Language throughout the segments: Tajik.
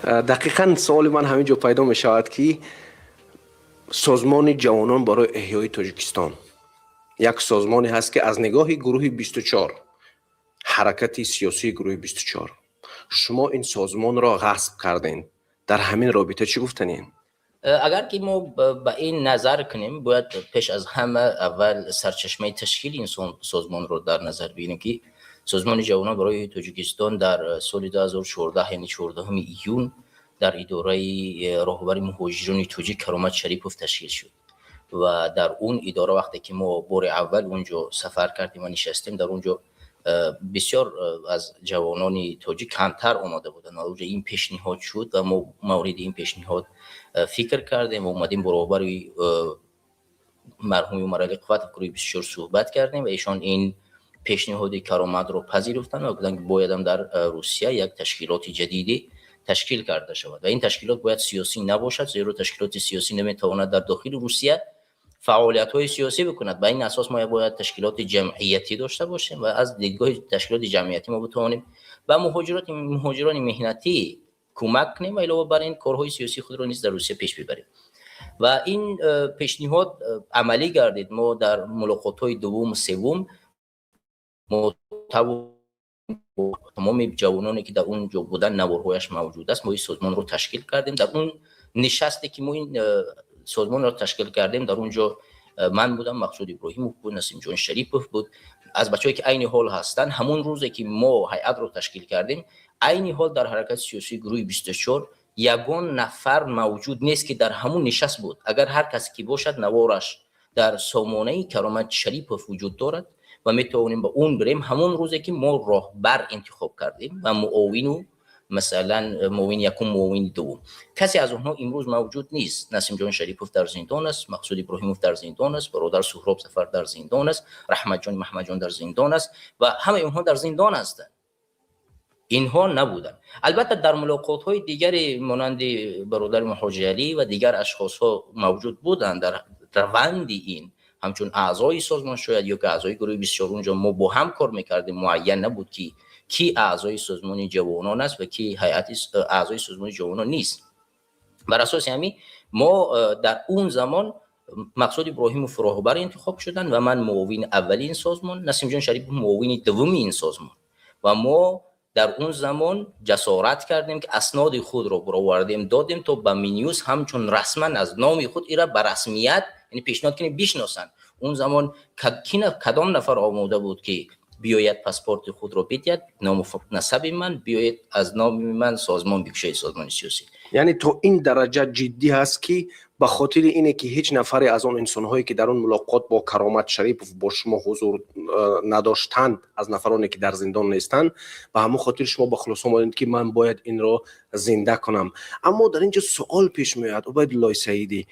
Дақиқан суоли ман ҳамин ҷо пайдо мешавад, ки Созмони ҷавонон барои эҳёи Тоҷикистон як созмоне ҳаст, ки аз нигоҳи гурӯҳи 24, ҳаракати сиёсии гурӯҳи 24, шумо ин созмонро ғасб кардем. Дар ҳамин робита чӣ гуфтанем? Агар ки мо ба ин назар кунем, бояд пеш аз ҳама аввал сарчашмаи ташкили ин созмонро дар назар бигирем, ки Созмони ҷавонон барои Тоҷикистон дар соли 2014, яъне 14 июн, дар идораи роҳбари муҳоҷирони тоҷик Каромат Шарипов ташкил шуд. Ва дар он идора, вақте ки мо бори аввал он ҷо сафар кардем ва нишастем, дар он ҷо бисёр аз ҷавонони тоҷик камтар омода буданд. Ва онҷо ин пешниҳод шуд ва мо мавриди ин пешниҳод фикр кардем ва омадем, бо роҳбари марҳуми Умаралӣ Қувватов, гурӯҳи 24, суҳбат кардем ва эшон ин пешниҳоди Кароматро пазируфтанд ва гуфтанд, ки боядам дар Русия як ташкилоти ҷадиде ташкил карда шавад ва ин ташкилот бояд сиёсӣ набошад, зеро ташкилоти сиёсӣ наметавонад дар дохили Русия фаъолиятҳои сиёсӣ бикунад. Ба ин асос мо бояд ташкилоти ҷамъиятӣ дошта бошем ва аз дидгоҳи ташкилоти ҷамъиятӣ мо битавонем ба муҳоҷирони меҳнатӣ кӯмак кунем ва илова бар ин корҳои сиёсии худро низ дар Русия пеш бибарем. Ва ин пешниҳод амалӣ гардид. Мо дар мулоқотҳои дуввуму севум мо тамоми ҷавононе, ки дар он ҷо буданд, наворҳояш мавҷуд аст, мо ин созмонро ташкил кардем. Дар он нишасте, ки мо ин созмонро ташкил кардем, дар он ҷо ман будам, Мақсуд Иброҳимов буд, Насимҷон Шарипов буд, аз бачаҳое, ки айни ҳол ҳастанд. Ҳамон рӯзе, ки мо ҳайатро ташкил кардем, айни ҳол дар ҳаракати сиёсии гурӯҳи 24 ягон нафар мавҷуд нест, ки дар ҳамун нишаст буд. Агар ҳар касе ки бошад, навораш дар сомонаи Каромат Шарипов вуҷуд дорад ва метавонем ба он бирем. Ҳамон рӯзе, ки мо роҳбар интихоб кардем ва муовину, масалан, муовини якум, муовини дуввум, касе аз онҳо имрӯз мавҷуд нест. Насимҷон Шарипов дар зиндон аст, Мақсуд Иброҳимов дар зиндон аст, бародар Суҳроб Сафар дар зиндон аст, Раҳматҷон Маҳмадҷон дар зиндон аст ва ҳамаи онҳо дар зиндон ҳастанд. Инҳо набуданд. Албатта, дар мулоқотҳои дигаре, монанди бародари Муҳоҷиалӣ ва дигар ашхосҳо, мавҷуд буданд дар раванди ин, ҳамчун аъзои созмон шояд ё ки аъзои гурӯҳи 24. Унҷо мо бо ҳам кор мекардем, муайян набуд, ки ки аъзои созмони ҷавонон аст ва ки ҳайати аъзои созмони ҷавонон нест. Бар асоси ҳамин мо дар он замон Мақсуд Иброҳимов роҳбар интихоб шуданд ва ман муовини аввали ин созмон, Насимҷон Шарипов муовини дуввуми ин созмон. Ва мо дар он замон ҷасорат кардем, ки асноди худро баровардем, додем, то ба Минюст ҳамчун расман аз номи худ ира ба расмият, яъне пешниҳод кунем, бишносанд. Он замон кадом нафар омода буд, ки биёяд, паспорти худро бидиҳад, ному насаби ман, биёед, аз номи ман созмон бикушоед, созмони сиёсӣ? Яъне то ин дараҷа ҷиддӣ ҳаст, ки ба хотири ине, ки ҳеҷ нафаре аз он инсонҳое, ки дар он мулоқот бо Каромат Шарипов бо шумо ҳузур надоштанд, аз нафароне, ки дар зиндон нестанд, ба ҳамон хотир шумо ба хулоса омадед, ки ман бояд инро зинда кунам. Аммо дар ин ҷо суол пеш меояд, Убайдуллои Саидӣ: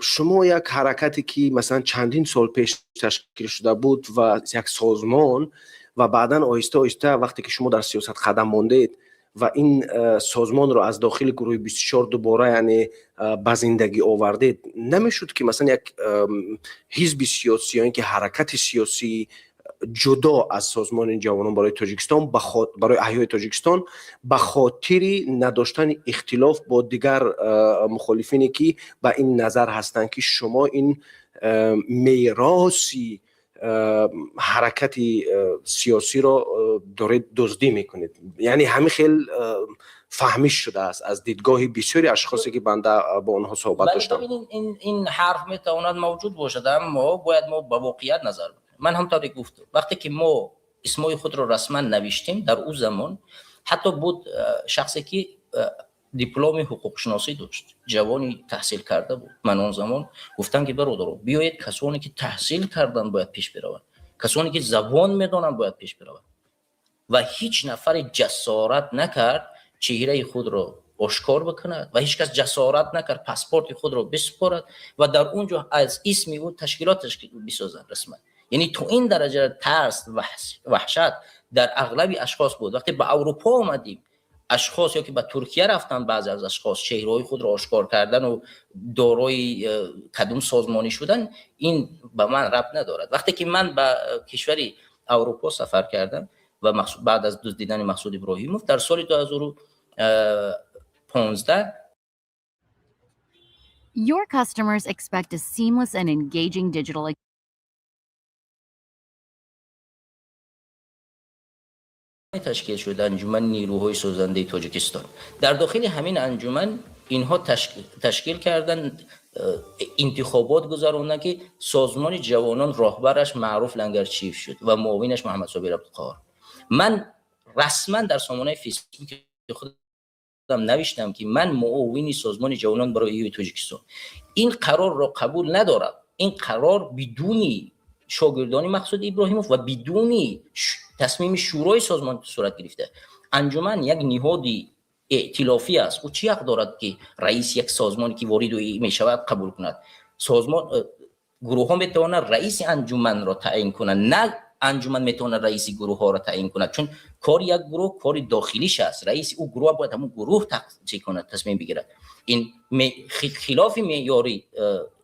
шумо як ҳаракате, ки масалан чандин сол пеш ташкил шуда буд ва як созмон, ва баъдан оҳиста оҳиста, вақте ки шумо дар сиёсат қадам мондед ва ин созмонро аз дохили гурӯҳи 24 дубора, яъне, ба зиндагӣ овардед, намешуд, ки масалан як ҳизби сиёсӣ ё ин ки ҳаракати сиёсӣ ҷудо аз Созмони ҷавонон барои Тоҷикистон, барои аҳёи Тоҷикистон, ба хотири надоштани ихтилоф бо дигар мухолифине, ки ба ин назар ҳастанд, ки шумо ин мероси ҳаракати сиёсиро доред дуздӣ мекунед? Яъне ҳамин хел фаҳмиш шудааст аз дидгоҳи бисёри ашхосе, ки банда бо онҳо суҳбат доштам. Ин ҳарф метавонад мавҷуд бошад, аммо бояд мо ба воқеият назар бикунем. Ман ҳамтавре гуфтам, вақте ки мо исмои худро расман навиштем, дар ӯ замон ҳатто буд шахсе, ки дипломи ҳуқуқшиносӣ дошт, ҷавони таҳсил карда буд. Ман он замон гуфтам, ки бародаро, биёед, касоне, ки таҳсил карданд, бояд пеш бираванд, касоне, ки забон медонанд, бояд пеш бираванд. Ва ҳеҷ нафаре ҷасорат накард чеҳраи худро ошкор бикунад ва ҳеҷ кас ҷасорат накард паспорти худро бисупорад ва дар он ҷо аз исми ӯ ташкилот бисозад расман. Яъне то ин дараҷа тарс, ваҳшат дар ағлаби ашхос буд. Вақте ба Аврупо омадем, ашхос ё ки ба Туркия рафтанд, баъзе аз ашхос чеҳраҳои худро ошкор кардану дорои кадом созмонӣ шудан, ин ба ман рабт надорад. Вақте ки ман ба кишвари Аврупо сафар кардам ва баъд аз дуздидани Мақсуд Иброҳимов дар соли 15. Your customers expect a seamless and engaging digital ташкил шуд Анҷумани нерӯҳои созандаи Тоҷикистон. Дар дохили ҳамин анҷуман инҳо ташкил карданд, интихобот гузаронданд, ки Созмони ҷавонон роҳбараш Маъруф Лангарчиев шуд ва муовинаш Муҳаммадсобир Абдуқоҳор. Ман расман дар сомонаи Фейсбуки худам навиштам, ки ман муовини Созмони ҷавонон барои эҳёи Тоҷикистон ин қарорро қабул надорам. Ин қарор бидуни шогирдони Мақсуд Иброҳимов ва бидуни тасмими Шӯрои созмон сурат гирифта. Анҷуман як ниҳоди эътилофӣ аст. Ӯ чӣ ҳақ дорад, ки раиси як созмоне ки ворид мешавад, қабул кунад? Созмон, гурӯҳҳо метавонанд раиси анҷуманро таъин кунанд, на анҷуман метавонад раиси гурӯҳҳоро таъин кунад, чун кори як гурӯҳ кори дохилиш аст. Раиси ӯ гурӯҳ бояд ҳамун гурӯҳ чӣ кунад, тасмим бигирад. Ин хилофи меъёри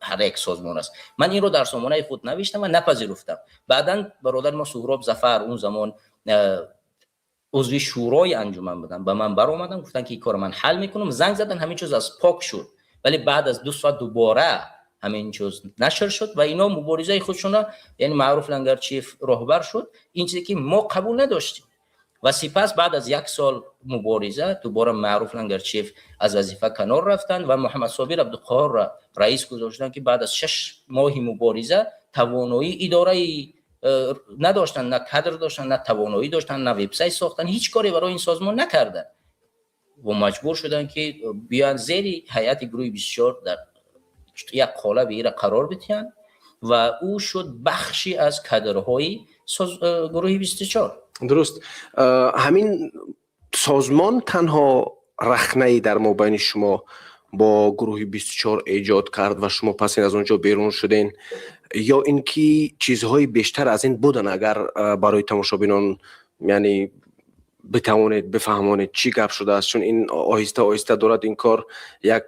ҳар як созмон аст. Ман инро дар сомонаи худ навиштам ва напазируфтам. Баъдан бародари мо Суҳроб Зафар, он замон узви Шӯрои анҷуман буданд, ба ман баромаданд, гуфтанд, ки ин кора ман ҳал мекунам. Занг задан, ҳамин чиз аз пок шуд, вале баъд аз 2 соат дубора ҳамин чиз нашр шуд ва ино муборизаи худшона, яъне Маъруф Лангарчиев роҳбар шуд. Ин чизе ки мо қабул надоштем. Ва сипас баъд аз як сол мубориза дубора Маъруф Лангарчиев аз вазифа канор рафтанд ва Муҳаммадсобир Абдуқоҳорро раис гузоштанд, ки баъд аз 6 моҳи мубориза тавоноии идораи надоштанд, на кадр доштанд, на тавоноӣ доштанд, на вебсайт сохтанд, ҳеҷ коре барои ин созмон накарданд ва маҷбур шуданд, ки биёянд зери ҳайати гурӯҳи 24 дар як қолаби ира қарор бидиҳанд ва ӯ шуд бахши аз кадрҳои гурӯҳи 24. Дуруст. Ҳамин созмон танҳо рахнае дар мобайни шумо бо гурӯҳи 24 эҷод кард ва шумо пас ин аз он ҷо берун шуден, ё ин ки чизҳои бештар аз ин буданд? Агар барои тамошобинон, яъне, битавонед бифаҳмонед, чӣ гап шудааст, чун ин оҳиста оҳиста дорад ин кор як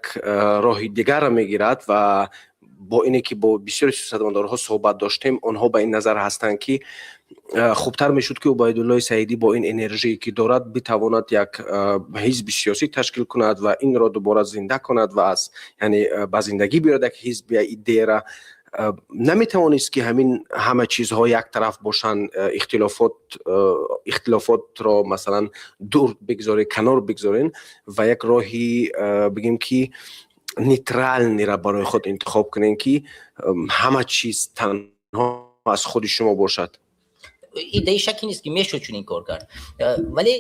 роҳи дигарро мегирад. Ва бо ине ки бо бисёри сиёсатмадорҳо суҳбат доштем, онҳо ба ин назар ҳастанд, ки хубтар мешуд, ки Убайдуллои Саидӣ бо ин энержие ки дорад битавонад як ҳизби сиёсӣ ташкил кунад ва инро дубора зинда кунад ва аз, яъне, ба зиндагӣ биёрад як ҳизб, я идеяра. Наметавонист, ки ҳамин ҳама чизҳо як тараф бошанд, ихтилофотро, масалан, дур бигзоред, канор бигзорен ва як роҳи, бигем, ки нейтральный ра барои худ интихоб кунем, ки ҳама чиз танҳо аз худи шумо бошад? Идеи шакки нест, ки мешуд чунин кор кард, вале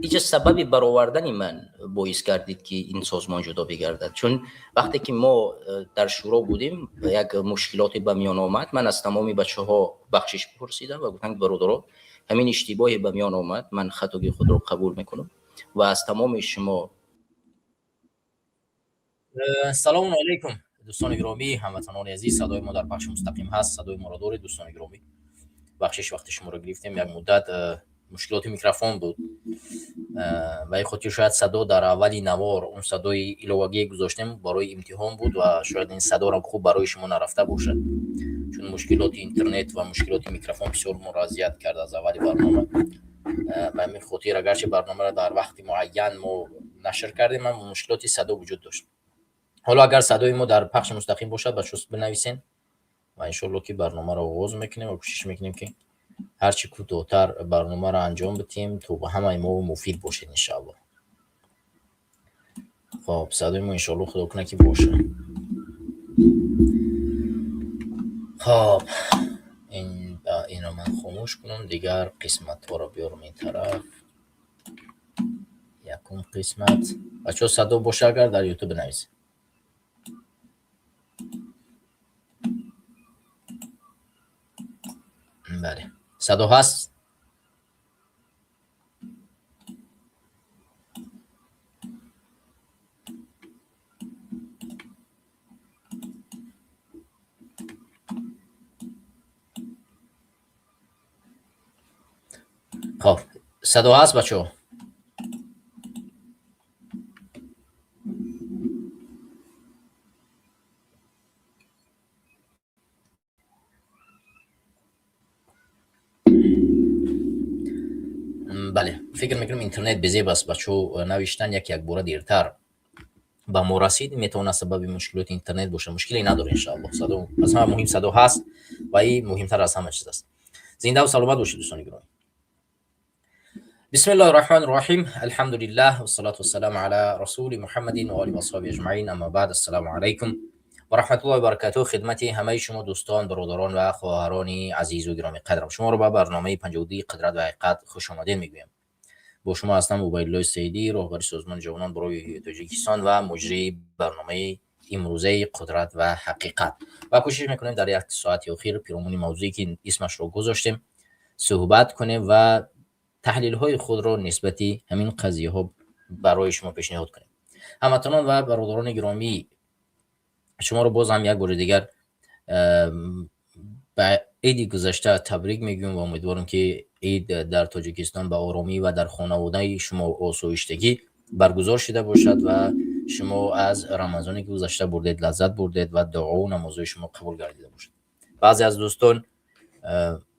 иҷа сабаби баровардани ман боис гардид, ки ин созмон ҷудо бигардад. Чун вақте ки мо дар шӯро будем, як мушкилоте ба миён омад. Ман аз тамоми бачаҳо бахшиш пурсидам ва гуфтам: «Бародаро, ҳамин иштибоҳе ба миён омад, ман хатогии худро қабул мекунам ва аз тамоми шумо». Салому алайкум, дӯстони гиромӣ, ҳамватанони азиз. Садои мо дар пахши мустақим ҳаст? Садои моро доред, дӯстони гиромӣ? Бахшиш, вақти шуморо гирифтем. Як муддат мушкилоти микрофон буд, ба ин хотир шояд садо дар аввали навор, он садои иловагие гузоштем, барои имтиҳон буд ва шояд ин садоро хуб барои шумо нарафта бошад, чун мушкилоти интернет ва мушкилоти микрофон бисёр моро азият кард аз аввали барнома. Ба ҳамин хотир, агарчи барномаро дар вақти муайян мо нашр кардем, аммо мушкилоти садо вуҷуд дошт. Ҳоло агар садои мо дар пахши мустақим бошад, ба чуст бинависен ва иншоалло, ки барномаро оғоз мекунем ва кӯшиш мекунем, ки ҳарчи кӯтоҳтар барномаро анҷом бидиҳем, то ба ҳамаи мо муфид бошед, иншоалло. Хоб, садои мо, иншоалло, худо кунад, ки бошад. Хоб, инро ман хомӯш кунам, дигар қисматҳоро биёрам ин тараф. Якум қисмат, бачаҳо, садо боша агар, дар Ютуб бинависед. Бале, садо ҳаст. Хоб, садо ҳаст, бачаҳо? Бале, фикр мекунам, интернет безеб аст. Бачаҳо навиштан як якбора дертар. Ба мо расид, метавонад сабаби мушкилоти интернет бошад. Мушкиле надорад, иншааллоҳ. Садо, аз ҳама муҳим, садо ҳаст ва ин муҳимтар аз ҳама чиз аст. Зиндаву саломат бошед, дӯстони гиромӣ. بسم الله الرحمن الرحيم، الحمد لله والصلاة والسلام على رسول محمد وآله وأصحابه أجمعين، أما بعد، السلام عليكم ورحمة الله وبركاته. خدمت همه شما دوستان، برادران و خواهران عزیز و گرامی قدرم، شما رو به برنامه 52 قدرت و حقیقت خوش آمدید میگویم. با شما هستم عبیدالله سیدی، راهبر سازمان جوانان برای تاجیکستان و مجری برنامه امروزه قدرت و حقیقت و کوشش میکنیم در یک ساعت اخیر پیرامون موضوعی که اسمش رو گذاشتیم صحبت کنیم و تحلیل های خود را نسبتی همین قضیه ها برای شما پیشنهاد کنیم. هموطنان و برادران گرامی، شما رو باز هم یک بار دیگر به عید گذشته تبریک میگویم و امیدوارم که عید در تاجیکستان به آرامی و در خانواده شما آسایشتگی برگزار شده باشد و شما از رمضانی که گذشته بردید لذت بردید و دعا و نمازهای شما قبول گردیده باشد. بعضی از دوستان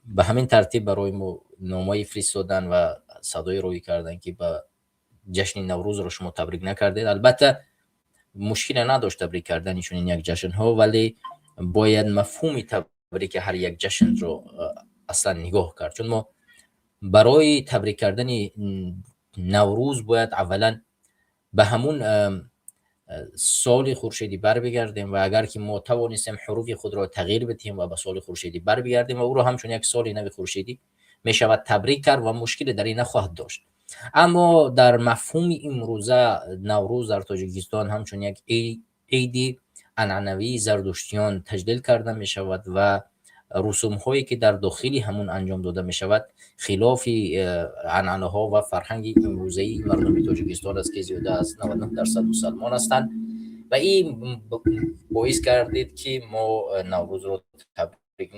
به همین ترتیب برای ما نامه‌ای فرستادن و صدای روی کردن که به جشن نوروز رو شما تبریک نکردید. البته مشکل نداشت تبریک کردن چنین یک جشن ها، ولی باید مفهوم تبریک هر یک جشن رو اصلا نگاه کرد، چون ما برای تبریک کردن نوروز باید اولا به همون سال خورشیدی بر بگردیم و اگر که ما توانستیم حروف خود را تغییر بدهیم و به سال خورشیدی بر بگردیم و او را همچون یک سال نو خورشیدی می شود تبریک کرد و مشکل در این نخواهد داشت. اما در مفهوم امروزه نوروز در تاجیکستان همچون یک عیدی عنعنوی زردشتیان تجلیل کرده می شود و رسوم هایی که در داخلی همون انجام داده می شود خلاف عنعنه ها و فرهنگ امروزه مردم تاجیکستان است که زیاده از 99% مسلمان هستند و این باعث کردید که ما نوروز رو تبریک،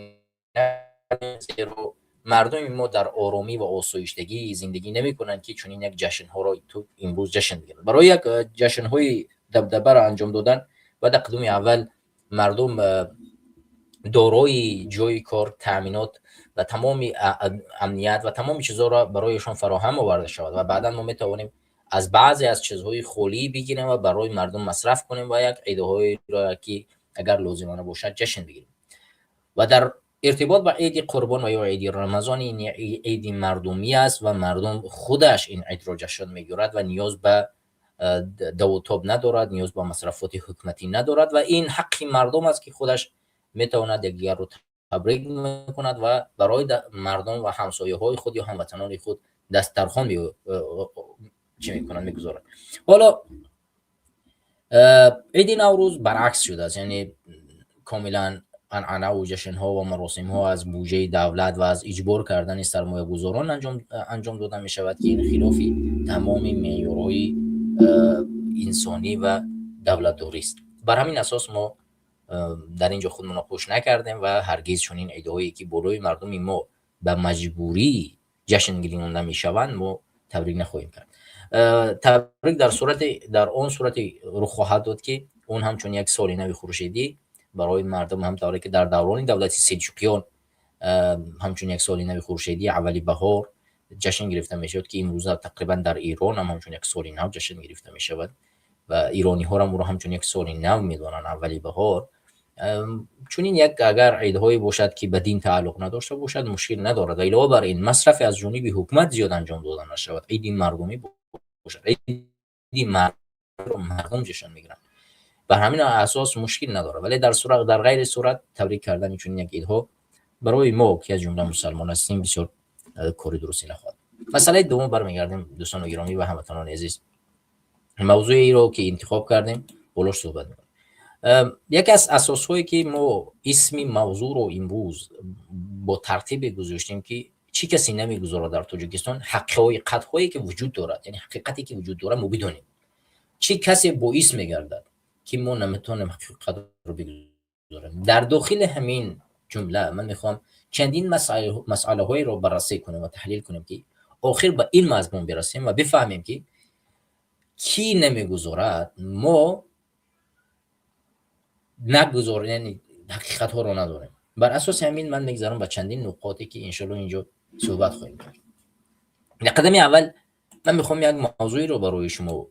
زیرا مردم ما در آرامی و آسایشتگی زندگی نمی کنند که چنین یک جشن ها را تو امروز جشن بگیرند. برای یک جشن های دبدبه را انجام دادن و در قدم اول مردم دارای جای کار، تأمینات و تمام امنیت و تمام چیزها را برایشان فراهم آورده شود و بعدا ما میتوانیم از بعضی از چیزهای خالی بگیریم و برای مردم مصرف کنیم و یک عیدهای را که اگر لازمانه باشد جشن بگیریم. و در ارتباط با عید قربان و یا عید رمضان، این عید مردمی است و مردم خودش این عید را جشن میگیرد و نیاز به دو تاب ندارد، نیاز به مصرفات حکومتی ندارد و این حق مردم است که خودش میتواند یکدیگر رو تبریک میکند و برای مردم و همسایه های خود یا هموطنان خود دسترخوان چی میکنند، میگذارد. حالا عید نوروز برعکس شده است، یعنی کاملا عنعنه و جشن ها و مراسم ها از بودجه دولت و از اجبار کردن سرمایه گذاران انجام داده می شود که این خلافی تمام معیارهای انسانی و دولتداری است. بر همین اساس ما در اینجا خودمون خوش نکردیم و هرگز چنین عیدهایی که بالای مردم ما به مجبوری جشن گرفته میشوند ما تبریک نخواهیم کرد. تبریک در آن صورت رخ خواهد داد که اون همچون یک سال نوی خورشیدی برای مردم، هم طوری که در دوران دولت سلجوقیان همچون یک سال نوی خورشیدی اولی بهار جشن گرفته میشد که امروز تقریبا در ایران هم همچون یک سال نو جشن گرفته میشود و ایرانی ها هم رو همچون یک سال نو میدانند، اولی بهار. چون این یک اگر عیدهایی باشد که به دین تعلق نداشته باشد مشکل ندارد و علاوه بر این مصرف از جانب حکومت زیاد انجام داده نشود، عید مردمی باشد، عید مردم جشن میگیرند، بر همین اساس مشکل نداره. ولی در غیر صورت تبریک کردن چون یک عیدها برای ما که از جمله مسلمان هستیم بسیار کاری درستی نخواهد. مسئله دوم، برمیگردیم دوستان گرامی و هموطنان عزیز، موضوعی رو که انتخاب کردیم بالاش صحبت میکنیم. یکی از اساس هایی که ما اسم موضوع رو امروز با ترتیب گذاشتیم که چی کسی نمیگذارد در تاجیکستان حقیقت هایی که وجود دارد، یعنی حقیقتی که وجود دارد ما بدونیم، چی کسی باعث میگردد که ما نمیتونیم حقیقت رو بگذاریم. در داخل همین جمله من میخوام چندین مسئله های رو بررسی کنیم و تحلیل کنیم که آخر به این مضمون برسیم و بفهمیم که کی نمیگذارد ما نگذاریم، یعنی حقیقت ها رو نداریم. بر اساس همین من میگذارم به چندین نقاطی که انشالله اینجا صحبت خواهیم کرد. در قدم اول من میخوام یک موضوعی رو برای شما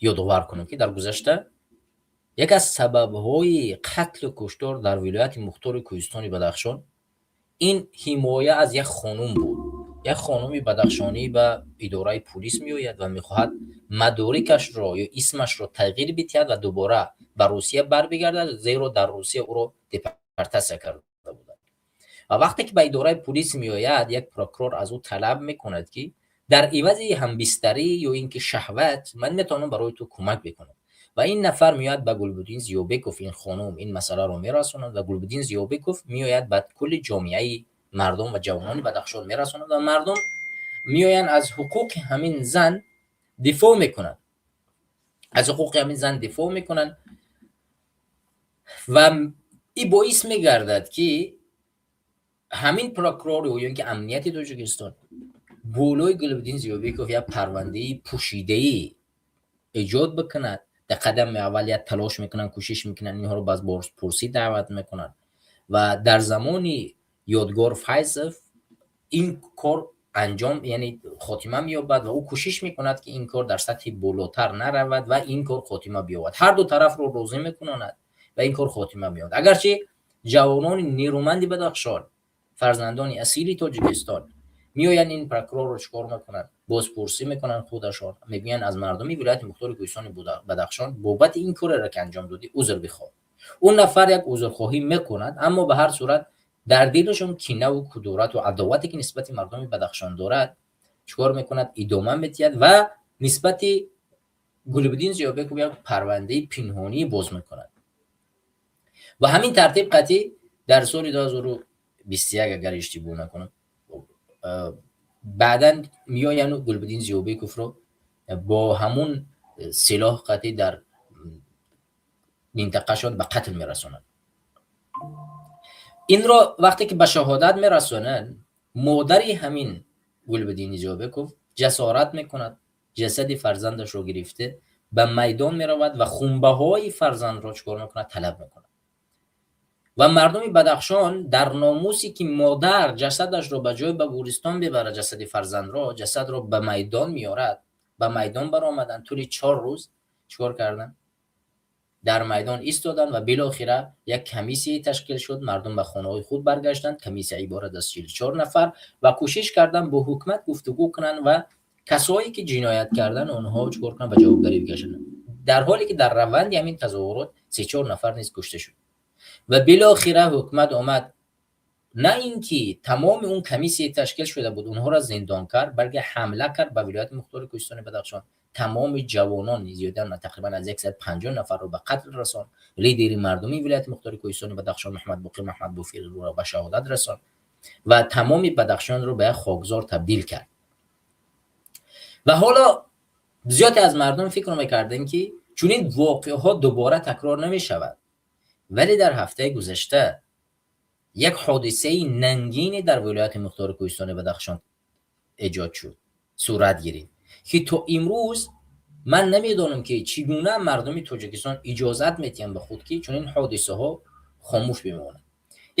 یادآور کنم که در گذشته Яке аз сабабҳои қатлу куштор дар вилояти мухтори Кӯҳистони Бадахшон ин ҳимоя аз як хонум буд. Як хонуми бадахшонӣ ба идораи пулис меояд ва мехоҳад мадорикашро ё исмашро тағйир бидиҳад ва дубора ба Русия барбигардад, зеро дар Русия ӯро депортатсия карда буданд. Ва вақте ки ба идораи пулис меояд, як прокурор аз ӯ талаб мекунад, ки дар ивази ҳамбистарӣ ё ин ки шаҳват ман метавонам барои ту кӯмак бикунам. Ва ин нафар меояд ба Гулбуддин Зиёбеков, ин хонум ин масъаларо мерасонад ва Гулбуддин Зиёбеков меояд ба кулли ҷомеаи мардум ва ҷавонони Бадахшон мерасонад ва мардум меоянд, аз ҳуқуқи ҳамин зан дифоъ мекунанд, аз ҳуқуқи ҳамин зан дифоъ мекунанд ва ин боис мегардад, ки ҳамин прокурор ё ин ки амнияти Тоҷикистон болои Гулбуддин Зиёбеков як парвандаи пӯшидаӣ эҷод бикунад. Дар қадами аввал як талош мекунанд, кӯшиш мекунанд, инҳоро ба бозпурсӣ даъват мекунанд ва дар замони Ёдгор Файзов ин кор анҷом, яъне хотима меёбад ва ӯ кӯшиш мекунад, ки ин кор дар сатҳи болотар наравад ва ин кор хотима биёбад. Ҳар ду тарафро розӣ мекунонад ва ин кор хотима меёбад. Агарчи ҷавонони нерӯманди Бадахшон, фарзандони асили Тоҷикистон меоянд, ин прокурорро чикор мекунанд? Бозпурсӣ мекунанд, худашон мегӯянд: аз мардуми вилояти мухтори Кӯҳистони Бадахшон бобати ин кореро ки анҷом додӣ, узр бихоҳ. Он нафар як узрхоҳӣ мекунад, аммо ба ҳар сурат дар дилашон кинаву кудурату адовате, ки нисбати мардуми Бадахшон дорад, чикор мекунад? Идома медиҳад ва нисбати Гулбуддин Зиёбеков як парвандаи пинҳонӣ боз мекунад. Ва ҳамин тартиб қатъӣ дар соли 2021, агар иштибоҳ накунам, баъдан меояну Гулбуддин Зиёбековро бо ҳамун силоҳ қатъӣ дар минтақашон ба қатл мерасонанд. Инро вақте ки ба шаҳодат мерасонанд, модари ҳамин Гулбуддини Зиёбеков ҷасорат мекунад, ҷасади фарзандашро гирифта ба майдон меравад ва хунбаҳои фарзандро чикор мекунад? Талаб мекунад. Ва мардуми Бадахшон дар номусе, ки модар ҷасадашро ба ҷой ба гӯристон бибарад, ҷасади фарзандро, ҷасадро ба майдон меорад, ба майдон баромаданд, тӯли 4 рӯз чикор карданд? Дар майдон истоданд ва билохира як комиссияе ташкил шуд, мардум ба хонаҳои худ баргаштанд. Комиссия иборат аз 44 нафар ва кӯшиш карданд бо ҳукумат гуфтугӯ кунанд ва касое ки ҷиноят карданд, онҳо чикор кунанд? Ба ҷавобгарӣ бикашанд. Дар ҳоле ки дар раванди ҳамин тазоҳурот се-чор нафар низ кушта шуд. Ва билохира ҳукумат омад, на ин ки тамоми он комиссия ташкил шуда буд, онҳоро зиндон кард, балки ҳамла кард ба вилояти мухтори Кӯҳистони Бадахшон, тамоми ҷавонон, зиёда тақрибан аз 150 нафарро ба қатл расон, лидери мардумии вилояти мухтори Кӯҳистони Бадахшон Муҳаммадбоқир Маҳмадбофиро ба шаҳодат расон ва тамоми Бадахшонро ба як хокзор табдил кард. Ва ҳоло зиёде аз мардум фикр мекарданд, ки чунин воқеаҳо дубора такрор намешавад, вале дар ҳафтаи гузашта як ҳодисаи нангине дар вилояти мухтори Кӯҳистони Бадахшон эҷод шуд, сурат гирифт, ки то имрӯз ман намедонам, ки чӣ гуна мардуми Тоҷикистон иҷозат медиҳанд ба худ, ки чунин ҳодисаҳо хомӯш бимонанд.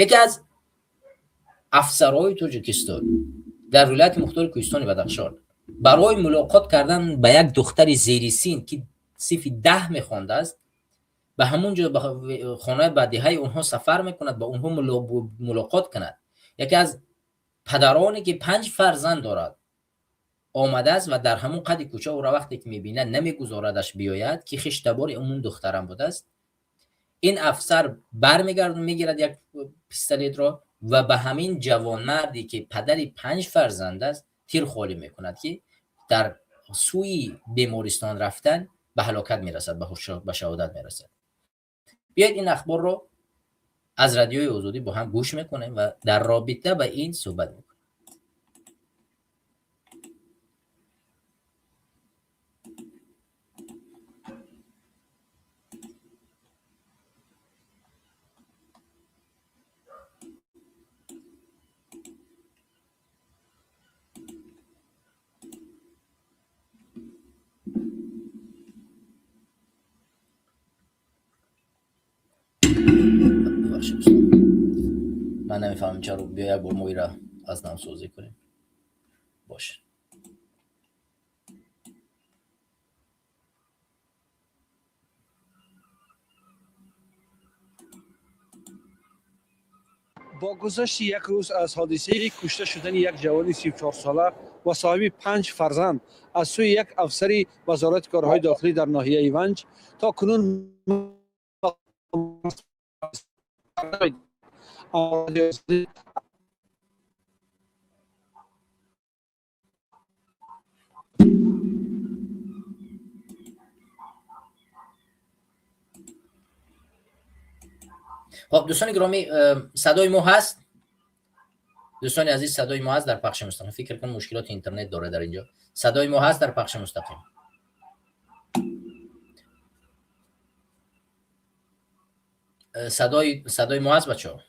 Яке аз афсарҳои Тоҷикистон дар вилояти мухтори Кӯҳистони Бадахшон барои мулоқот кардан ба як духтари зери син, ки синфи 10 мехондааст, ба ҳамун ҷо, ба хонаи ба деҳаи онҳо сафар мекунад, ба онҳо мулоқот кунад. Яке аз падароне, ки панҷ фарзанд дорад, омадааст ва дар ҳамун қади кӯча ӯро вақте ки мебинад, намегузорадаш биёяд, ки хиштабори умун духтарам будааст. Ин афсар бармегардад, мегирад як пистолетро ва ба ҳамин ҷавонмарде, ки падари панҷ фарзанд аст, тир холӣ мекунад, ки дар сӯи бемористон рафтан ба ҳалокат мерасад, ба шаҳодат мерасад. Биёед, ин ахборро аз Радиои Озодӣ бо ҳам гӯш мекунем ва дар робита ба ин суҳбат мекунем. Бубахшед, дӯстон, ман намефаҳмам чаро. Биё, як бор мо ира аз навсозӣ кунем. Боша. Бо гузашти як рӯз аз ҳодисаи кушта шудани як ҷавони 34сола ва соҳиби панҷ фарзанд аз сӯи як афсари Вазорати корҳои дохилӣ дар ноҳияи Ванҷ, то кунун Хоб, дӯстони гиромӣ, садои мо ҳаст? Дӯстони азиз, садои мо ҳаст дар пахши мустақим? Фикр кунам, мушкилоти интернет дорад дар инҷо. Садои мо ҳаст дар пахши мустақим? Садои мо ҳаст, бачаҳо?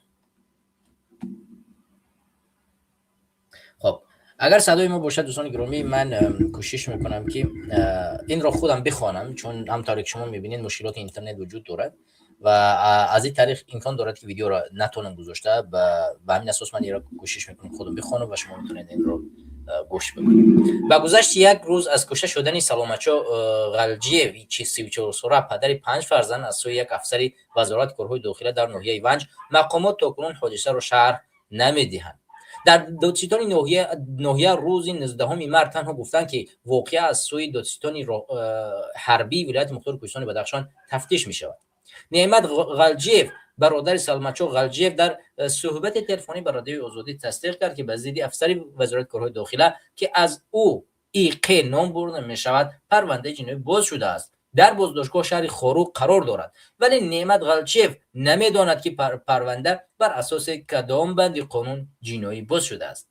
Хоб, агар садои мо бошад, дӯстони гиромӣ, ман кӯшиш мекунам, ки инро худам бихонам, чун ҳамтавре ки шумо мебинед, мушкилоти интернет вуҷуд дорад ва аз ин тариқ имкон дорад, ки видеоро натонам гузошта. Ба ҳамин асос ман инро кӯшиш мекунам худам бихонам ва шумо метавонед инро гӯш бикунед. Ба гузашти як рӯз аз кушта шудани Саломатшо Ғалҷиев, 34сола, падари панҷ фарзанд, аз сӯи як афсари Вазорати корҳои дохила дар ноҳияи Ванҷ, мақомот то кунун ҳодисаро шарҳ намедиҳанд. Дар додситони ноҳия рӯзи 19 март танҳо гуфтанд, ки воқеа аз сӯи додситони ҳарбии вилояти мухтори Кӯҳистони Бадахшон тафтиш мешавад. Неъмат Ғалҷиев, бародари Салматшо Ғалҷиев, дар суҳбати телефонӣ ба Радиои Озодӣ тасдиқ кард, ки ба зидди афсари Вазорати корҳои дохила, ки аз ӯ ИҚ ном бурда мешавад, парвандаи ҷиноӣ боз шудааст, дар боздоштгоҳ шаҳри Хоруғ қарор дорад. Вале Неъмат Ғалчиев намедонад, ки парванда бар асоси кадом банди қонун ҷиноӣ боз шудааст.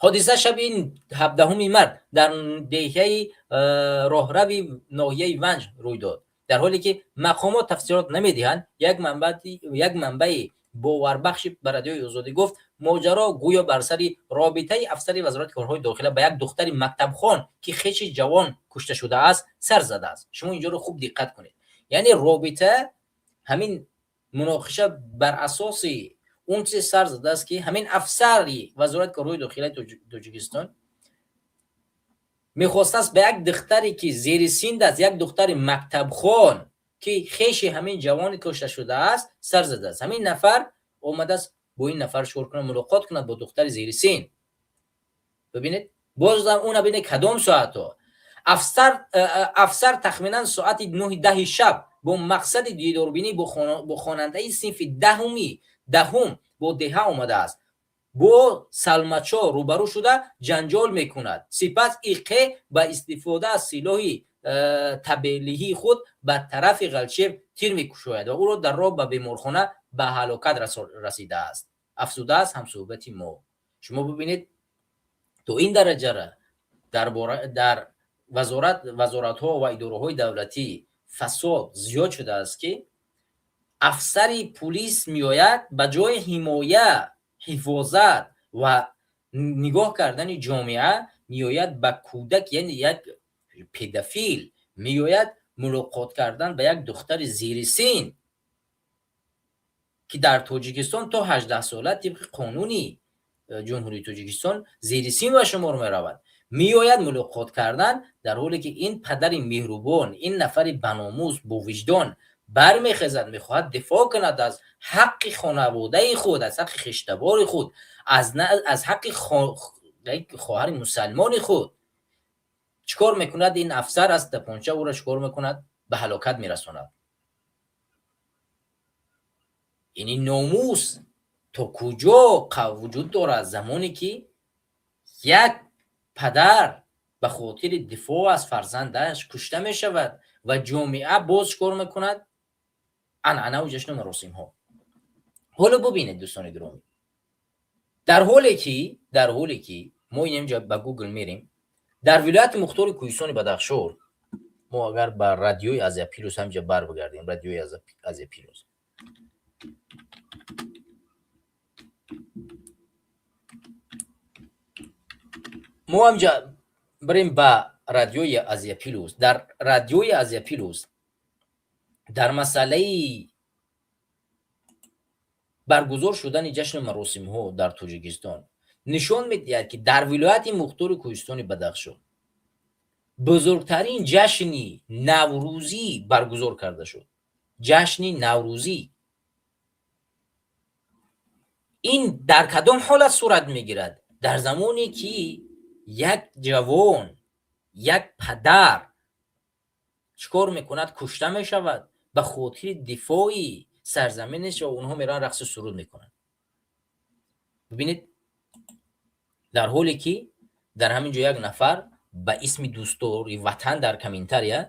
Ҳодиса шаби 17 март дар деҳаи Роҳрави ноҳияи Ванҷ рӯй дод. Дар ҳоле ки мақомот тафсилот намедиҳанд, як манбаи боварбахши ба Радиои Озодӣ гуфт, моҷаро гӯё бар сари робитаи афсари Вазорати корҳои дохила ба як духтари мактабхон, ки хеши ҷавон кушта шудааст, сар задааст. Шумо инҷоро хуб диққат кунед, яъне робита, ҳамин муноқиша бар асоси он чизе сар задааст, ки ҳамин афсари Вазорати корҳои дохилаи Тоҷикистон мехостааст ба як духтаре, ки зери синд аст, як духтари мактабхон, ки хеши ҳамин ҷавони кушта шудааст, сар задааст. Ҳамин нафар омадааст бо ин нафар шур кунад, мулоқот кунад бо духтари зери син. Бибинед, бозам уна бинед, кадом соатҳо афсар тахминан соати 9-10 шаб бо мақсади дидорбинӣ бо хонандаи синфи даҳум бо деҳа омадааст, бо Салматшо рӯбарӯ шуда ҷанҷол мекунад. Сипас ИҚ ба истифода аз силоҳи табелиҳии худ ба тарафи Ғалчиев тир мекушояд ва ӯро дар роҳ ба беморхона ба ҳалокат расидааст, афзудааст ҳамсӯҳбати мо. Шумо бибинед, то ин дараҷара дар вазоратҳо ва идораҳои давлатӣ фасод зиёд шудааст, ки афсари пулис меояд, ба ҷои ҳимоя, ҳифозат ва нигоҳ кардани ҷомеа, меояд ба кӯдак, яъне як педофил меояд мулоқот кардан ба як духтари зери син, ки дар Тоҷикистон то 18сола тибқи қонуни Ҷумҳурии Тоҷикистон зери син ба шумор меравад, меояд мулоқот кардан, дар ҳоле ки ин падари меҳрубон, ин нафари баномус, бовиҷдон бармехезад, мехоҳад дифоъ кунад аз ҳаққи хонаводаи худ, аз ҳаққи хештабори худ, аз ҳаққи хоҳари мусалмони худ. Чӣ кор мекунад ин афсар? Аз тапонча ӯро чӣ кор мекунад? Ба ҳалокат мерасонад. Яъне номус то куҷо вуҷуд дорад, замоне ки як падар ба хотири дифоъ аз фарзандаш кушта мешавад ва ҷомеа боз чӣ кор мекунад? Анъанаву ҷашну маросимҳо. Ҳоло бубинед, дӯстони гиромӣ, дар ҳоле ки мо инҷа ба Гугл мерем, дар вилояти мухтори Кӯҳистони Бадахшон, мо агар ба Радиои Азия Плюс ҳамҷа бар бигардем, Радиои Азия Плюс, мо ҳамҷа бирем ба Радиои Азия Плюс, дар Радиои Азия Плюс дар масъалаи баргузор шудани ҷашну маросимҳо дар Тоҷикистон нишон медиҳад, ки дар вилояти мухтори Кӯҳистони Бадахшон бузургтарин ҷашни наврӯзӣ баргузор карда шуд. Ҷашни наврӯзӣ. Ин дар кадом ҳолат сурат мегирад? Дар замоне ки як ҷавон, як падар чӣ кор мекунад? Кушта мешавад ба хотири дифои сарзаминаш ва онҳо мераванд, рақсу суруд мекунанд. Бибинед, дар ҳоле ки дар ҳамин ҷо як нафар ба исми дӯстдори ватан дар комментария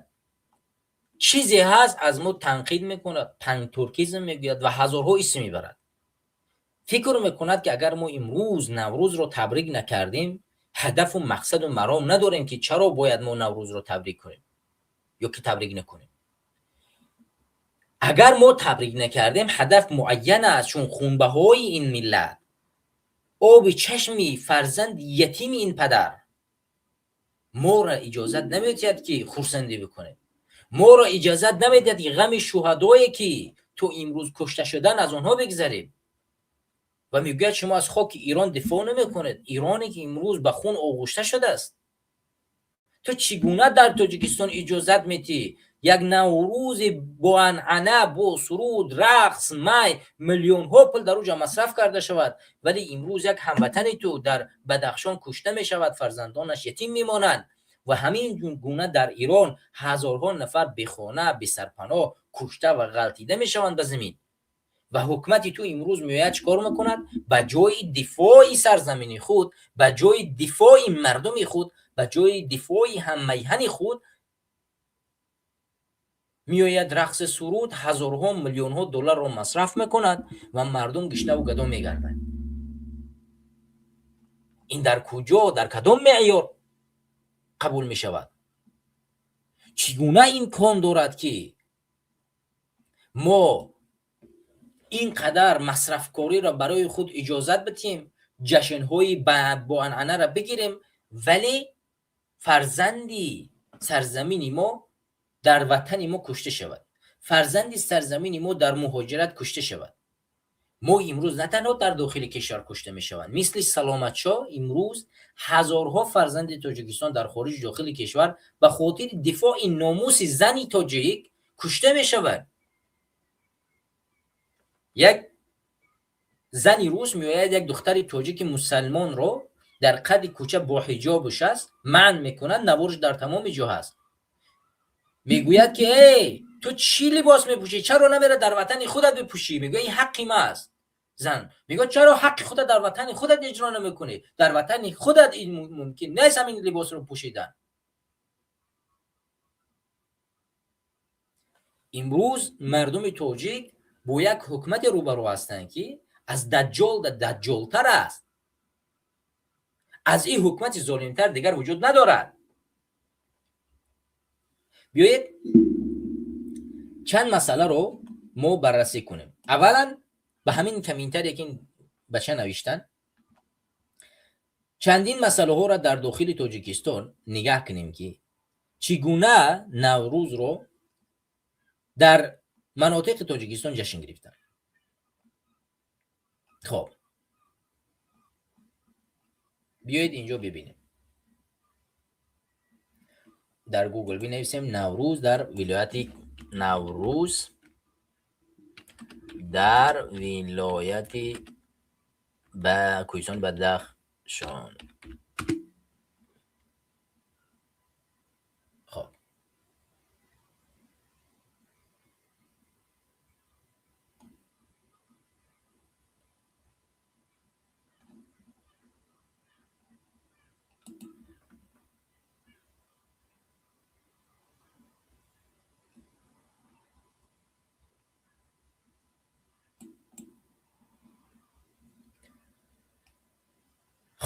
чизе ҳаст, аз мо танқид мекунад, пантуркизм мегӯяд ва ҳазорҳо исм мебарад. Фикр мекунад, ки агар мо имрӯз Наврӯзро табрик накардем, ҳадафу мақсаду маром надорем, ки чаро бояд мо Наврӯзро табрик кунем ё ки табрик накунем. Агар мо табрик накардем, ҳадаф муайян аст, чун хунбаҳои ин миллат, оби чашми фарзанди ятими ин падар моро иҷозат намедиҳад, ки хурсандӣ бикунем, моро иҷозат намедиҳад, ки ғами шуҳадое, ки то имрӯз кушта шудан, аз онҳо бигзарем. Ва мегӯяд, шумо аз хоки Ирон дифоъ намекунед. Ироне, ки имрӯз ба хун оғушта шудааст. Ту чӣ гуна дар Тоҷикистон иҷозат метиҳӣ, як Наврӯзи боанъана, бо суруд, рақс, май, миллионҳо пул дар уҷа масраф карда шавад, вале имрӯз як ҳамватани ту дар Бадахшон кушта мешавад, фарзандонаш ятим мемонанд, ва ҳамин гуна дар Ирон ҳазорҳо нафар бехона, бесарпаноҳ кушта ва ғалтида мешаванд ба замин, ва ҳукумати ту имрӯз меояд, чӣ кор мекунад? Ба ҷои дифои сарзамини худ, ба ҷои дифои мардуми худ, ба ҷои дифои ҳаммайҳани худ меояд, рақси суруд, ҳазорҳо миллионҳо долларро масраф мекунад ва мардум гишнаву гадо мегарданд. Ин дар куҷо, дар кадом меъёр қабул мешавад? Чӣ гуна имкон дорад, ки мо ин қадар масрафкориро барои худ иҷозат бидиҳем, ҷашнҳои боанъанаро бигирем, вале фарзанди сарзамини мо дар ватани мо кушта шавад, фарзанди сарзамини мо дар муҳоҷират кушта шавад? Мо имрӯз на танҳо дар дохили кишвар кушта мешаванд, мисли Саломатшоҳ имрӯз ҳазорҳо фарзанди Тоҷикистон дар хориҷу дохили кишвар ба хотири дифои номуси зани тоҷик кушта мешавад. Як зани рус меояд, як духтари тоҷики мусалмонро дар қади кӯча бо ҳиҷобуш аст, манъ мекунад. Наворш дар тамоми ҷо ҳаст. Мегӯяд, ки эй, ту чӣ либос мепӯшӣ? Чаро намера дар ватани худат бипӯшӣ? Мегӯяд, ин ҳаққи ма аст. Зан мегӯяд, чаро ҳаққи худат дар ватани худат иҷро намекунӣ? Дар ватани худат ин мумкин нест, ҳамин либосро пӯшидан. Имрӯз мардуми тоҷик бо як ҳукумате рӯбарӯ ҳастанд, ки аз даҷҷол даҷҷолтар аст, аз ин ҳукумати золимтар дигар вуҷуд надорад. Биёед, чанд масъаларо мо баррасӣ кунем. Аввалан, ба ҳамин комментарие, ки ин бача навиштанд, чандин масъалаҳоро дар дохили Тоҷикистон нигаҳ кунем, ки чӣ гуна Наврӯзро дар манотиқи Тоҷикистон ҷашн гирифтанд. Хоб, биёед, инҷо бибинем. Дар Гугл бинависем Наврӯз дар вилояти, Наврӯз дар вилояти ба Кӯҳистони Бадахшон. Хоб,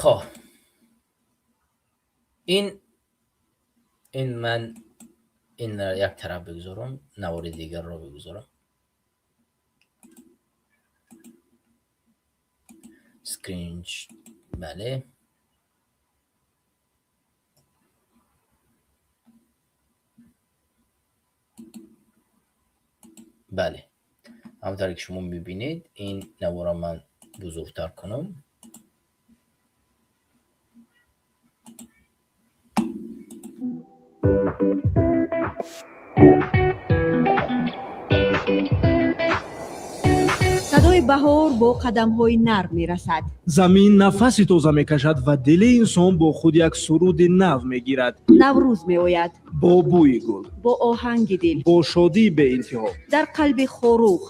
хоб, ин ман ин як тараф бигузорам, навори дигарро бигузорам. Скрин, бале. Бале, ҳамонтавре ки шумо мебинед, ин наворро ман бузургтар кунам. Садои Баҳор бо қадамҳои нарм мерасад. Замин нафаси тоза мекашад ва дили инсон бо худ як суруди нав мегирад. Наврӯз меояд. Бо бӯи гул, бо оҳанги дил, бо шодии беинтиҳо. Дар қалби Хоруғ,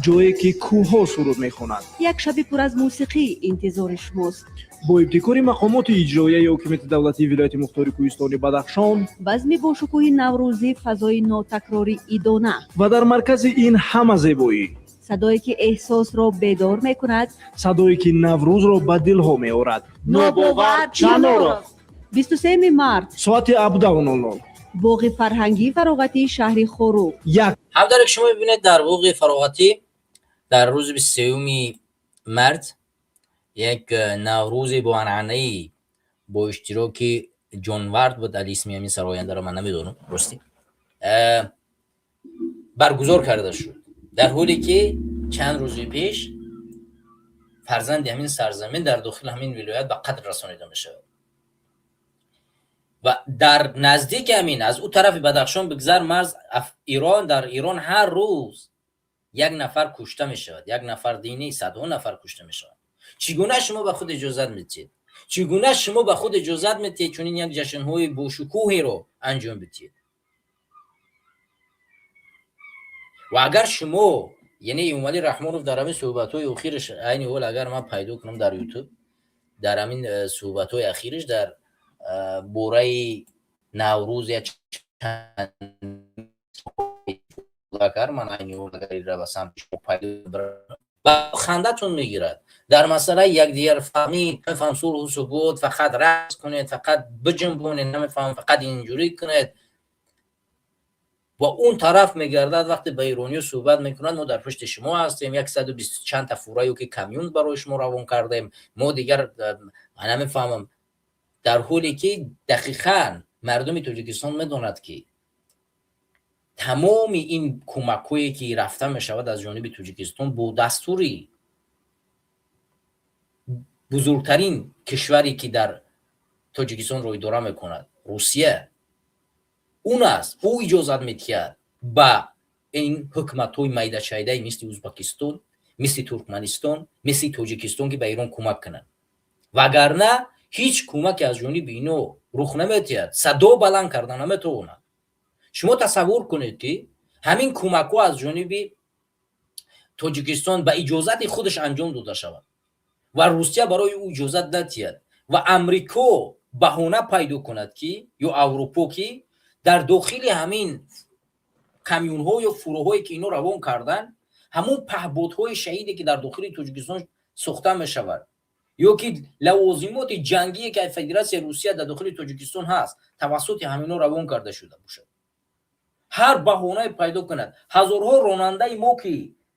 ҷое ки кӯҳҳо суруд мехонанд, як шаби пур аз мусиқӣ интизори шумост. Бо ибтикори мақомоти иҷроияи ҳокимияти давлатии вилояти мухтори кӯҳистони Бадахшон, базми бошукӯҳи наврӯзӣ, фазои нотакрори идона ва дар маркази ин ҳама зебоӣ садое ки эҳсосро бедор мекунад, садое ки наврӯзро ба дилҳо меорад. Нобовар Чаноров. 23 март, соати 17:00, боғи фарҳангии фароғатии шаҳри Хоруғ. Як Ҳамдоре ки шумо мебинед, дар боғи фароғатӣ дар рӯзи 23 март як наврӯзе бо анъанаи бо иштироки Ҷонвард буд, али исми ҳамин сарояндаро ман намедонам, ростӣ, баргузор карда шуд, дар ҳоле ки чанд рӯзи пеш фарзанди ҳамин сарзамин дар дохили ҳамин вилоят ба қатл расонида мешавад ва дар наздики ҳамин, аз ӯ тарафи Бадахшон бигзар, марз Ирон, дар Ирон ҳар рӯз як нафар кушта мешавад, як нафар динӣ, садҳо нафар кушта мешавад. Чӣ гуна шумо ба худ иҷозат медиҳед? Чӣ гуна шумо ба худ иҷозат медиҳед чунин як ҷашнҳои бошукӯҳеро анҷом бидиҳед? Ва агар шумо, яъне Эмомалӣ Раҳмонов дар ҳамин суҳбатҳои охираш, айни ҳол агар ман пайдо кунам дар Ютуб, дар ҳамин суҳбатҳои ахираш дар бораи Наврӯз як кар, ман айни ҳол агар инра ба самти шумо пайдо, хандатон мегирад. Дар масъалаи якдигарфаҳмӣ, намефаҳмам, сулҳу субот, фақат рақс кунед, фақат биҷунбонед, намефаҳмам, фақат инҷурӣ кунед ва он тараф мегардад. Вақте ба ирониё суҳбат мекунад, мо дар пушти шумо ҳастем, 120 чанд та фура ё ки камён барои шумо равон кардем, мо дигар намефаҳмам, дар ҳоле ки дақиқан мардуми Тоҷикистон медонад, ки тамоми ин кӯмакҳое ки рафта мешавад аз ҷониби Тоҷикистон бо дастури бузургтарин кишваре ки дар Тоҷикистонро идора мекунад, Русия, он аст. Ӯ иҷозат медиҳад ба ин ҳукуматҳои майдашайдаи мисли Ӯзбекистон, мисли Туркманистон, мисли Тоҷикистон, ки ба Эрон кӯмак кунанд, вагарна ҳеҷ кӯмаке аз ҷониби ино рух наметиҳад, садо баланд карда наметавонад. Шумо тасаввур кунед, ки ҳамин кӯмакҳо аз ҷониби Тоҷикистон ба иҷозати худаш анҷом дода шавад ва Русия барои ӯ иҷозат надиҳад ва Амрико баҳона пайдо кунад, ки ё Аврупо, ки дар дохили ҳамин камёнҳо ё фуроҳое ки ино равон карданд, ҳамон паҳботҳои шаҳиде ки дар дохили Тоҷикистон сохта мешавад ё ки лавозимоти ҷангие ки аз Федератсияи Русия дар дохили Тоҷикистон ҳаст, тавассути ҳамино равон карда шуда бошад. Ҳар баҳонае пайдо кунад. Ҳазорҳо ронандаи мо ки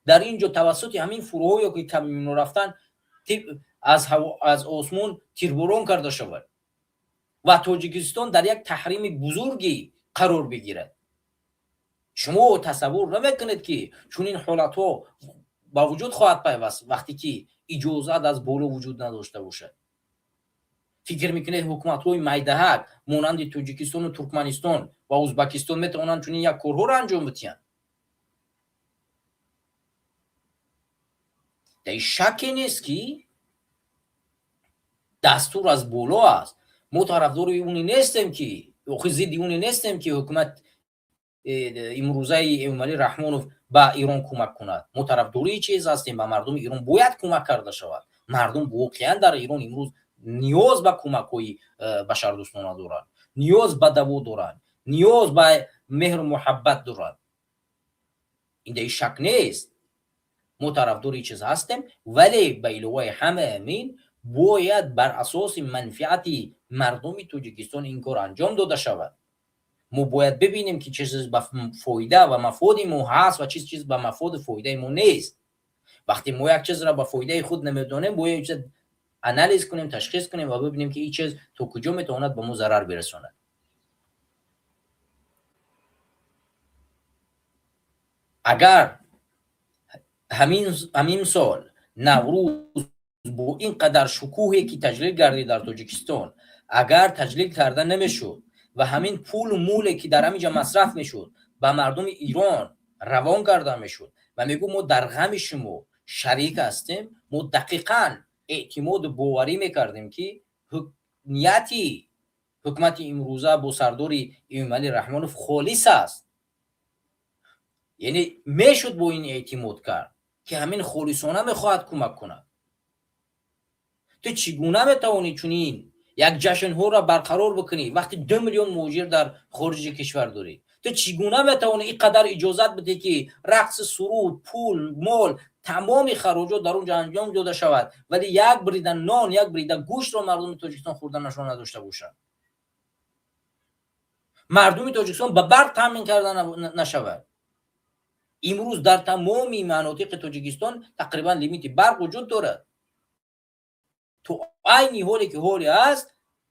дар ин ҷо тавассути ҳамин фуроҳо ё ки камёнҳо рафтан, аз осмон тирборон карда шавад ва Тоҷикистон дар як таҳрими бузургӣ қарор бигирад. Шумо тасаввур намекунед, ки чунин ҳолатҳо ба вуҷуд хоҳад пайваст, вақте ки иҷозат аз боло вуҷуд надошта бошад. Фикр мекунед, ҳукуматҳои майдаҳак монанди Тоҷикистону Туркманистон ва Ӯзбекистон метавонанд чунин як корҳоро анҷом бидиҳанд? Дар шакке нест, ки дастур аз боло аст. Мо тарафдори уне нестем, ки охи зидди уне нестем, ки ҳукумат имрӯзаи Эмомалӣ Раҳмонов ба Ирон кӯмак кунад. Мо тарафдории чиз ҳастем: ба мардуми Ирон бояд кӯмак карда шавад. Мардум воқеан дар Ирон имрӯз ниёз ба кӯмакҳои башардӯстона доранд, ниёз ба даво доранд, ниёз ба меҳру муҳаббат доранд. Ин дар шак нест, мо тарафдори чиз ҳастем, вале ба иловаи ҳама ҳамин бояд бар асоси манфиати мардуми Тоҷикистон ин кор анҷом дода шавад. Мо бояд бибинем, ки чиз ба фоида ва мафоди мо ҳаст ва чиз ба мафоду фоидаи мо нест. Вақте мо як чизро ба фоидаи худ намедонем, бояд чиз анализ кунем, ташхис кунем ва бибинем, ки ин чиз то куҷо метавонад ба мо зарар бирасонад. Агар ҳамин сол Наврӯз бо ин қадар шукӯҳе ки таҷлил гардид дар Тоҷикистон, агар таҷлил карда намешуд ва ҳамин пулу муле ки дар ҳамин ҷо масраф мешуд, ба мардуми Ирон равон карда мешуд ва мегӯ: мо дар ғами шумо Шарик ҳастем, мо дақиқан эътимоду боварӣ мекардем, ки нияти ҳукумати имрӯза бо сардори Эмомалӣ Раҳмонов холис аст. Яъне мешуд бо ин эътимод кард, ки ҳамин холисона мехоҳад кӯмак кунад. Ту чӣ гуна метавонӣ чунин як ҷашнҳоро барқарор бикунӣ, вақти 2 миллион муҳоҷир дар хориҷи кишвар дорӣ? Ту чӣ гуна метавонӣ ин қадар иҷозат бидиҳӣ, ки рақси, суруд, пул, мол, тамоми хароҷот дар он ҷо анҷом дода шавад, вале як бурида нон, як бурида гӯштро мардуми Тоҷикистон хӯрданашон надошта бошад, мардуми Тоҷикистон ба барқ таъмин карда нашавад? Имрӯз дар тамоми манотиқи Тоҷикистон тақрибан лимити барқ вуҷуд дорад. То айни ҳоле ки ҳоле аст,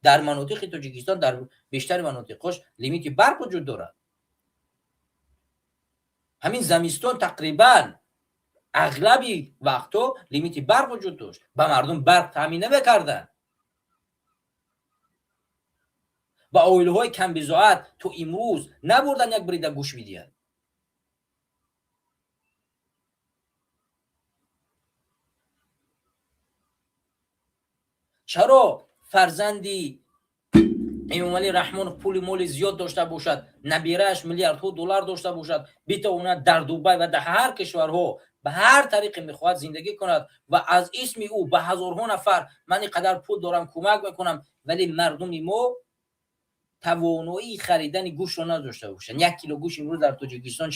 дар манотиқи Тоҷикистон, дар бештари манотиқҳош лимити барқ вуҷуд дорад. Ҳамин замистон тақрибан ағлаби вақтҳо лимити барқ вуҷуд дошт, ба мардум барқ таъмин намекарданд. Ба оилаҳои камбизоат то имрӯз набурдан як бурида гӯшт бидиҳад. Чаро фарзанди Эмомалӣ Раҳмонов пули моли зиёд дошта бошад, набирааш миллиардҳо доллар дошта бошад, битавонад дар Дубай ва дар ҳар кишварҳо ба ҳар тариқе мехоҳад зиндагӣ кунад ва аз исми ӯ ба ҳазорҳо нафар ман ин қадар пул дорам, кӯмак мекунам, вале мардуми мо тавоноии харидани гӯштро надошта бошанд? 1 кило гӯшт имрӯз дар Тоҷикистон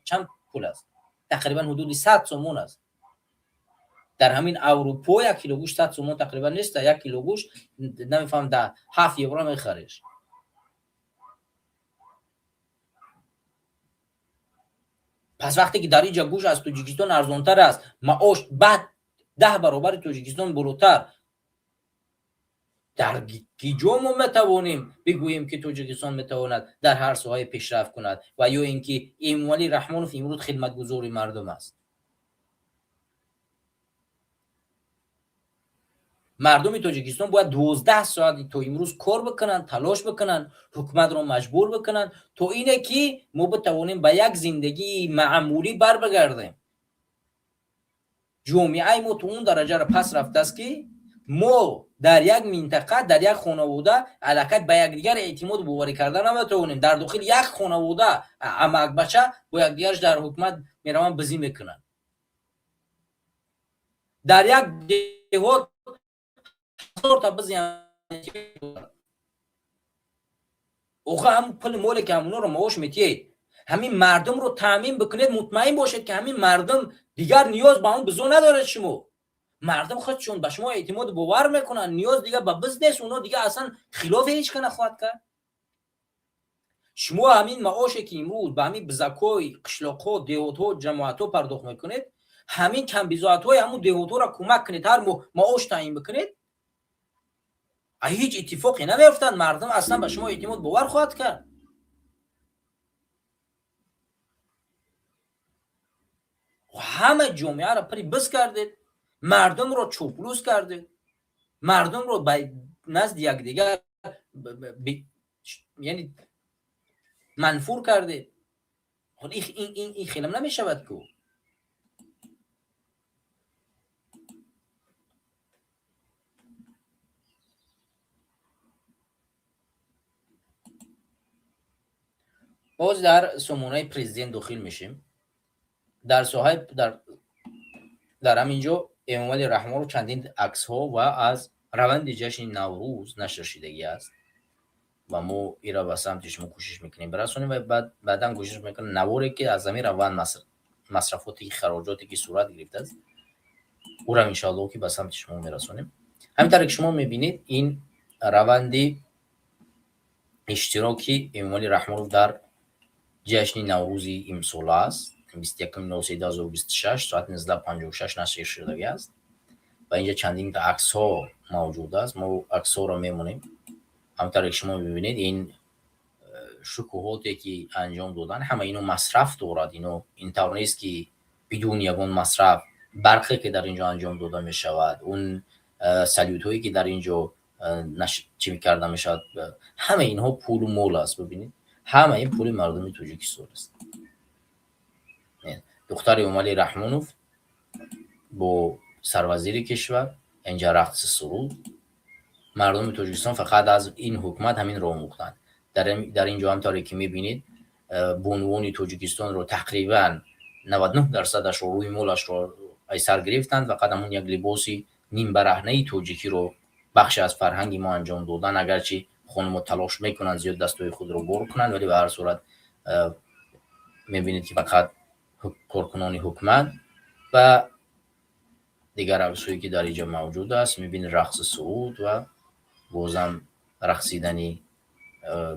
чанд пул аст? Тақрибан ҳудуди 100 сомон аст. Дар ҳамин Аврупо 1 кило гӯшт 100 сомон тақрибан нест. 1 кило гӯшт, намефаҳмам, да 7 евро мехариш. Пас вақте ки дар инҷа гӯшт аз Тоҷикистон арзонтар аст, маош баъд 10 баробари Тоҷикистон болотар, дар ки ҷо мо метавонем бигӯем, ки Тоҷикистон метавонад дар ҳар соҳае пешрафт кунад ва ё ин ки Эмомалӣ Раҳмонов имрӯз хидматгузори мардум аст? Мардуми Тоҷикистон бояд 12 соат то имрӯз кор бикунанд, талош бикунанд, ҳукуматро маҷбур бикунанд, то ине ки мо битавонем ба як зиндагии маъмулӣ барбигардем. Ҷомеаи мо то он дараҷаро пас рафтааст, ки мо дар як минтақа, дар як хонавода аллакай ба якдигар эътимоду боварӣ карда наметавонем. Дар дохили як хонавода амакбача бо якдигарш дар ҳукумат мераванд, бизӣ мекунанд. Дар як деҳот ҳазорта бизи. Охи ҳамн пули моле ки ҳамонро маош метиҳед, ҳамин мардумро таъмин бикунед, мутмаин бошед, ки ҳамин мардум дигар ниёз ба он бизо надорад. Шумо мардум худшон ба шумо эътимоду бовар мекунанд, ниёз дигар ба биз нест, оно дигар аслан хилофи ҳеҷ ка нахоҳад кард. Шумо ҳамин маоше ки имрӯз ба ҳамин бизакҳои қишлоқҳо, деҳотҳо, ҷамоатҳо пардохт мекунед, ҳамин камбизоатҳои ҳамун деҳотҳоро кӯмак кунед, ҳар моҳ маош таъин бикунед, ҳеҷ иттифоқе намеафтад. Мардум аслан ба шумо эътимод бовар хоҳад кард. Ҳама ҷомеаро пири биз кардед, мардумро чӯплус кардед, мардумро ба назди якдигар, яъне, манфур кардед. Ин хелам намешавад ку. Боз дар сомонаи президент дохил мешем. Дар соҳаи дар ҳамин ҷо Эмомалӣ Раҳмонро чандин аксҳо ва аз раванди ҷашни Наврӯз нашр шидагӣ аст ва мо ира ба самти шумо кӯшиш мекунем бирасонем ва баъдан кӯшиш мекунем наворе ки аз ҳамин раванд, масрафоте, хароҷоте ки сурат гирифтааст, ӯрам иншоаллоҳ ки ба самти шумо мерасонем. Ҳамин тавре ки шумо мебинед, ин раванди иштироки Эмомалӣ Раҳмонов дар ҷашни Наврӯзи имсола аст. 21.03.2026, соати 19:56 нашр шудагӣ аст ва инҷа чандин аксҳо мавҷуд аст. Мо аксҳоро мемонем. Ҳамин ки шумо мебинед, ин шукӯҳоте ки анҷом додан, ҳама ино масраф дорад. Ино ин тавр нест, ки бидуни ягон масраф. Барқе ки дар ин ҷо анҷом дода мешавад, он салютҳое ки дар ин ҷо чӣ карда мешавад, ҳама инҳо пулу мол аст. Бибинед, ҳама ин пули мардуми Тоҷикистон аст. Духтари Эмомалӣ Раҳмонов Бо сарвазири кишвар инҷа рақси суруд. Мардуми Тоҷикистон фақат аз ин ҳукумат ҳаминро омӯхтанд. Дар ин ҷо ҳамтавре ки мебинед, бонувони Тоҷикистонро тақрибан 99%-ашро рӯи молашро айсар гирифтанд, фақат ҳамон як либоси нимбараҳнаи тоҷикиро бахше аз фарҳанги мо анҷом додан. Агарчи хонумо талош мекунанд зиёд дастҳои худро бор кунанд, вале ба ҳар сурат мебинед, ки фақат коркунони ҳукумат ва дигар аксҳое ки дар инҷо мавҷуд аст, мебинед, рақси суруд ва бозам рақсидани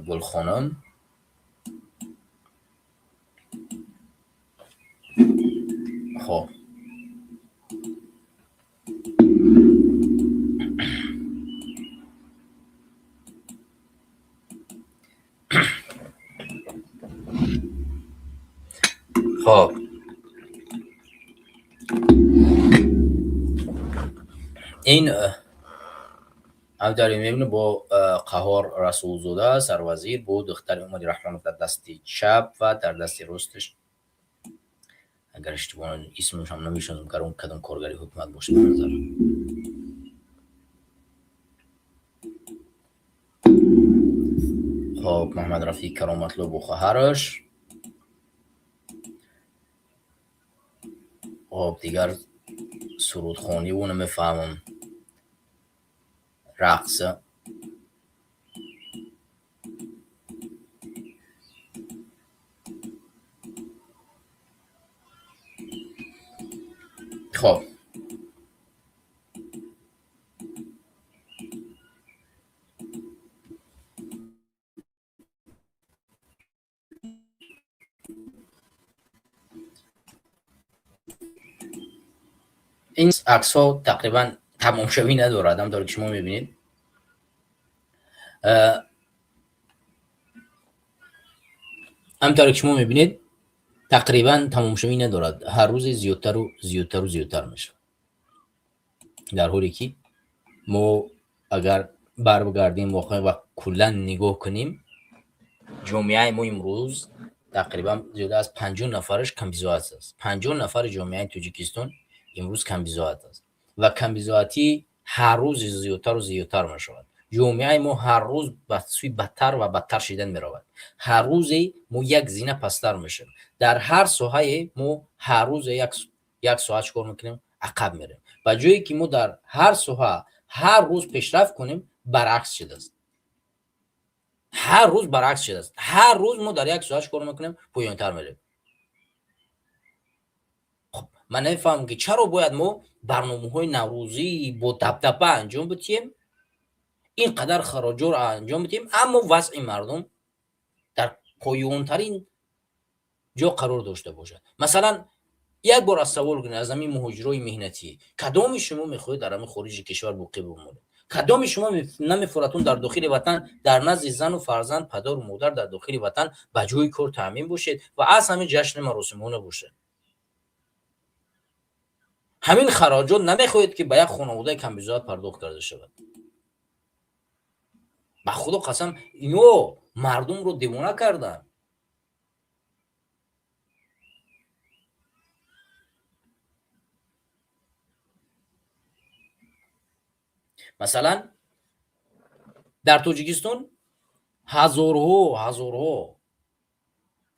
Гулхонум. Хоб, ин ҳамтавре мебинед, бо Қаҳор Расулзода, сарвазир, бо духтари Эмомалӣ Раҳмонов дар дасти чап ва дар дасти росташ, агар иштибоҳ исмашам намешиносам, кадом коргари ҳукумат бошад ба назар. Хоб, Муҳаммад Рафиқ Кароматло бо хоҳараш. Хоб, дигар сурудхониву намефаҳмам, рақс. Хоб, ин аксҳо тақрибан тамомшавӣ надорад. Ҳамтавре ки шумо мебинед, ҳамтавре ки шумо мебинед, тақрибан тамомшавӣ надорад, ҳар рӯзе зиёдтару зиёдтару зиёдтар мешавад. Дар ҳоле ки мо агар баргардем воқеан ва куллан нигоҳ кунем, ҷомеаи мо имрӯз тақрибан зиёда аз 50 нафараш камбизоат аст. 50 нафари ҷомеаи Тоҷикистон имрӯз камбизоат аст ва камбизоатӣ ҳар рӯз зиёдтару зиёдтар мешавад. Ҷомеаи мо ҳар рӯз ба сӯи бадтар ва бадтар шидан меравад. Ҳар рӯзе мо як зина пасттар мешавем. Дар ҳар соҳае мо ҳар рӯзе як соат чикор мекунем? Ақаб мерем. Ба ҷое ки мо дар ҳар соҳа ҳар рӯз пешрафт кунем, баръакс шудааст. Ҳар рӯз баръакс шудааст. Ҳар рӯз мо дар як соат чикор мекунем? Поёнтар мерем. Хуб, ман намефаҳмам, ки чаро бояд мо барномаҳои наврӯзӣ бо дабдаба анҷом бидиҳем, ин қадар хароҷотро анҷом бидиҳем, аммо вазъи мардум дар поёнтарин ҷо қарор дошта бошад. Масалан, як бор аз савол кунед аз ҳамин муҳоҷирои меҳнатӣ: кадоми шумо мехоҳед дар ҳамин хориҷи кишвар боқӣ бимонед? Кадоми шумо намефуратон дар дохили ватан, дар назди зану фарзанд, падару модар, дар дохили ватан ба ҷои кор таъмин бошед ва аз ҳамин ҷашни маросимҳо набошед? Ҳамин хароҷот намехоҳед, ки ба як хонаводаи камбизоат пардохт карда шавад? Ба Худо қасам, ино мардумро девона карданд. Масалан, дар Тоҷикистон ҳазорҳо, ҳазорҳо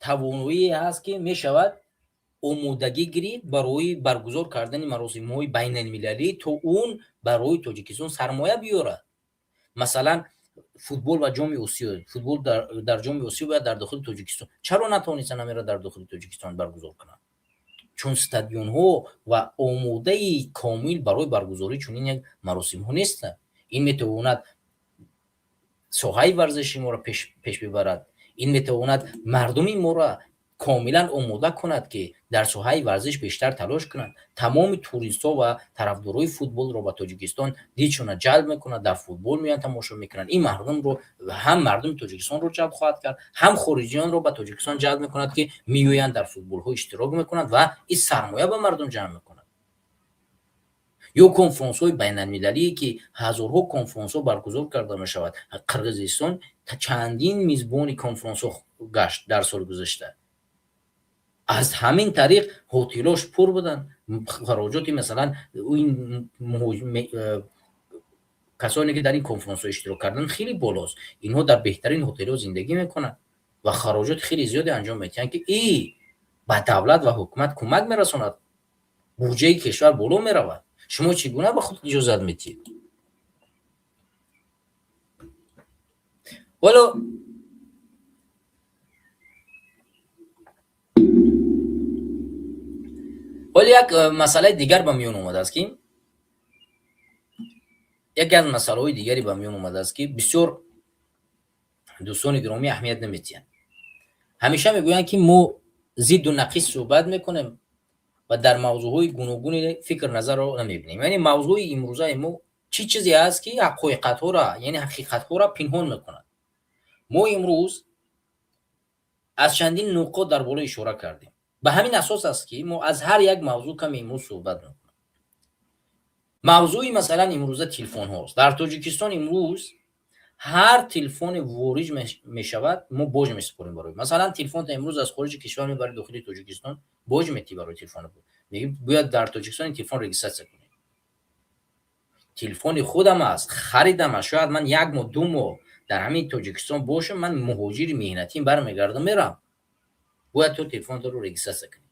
тавоноие ҳаст, ки мешавад омодагӣ гирифт барои баргузор кардани маросимҳои байналмилалӣ, то он барои Тоҷикистон сармоя биёрад. Масалан, футбол ва Ҷоми Осиё, футбол дар Ҷоми Осиё бояд дар дохили Тоҷикистон. Чаро натавонистанд ҳаминро дар дохили Тоҷикистон баргузор кунанд? Чун стадионҳо ва омодаи комил барои баргузории чунин як маросимҳо нестанд. Ин метавонад соҳаи варзиши моро пеш бибарад, ин метавонад мардуми моро комилан омода кунад, ки дар соҳаи варзиш бештар талош кунанд, тамоми туристҳо ва тарафдорои футболро ба Тоҷикистон дидшона ҷалб мекунад, дар футбол меоянд, тамошо мекунанд. Ин мардумро ҳам мардуми Тоҷикистонро ҷалб хоҳад кард, ҳам хориҷиёнро ба Тоҷикистон ҷалб мекунад, ки меоянд, дар футболҳо иштирок мекунанд ва ин сармоя ба мардум ҷамъ мекунад. Ё конфронсҳои байналмилалие, ки ҳазорҳо конфронсҳо баргузор карда мешавад. Қирғизистон чандин мизбони конфронсҳо гашт дар соли гузашта. Аз ҳамин тариқ ҳотелош пур буданд. Хароҷоти, масалан, ин касоне ки дар ин конференсҳо иштирок карданд, хеле болост. Инҳо дар беҳтарин ҳотелҳо зиндагӣ мекунанд ва хароҷоти хеле зиёде анҷом медиҳанд, ки и ба давлат ва ҳукумат кӯмак мерасонад, буҷаи кишвар боло меравад. Шумо чӣ гуна ба худ иҷозат медиҳед? Ҳоло як масъалаи дигар ба миён омадааст, ки яке аз масъалаҳои дигаре ба миён омадааст, ки бисёр дӯстони гиромӣ аҳамият намедиҳанд. Ҳамеша мегӯянд, ки мо зидду нақиз суҳбат мекунем ва дар мавзӯъҳои гуногуни фикр назарро намебинем. Яъне мавзӯи имрӯзаи мо чӣ чизе аст, ки ҳақиқатҳоро, яъне ҳақиқатҳоро пинҳон мекунад? Мо имрӯз аз чандин нуқот дар боло ишора кардем. Ба ҳамин асос аст, ки мо аз ҳар як мавзӯъ каме имрӯз суҳбат мекунем. Мавзӯи, масалан, имрӯза телефонҳост. Дар Тоҷикистон имрӯз ҳар телефоне ворид мешавад, мо боҷ месупорем. Барои масалан, телефонта имрӯз аз хориҷи кишвар мебари дохили Тоҷикистон, боҷ метиҳӣ барои телефона. Мегӣ, бояд дар Тоҷикистон ин телефон регистрация кунӣ. Телефони худам аст, харидам аст. Шояд ман як моҳ, 2 моҳ дар ҳамин Тоҷикистон бошам, ман муҳоҷири меҳнатим, бармегардам, мерам. Бояд ту телефонро регистрация кунӣ.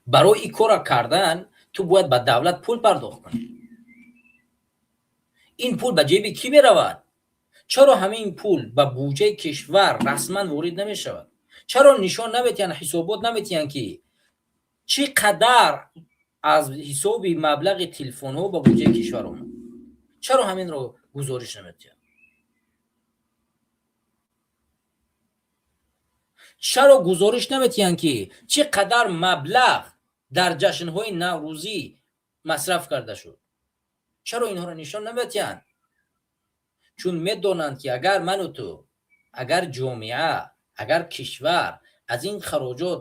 Барои ин корро кардан ту бояд ба давлат пул пардохт кунӣ. Ин пул ба ҷеби кӣ меравад? Чаро ҳамин пул ба буҷаи кишвар расман ворид намешавад? Чаро нишон наметиҳанд, ҳисобот наметиҳанд, ки чӣ қадар аз ҳисоби маблағи телефонҳо ба буҷаи кишвар омад? Чаро ҳаминро гузориш наметиҳанд? Чаро гузориш наметиҳанд, ки чӣ қадар маблағ дар ҷашнҳои наврӯзӣ масраф карда шуд? Чаро инҳоро нишон наметиҳанд? Чун медонанд, ки агар ману ту, агар ҷомеа, агар кишвар аз ин хароҷот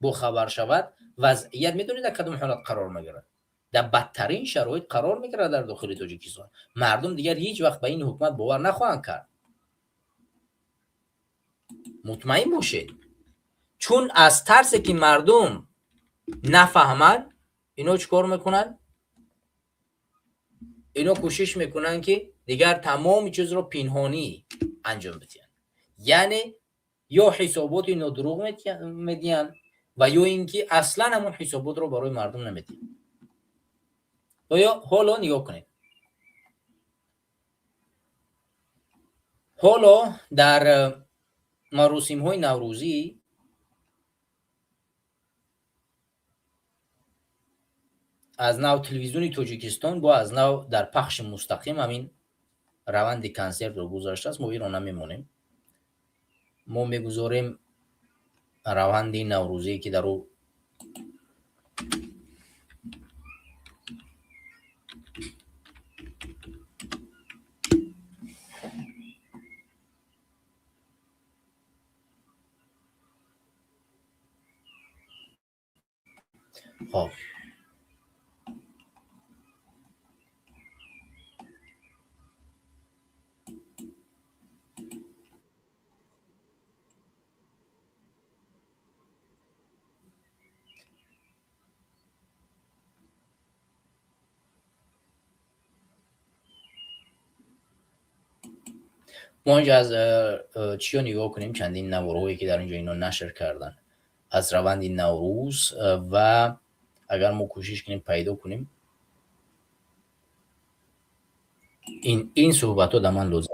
бохабар шавад, вазъият медонед дар кадом ҳолат қарор мегирад? Дар бадтарин шароит қарор мегирад. Дар дохили Тоҷикистон мардум дигар ҳеҷ вақт ба ин ҳукумат бовар нахоҳанд кард, мутмаин бошед. Чун аз тарсе ки мардум нафаҳманд, ино чӣ кор мекунанд? Ино кӯшиш мекунанд, ки дигар тамоми чизро пинҳонӣ анҷом бидиҳанд, яъне ё ҳисоботи нодуруғ медиҳанд ва ё ин ки аслан ҳамон ҳисоботро барои мардум намедиҳанд. Оё ҳоло нигоҳ кунед, ҳоло дар маросимҳои наврӯзӣ аз нав телевизиони Тоҷикистон бо аз нав дар пахши мустақим ҳамин раванди консертро гузаштааст. Мо инро намемонем, мо мегузорем раванди наврӯзие, ки дар ӯ хоб. Мо инҷа аз чиё нигоҳ кунем, чандин наворҳое, ки дар инҷо ино нашр карданд аз раванди Наврӯз, ва агар мо кӯшиш кунем пайдо кунем ин суҳбатҳо дар ман лозим.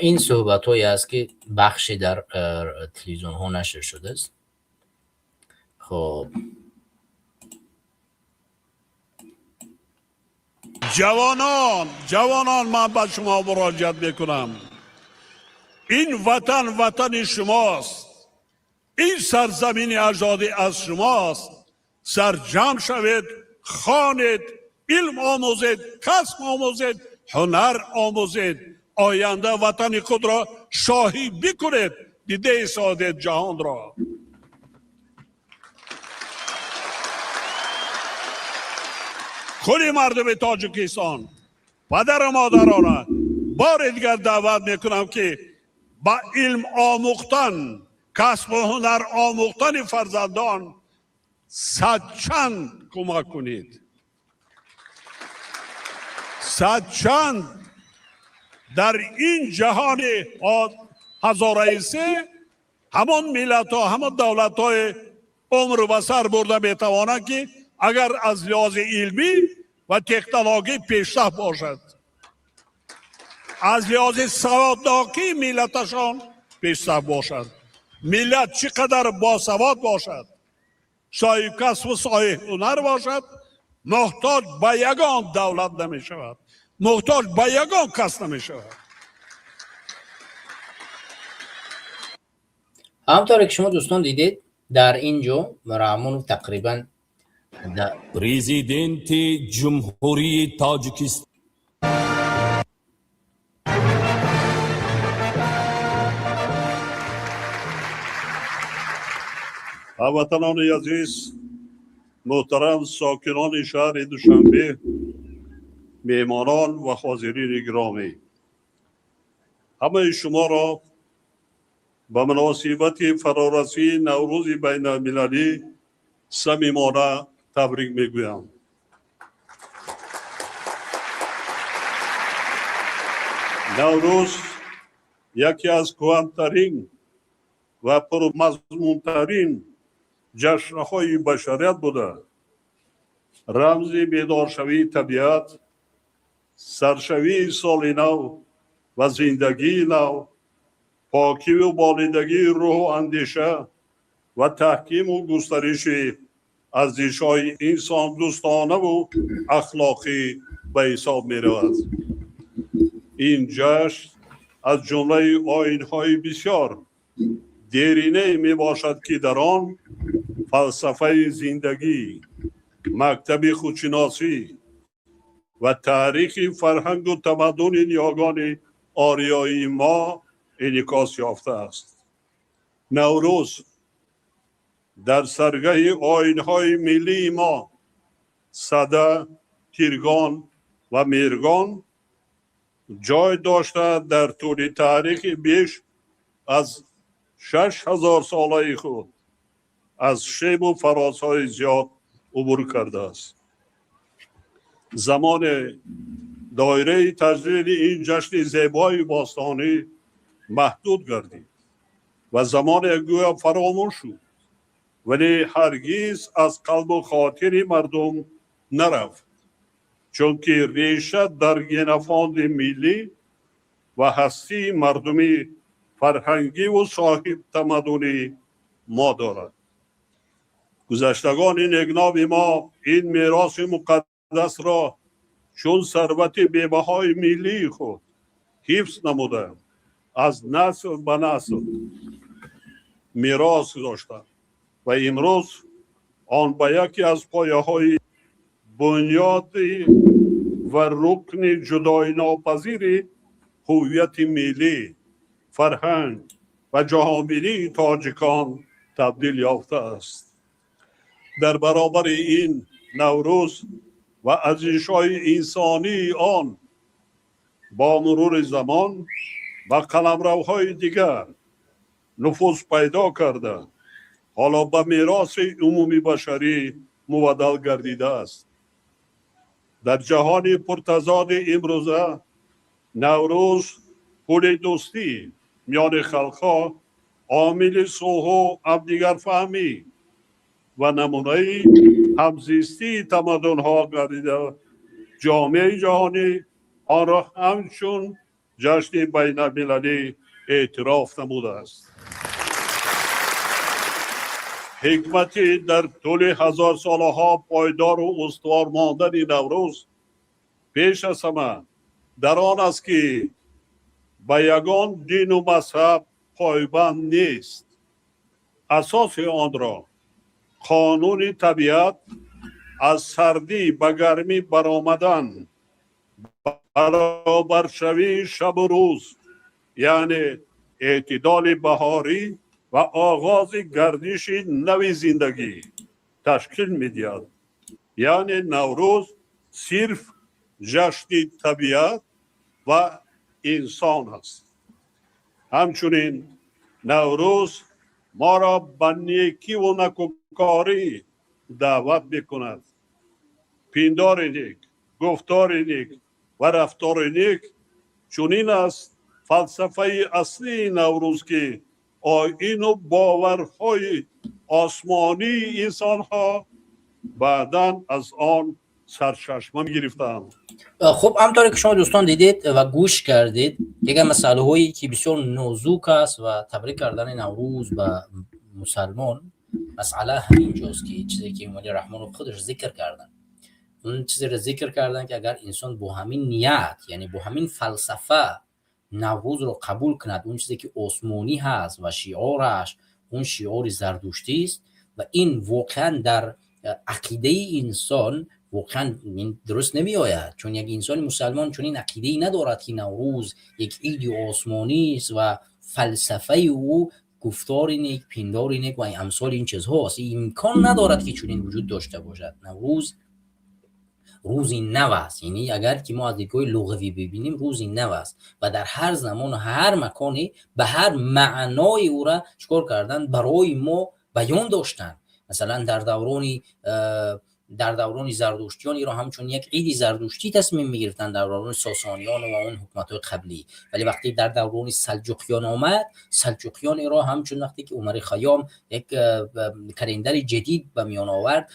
Ин суҳбатҳое аст, ки бахше дар телевизионҳо нашр шудааст. Хоб. Ҷавонон, ҷавонон, ман ба шумо муроҷиат мекунам. Ин ватан ватани шумост, ин сарзамини аҷдодӣ аз шумост. Сарҷамъ шавед, хонед, илм омӯзед, касб омӯзед, ҳунар омӯзед. Оянда ватани худро шоҳӣ бикунед, дидаи содед ҷаҳонро. Кулли мардуми Тоҷикистон, падару модарона бори дигар даъват мекунам, ки ба илм омӯхтан, касбу ҳунар омӯхтани фарзандон садчанд кӯмак кунед, садчанд. Дар ин ҷаҳони ҳазораи се ҳамон миллатҳо, ҳамон давлатҳои умр ба сар бурда метавонанд, ки агар аз лиҳози илмӣ ва технологӣ пешрафт бошад, аз лиҳози саводнокии миллаташон пешрафт бошад. Миллат чӣ қадар босавод бошад, соҳибкасбу соҳибҳунар бошад, муҳтоҷ ба ягон давлат намешавад, муҳтоҷ ба ягон кас намешавад. Ҳамонтавре ки шумо, дӯстон, дидед, дар ин ҷо Раҳмонов тақрибан Президенти Ҷумҳурии Тоҷикистон. Ҳамватанони азиз, муҳтарам сокинони шаҳри Душанбе, меҳмонон ва ҳозирини гиромӣ, ҳамаи шуморо ба муносибати фарорасии Наврӯзи байналмилалӣ самимона табрик мегӯям. Наврӯз яке аз кӯҳантарин ва пурмазмунтарин ҷашнҳои башарият буда, рамзи бедоршавии табиат, саршавии соли нав ва зиндагии нав, покиву болидагии рӯҳу андеша ва таҳкиму густариши арзишҳои инсондӯстонаву ахлоқӣ ба ҳисоб меравад. Ин ҷашн аз ҷумлаи оинҳои бисёр деринае мебошад, ки дар он фалсафаи зиндагӣ, мактаби худшиносӣ ва таърихи фарҳангу тамаддуни ниёгони ориёии мо инъикос ёфтааст. Наврӯз дар саргаҳи оинҳои миллии мо Сада, Тиргон ва Меҳргон ҷой дошта, дар тӯли таърихи беш аз 6000-солаи худ аз шебу фарозҳои зиёд убур кардааст. Замоне доираи таҷлили ин ҷашни зебои бостонӣ маҳдуд гардид ва замоне гӯё фаромӯш шуд, вале ҳаргиз аз қалбу хотири мардум нарафт, чунки реша дар генофонди миллӣ ва ҳастии мардумӣ, фарҳангиву соҳибтамаддунӣ мо дорад. Гузаштагони некноми мо ин мероси муқаддасро чун сарвати бебаҳои миллии худ ҳифз намуда, аз насл ба насл мерос гузоштанд ва имрӯз он ба яке аз пояҳои бунёди ва рукни ҷудоинопазири ҳуввияти миллӣ, фарҳанг ва ҷаҳонбинии тоҷикон табдил ёфтааст. Дар баробари ин, Наврӯз ва арзишҳои инсонии он бо мурури замон ба қаламравҳои дигар нуфуз пайдо карда, ҳоло ба мероси умумибашарӣ мубаддал гардидааст. Дар ҷаҳони пуртазоди имрӯза Наврӯз пули дӯстӣ миёни халқҳо, омили сулҳу ҳамдигарфаҳмӣ ва намунаи ҳамзистии тамаддунҳо гардида, ҷомеаи ҷаҳонӣ онро ҳамчун ҷашни байналмилалӣ эътироф намудааст. Ҳикмати дар тӯли ҳазорсолаҳо пойдору устувор мондани Наврӯз пеш аз ҳама дар он аст, ки ба ягон дину мазҳаб пойбанд нест. Асоси онро қонуни табиат, аз сардӣ ба гармӣ баромадан, баробаршавии шабу рӯз, яъне эътидоли баҳорӣ ва оғози гардиши нави зиндагӣ ташкил медиҳад. Яъне Наврӯз Сирф ҷашни табиат ва инсон аст. Ҳамчунин Наврӯз моро ба некиву накӯкорӣ даъват мекунад. Пиндори нек, гуфтори нек ва рафтори нек — чунин аст фалсафаи аслии Наврӯз, ки оину боварҳои осмонии инсонҳо баъдан аз он сарчашма гирифтаанд. Хуб, ҳамторе ки шумо, дӯстон, дидед ва гӯш кардед, яке масъалаҳое ки бисёр нозук аст ва табрик кардани Наврӯз ба мусалмон, масъала ҳамин ҷост, ки чизе ки Эмомалӣ Раҳмонов худаш зикр карданд, он чизеро зикр карданд, ки агар инсон бо ҳамин ният, яъне бо ҳамин фалсафа Наврӯзро қабул кунад, он чизе ки осмонӣ ҳаст ва шиораш он шиори зардуштист ва ин воқеан дар ақидаи инсон воқеан дуруст намеояд, чун як инсони мусалмон чунин ақидае надорад, ки Наврӯз як иди осмонист ва фалсафаи ӯ гуфтори нек, пиндори нек ва амсоли ин чизҳост. Имкон надорад, ки чунин вуҷуд дошта бошад. Наврӯз рӯзи нав аст, яъне агар ки мо аз дидгоҳи луғавӣ бибинем, рӯзи нав аст ва дар ҳар замону ҳар маконе ба ҳар маънои ӯра чикор кардан, барои мо баён доштанд. Масалан, дар даврони зардуштиён иро ҳамчун як иди зардуштӣ тасмим мегирифтанд, дар даврони сосониён ва он ҳукуматҳои қаблӣ. Вале вақте дар даврони салҷуқиён омад, салҷуқиён иро ҳамчун, вақте ки Умари Хайём як календари ҷадид ба миён овард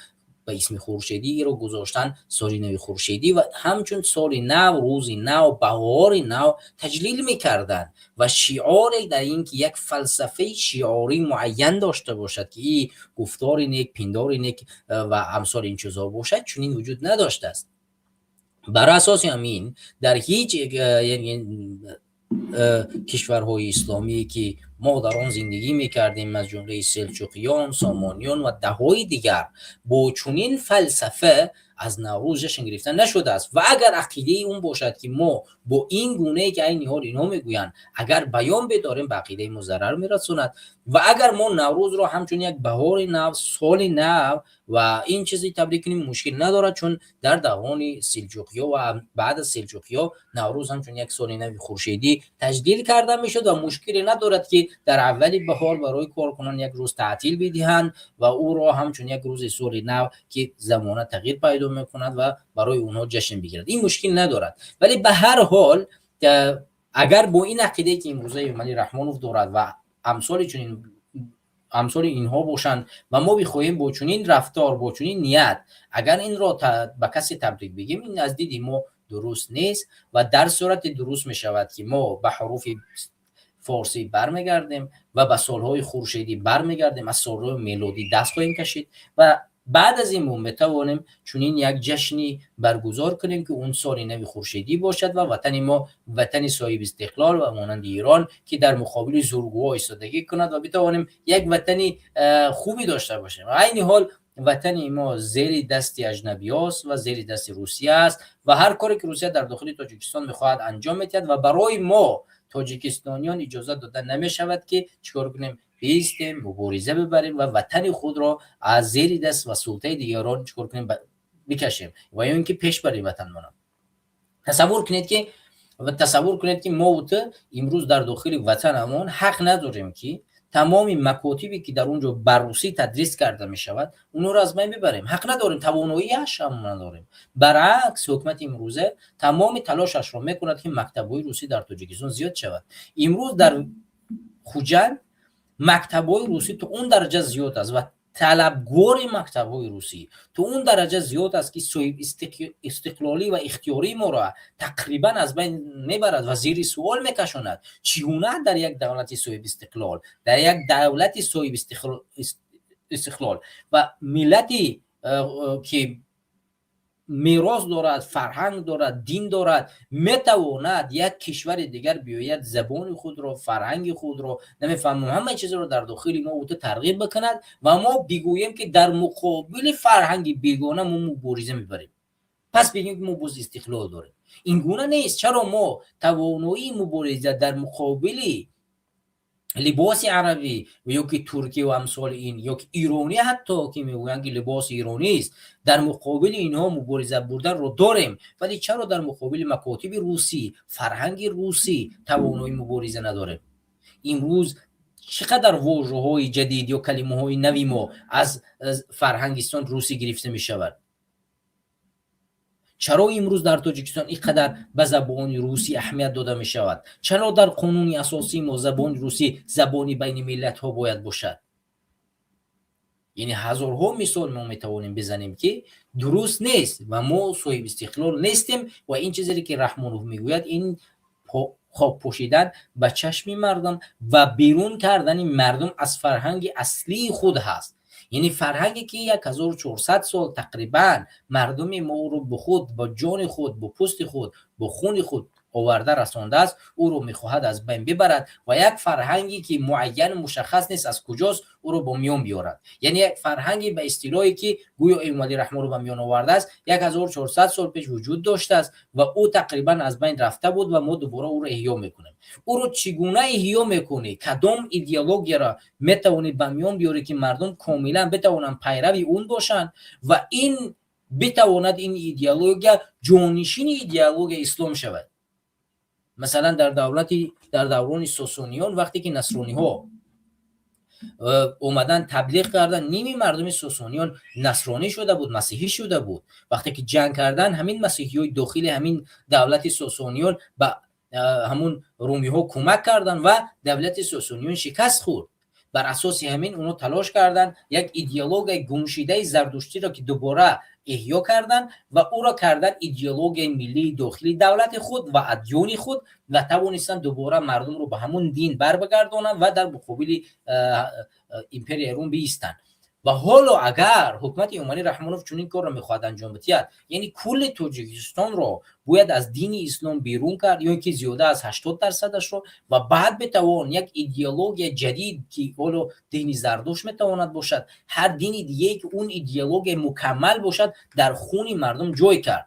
ба исми хуршедӣ, иро гузоштанд соли нави хуршедӣ ва ҳамчун соли нав, рӯзи нав, баҳори нав таҷлил мекарданд. Ва шиоре дар ин ки як фалсафаи шиорӣ муайян дошта бошад, ки и гуфтори нек, пиндори нек ва амсоли ин чизҳо бошад, чунин вуҷуд надоштааст. Бар асоси ҳамин, дар ҳеҷ кишварҳои исломие, ки мо дар он зиндагӣ мекардем, аз ҷумлаи селҷуқиён, сомониён ва даҳҳои дигар, бо чунин фалсафа аз Наврӯз ҷашн гирифта нашудааст. Ва агар ақидаи он бошад, ки мо бо ин гунае, ки айни ҳол инҳо мегӯянд, агар баён бидорем, ба ақидаи мо зарар мерасонад. Ва агар мо Наврӯзро ҳамчун як баҳори нав, соли нав ва ин чизи табрик кунем, мушкил надорад, чун дар даврони селҷуқиё ва баъд аз селҷуқиё Наврӯз ҳамчун як соли нави хуршедӣ таҷлил карда мешуд ва мушкиле надорад, ки дар аввали баҳор барои коркунон як рӯз таътил бидиҳанд ва ӯро ҳамчун як рӯзи соли нав, ки замона тағйир пайдо мекунад, ва барои онҳо ҷашн бигирад. Ин мушкил надорад. Вале ба ҳар ҳол, агар бо ин ақидае, ки имрӯза Эмомалӣ Раҳмонов дорад ва амсоли чунин, амсоли инҳо бошанд ва мо бихоҳем бо чунин рафтор, бо чунин ният агар инро ба касе табрик бигем, ин аз диди мо дуруст нест. Ва дар сурати дуруст мешавад, ки мо ба ҳуруфи форсӣ бармегардем ва ба солҳои хуршедӣ бармегардем, аз солҳои мелодӣ даст хоҳем кашид ва баъд аз ин мо метавонем чунин як ҷашни баргузор кунем, ки он соли нави хуршедӣ бошад ва ватани мо ватани соҳиби истиқлол ва монанди Эрон, ки дар муқобили зургӯҳо истодагӣ кунад ва битавонем як ватани хубе дошта бошем. Айни ҳол ватани мо зери дасти аҷнабиёст ва зери дасти Русия аст ва ҳар коре ки Русия дар дохили Тоҷикистон мехоҳад, анҷом медиҳад ва барои мо тоҷикистониён иҷозат дода намешавад, ки чикор кунем, биистем, мубориза бибарем ва ватани худро аз зери даст ва султаи дигарон чикор кунем, бикашем ва ё ин ки пеш барем ватанмона. Тасаввур кунед, ки мо ту имрӯз дар дохили ватанамон ҳақ надорем, ки тамоми макотибе, ки дар он ҷо ба русӣ тадрис карда мешавад, онҳоро аз байн бибарем. Ҳақ надорем, тавоноияш ҳам надорем. Баръакс, ҳукумати имрӯза тамоми талошашро мекунад, ки мактабҳои русӣ дар Тоҷикистон зиёд шавад. Имрӯз дар Хуҷанд мактабҳои русӣ то он дараҷа зиёд аст ва талабгори мактабҳои русӣ то он дараҷа зиёд аст, ки соҳиб истиқлолӣ ва ихтиёрии моро тақрибан аз байн мебарад ва зери суол мекашонад. Чӣ гуна дар як давлати соҳиб истиқлол, дар як давлати соҳиб истиқлол ва миллати ки мерос дорад, фарҳанг дорад, дин дорад, метавонад як кишвари дигар биёяд, забони худро, фарҳанги худро, намефаҳмам, ҳамаи чизро дар дохили мо ӯто тарғиб бикунад ва мо бигӯем, ки дар муқобили фарҳанги бегона мо мубориза мебарем, пас бигӯем, ки мо боз истиқлол дорем? Ин гуна нест. Чаро мо тавоноии мубориза дар муқобили Либоси арабӣ ё ки туркӣ ва амсоли ин, ё ки иронӣ, ҳатто ки мегӯянд, ки либоси иронист, дар муқобили инҳо мубориза бурданро дорем. Вале чаро дар муқобили макотиби русӣ, фарҳанги русӣ тавонои мубориза надорем? Имрӯз чӣ қадар вожаҳои ҷадид ё калимаҳои нави мо аз фарҳангистон русӣ гирифта мешавад? Чаро имрӯз дар Тоҷикистон ин қадар ба забони русӣ аҳамият дода мешавад? Чаро дар қонуни асосии мо забони русӣ забони байни миллатҳо бояд бошад? Яъне ҳазорҳо мисол мо метавонем бизанем, ки дуруст нест ва мо соҳиби истиқлол нестем. Ва ин чизе, ки Раҳмонов мегӯяд, ин хок пошидан ба чашми мардум ва берун кардани мардум аз фарҳанги аслии худ ҳаст. Яъне фарҳанге, ки 1400 сол тақрибан мардуми мо ӯро бо худ, бо ҷони худ, бо пӯсти худ, бо хуни худ оварда расондааст, ӯро мехоҳад аз байн бибарад ва як фарҳанге, ки муайяну мушаххас нест аз куҷост, ӯро бо миён биёрад. Яъне як фарҳанге ба истилоҳе, ки гӯё Эмомалӣ Раҳмонро ба миён овардааст, 1400 сол пеш вуҷуд доштааст ва ӯ тақрибан аз байн рафта буд ва мо дубора ӯро эҳё мекунем. Ӯро чӣ гуна эҳё мекунӣ? Кадом идеологияро метавонӣ ба миён биёрӣ, ки мардум комилан битавонанд пайрави он бошанд ва ин битавонад ин идеология ҷонишини идеологияи ислом шавад? Масалан, дар давлати, дар даврони Сосониён, вақте ки насрониҳо омадан таблиғ кардан, ними мардуми Сосониён насронӣ шуда буд, масеҳӣ шуда буд. Вақте ки ҷанг кардан, ҳамин масеҳиҳои дохили ҳамин давлати Сосониён ба ҳамун румиҳо кӯмак карданд ва давлати Сосониён шикаст хӯрд. Бар асоси ҳамин онҳо талош карданд як идеологияи гумшидаи зардуштиро, ки дубора эҳё карданд ва ӯро карданд идеологияи миллии дохили давлати худ ва адёни худ ва тавонистанд дубора мардумро ба ҳамун дин барбагардонанд ва дар муқобили империяи Рум биистанд. Ва ҳоло агар ҳукумати Эмомалӣ Раҳмонов чунин корро мехоҳад анҷом бидиҳад, яъне кулли Тоҷикистонро бояд аз дини ислом берун кард ё ки зиёда аз 80 дарсадашро ва баъд битавон як идеология ҷадид, ки ҳоло дини Зардушт метавонад бошад, ҳар дини дигае, ки он идеология мукаммал бошад, дар хуни мардум ҷой кард.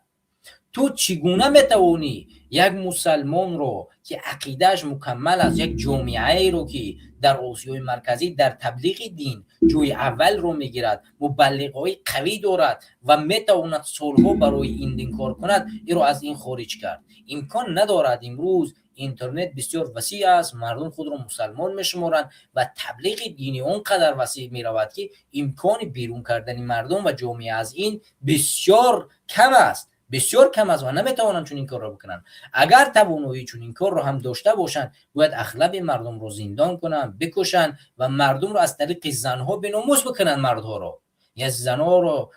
Ту чӣ гуна метавонӣ як мусалмонро, ки ақидааш мукаммал аст, як ҷомеаеро, ки дар Осиёи Марказӣ дар таблиғи дин ҷои аввалро мегирад, мубаллиғҳои қавӣ дорад ва метавонад солҳо барои ин дин кор кунад, иро аз ин хориҷ кард? Имкон надорад. Имрӯз интернет бисёр васеъ аст, мардум худро мусалмон мешуморанд ва таблиғи дини он қадар васеъ меравад, ки имкони берун кардани мардум ва ҷомеа аз ин бисёр кам аст, бисёр кам аст ва наметавонанд чунин корро бикунанд. Агар тавоноии чунин корро ҳам дошта бошанд, бояд ахлаби мардумро зиндон кунанд, бикушанд ва мардумро аз тариқи занҳо беномус бикунанд, мардҳоро, я занонро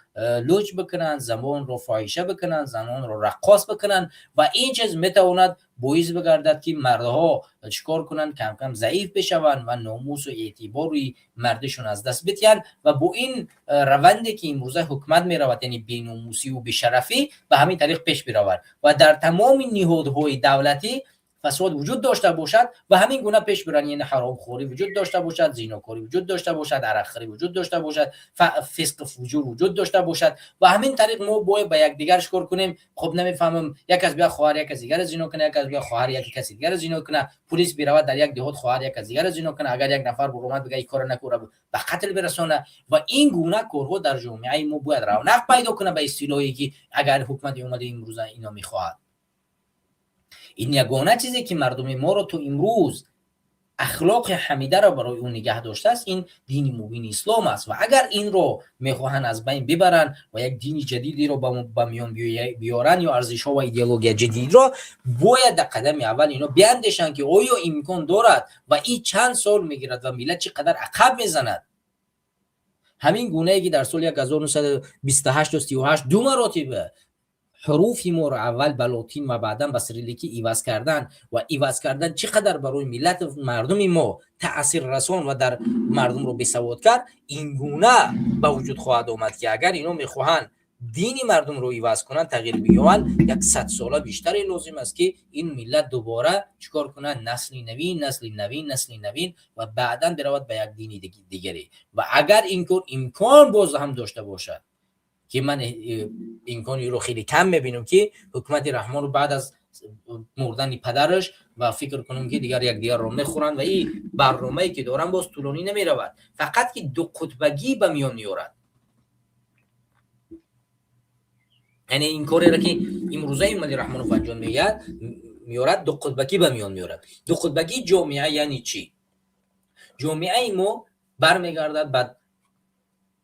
луч бикунанд, занонро фоҳиша бикунанд, занонро раққос бикунанд. Ва ин чиз метавонад боис бигардад, ки мардҳо чӣ кор кунанд? Камкам заиф бишаванд ва номусу эътибори мардишон аз даст бидиҳанд. Ва бо ин раванде, ки имрӯза ҳукумат меравад, яъне беномусиву бешарафӣ ба ҳамин тариқ пеш биравад ва дар тамоми ниҳодҳои давлатӣ фасод вуҷуд дошта бошад ва ҳамин гуна пеш биранд, яъне ҳаромхорӣ вуҷуд дошта бошад, зинокорӣ вуҷуд дошта бошад, арақхӯрӣ вуҷуд дошта бошад, фисқ фуҷур вуҷуд дошта бошад. Ва ҳамин тариқ мо бояд ба якдигар шикор кунем. Хоб, намефаҳмам, як кас бия хоҳар як кас дигарро зино кунад, як кас бия хоҳар яке каси дигарро зино кунад, пулис биравад, дар як деҳот хоҳар як кас дигарро зино кунад, агар як нафар буромад, бига ин корро накура, ба қатл бирасонад. Ва ин гуна корҳо дар ҷомеаи мо бояд равнақ пайдо кунад. Ба истилоҳе, ки агар ҳукумати омада имрӯза ино мехоҳад, ин ягона чизе, ки мардуми моро то имрӯз ахлоқи ҳамидаро барои ӯ нигаҳ доштааст, ин дини мубини ислом аст. Ва агар инро мехоҳанд аз байн бибаранд ва як дини ҷадидиро ба миён биёранд ё арзишҳо ва идеология ҷадидро, бояд дар қадами аввал ино биандешанд, ки оё имкон дорад ва ин чанд сол мегирад ва миллат чӣ қадар ақаб мезанад. Ҳамин гунае, ки дар соли 1928 38 ду маротиба ҳуруфи моро аввал ба лотин ва баъдан ба сириликӣ иваз кардан ва иваз кардан чӣ қадар барои миллат, мардуми мо таъсир расон ва дар мардумро бесавод кард, ин гуна ба вуҷуд хоҳад омад, ки агар ино мехоҳанд дини мардумро иваз кунанд, тағйир биёбанд, як садсола бештаре лозим аст, ки ин миллат дубора чӣ кор кунад? Насли навин, насли навин, насли навин ва баъдан биравад ба як дини дигаре. Ва агар ин кор имкон боз ҳам дошта бошад, ки ман имкониро хеле кам мебинам, ки ҳукумати Раҳмонро баъд аз Мурдани падараш ва фикр кунам, ки дигар якдигарро мехӯранд ва ин барномае, ки доранд, боз тӯлонӣ намеравад, фақат ки дуқутбагӣ ба миён меорад. Яъне ин кореро, ки имрӯза Эмомалӣ Раҳмонов анҷом меорад, дуқутбагӣ ба миён меорад. Дуқутбагии ҷомеа яъне чӣ? Ҷомеаи мо бармегардад ба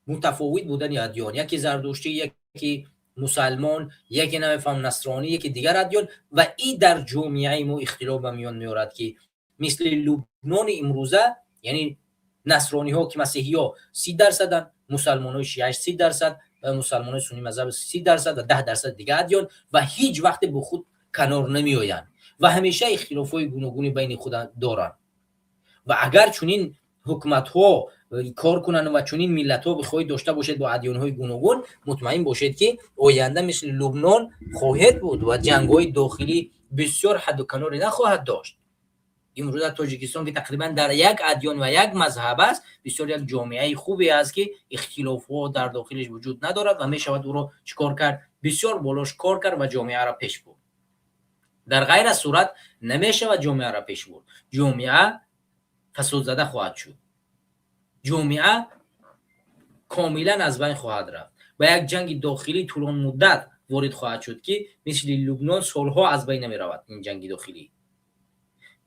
мутафовит будани адён: яке зардуштӣ, яке мусалмон, яке, намефаҳмам, насронӣ, яке дигар адён. Ва и дар ҷомеаи мо ихтилоф ба миён меорад, ки мисли Лубнони имрӯза, яъне насрониҳо, ки масеҳиҳо 30 дарсаданд, мусалмонҳои шиаш 30%, мусалмонҳои сунни мазҳаб 30% ва 10% дигар адён, ва ҳеҷ вақте бо худ канор намеоянд ва ҳамеша ихтилофҳои гуногуни байни худ доранд. Ва агар чунин ҳукуматҳо кор кунанд ва чунин миллатҳо бихоҳед дошта бошед бо адёнҳои гуногун, мутмаин бошед, ки оянда мисли Лубнон хоҳед буд ва ҷангҳои дохилӣ бисёр ҳадду каноре нахоҳад дошт. Имрӯза Тоҷикистон, ки тақрибан дар як адён ва як мазҳаб аст, бисёр як ҷомеаи хубе аст, ки ихтилофҳо дар дохилиш вуҷуд надорад ва мешавад ӯро чӣ кор кард? Бисёр болош кор кард ва ҷомеаро пеш бурд. Дар ғайр аз сурат намешавад ҷомеаро пеш бурд, ҷомеа фасодзада хоҳад шуд, ҷомеа комилан аз байн хоҳад рафт, ба як ҷанги дохилии тӯлонмуддат ворид хоҳад шуд, ки мисли Лубнон солҳо аз байн намеравад ин ҷанги дохилӣ.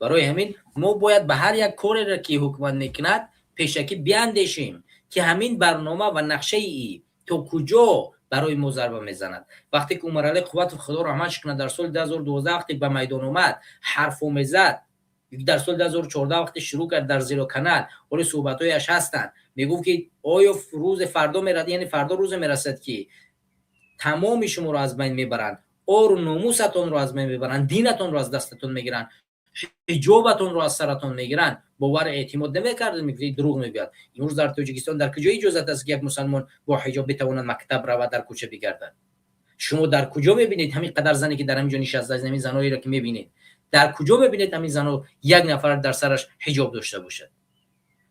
Барои ҳамин мо бояд ба ҳар як кореро, ки ҳукумат мекунад, пешакӣ биандешем, ки ҳамин барнома ва нақшаи и то куҷо барои мо зарба мезанад. Вақте ки Умаралӣ Қувватов, Худо раҳматш кунад, дар соли 2012 вақте ба майдон омад, ҳарфо мезад, дар соли 2014 вақте шурӯъ кард дар Зероканал, ҳоли суҳбатҳояш ҳастанд, мегуфт, ки оё рӯзе фардо мерад, яъне фардо рӯзе мерасад, ки тамоми шуморо аз байн мебаранд, ору номусатонро аз байн мебаранд, динатонро аз дастатон мегиранд, ҳиҷобатонро аз саратон мегиранд. Бовар эътимод намекардед, мегуфтед, дурӯғ мегӯяд. Имрӯз дар Тоҷикистон дар куҷо иҷозат аст, ки як мусалмон бо ҳиҷоб битавонад мактаб равад, дар кӯча бигардад? Шумо дар куҷо мебинед ҳамин қадар зане, ки дар ҳамин ҷо нишастааст, ҳамин заноеро, ки мебинед, дар куҷо мебинед ҳамин зано як нафар дар сараш ҳиҷоб дошта бошад,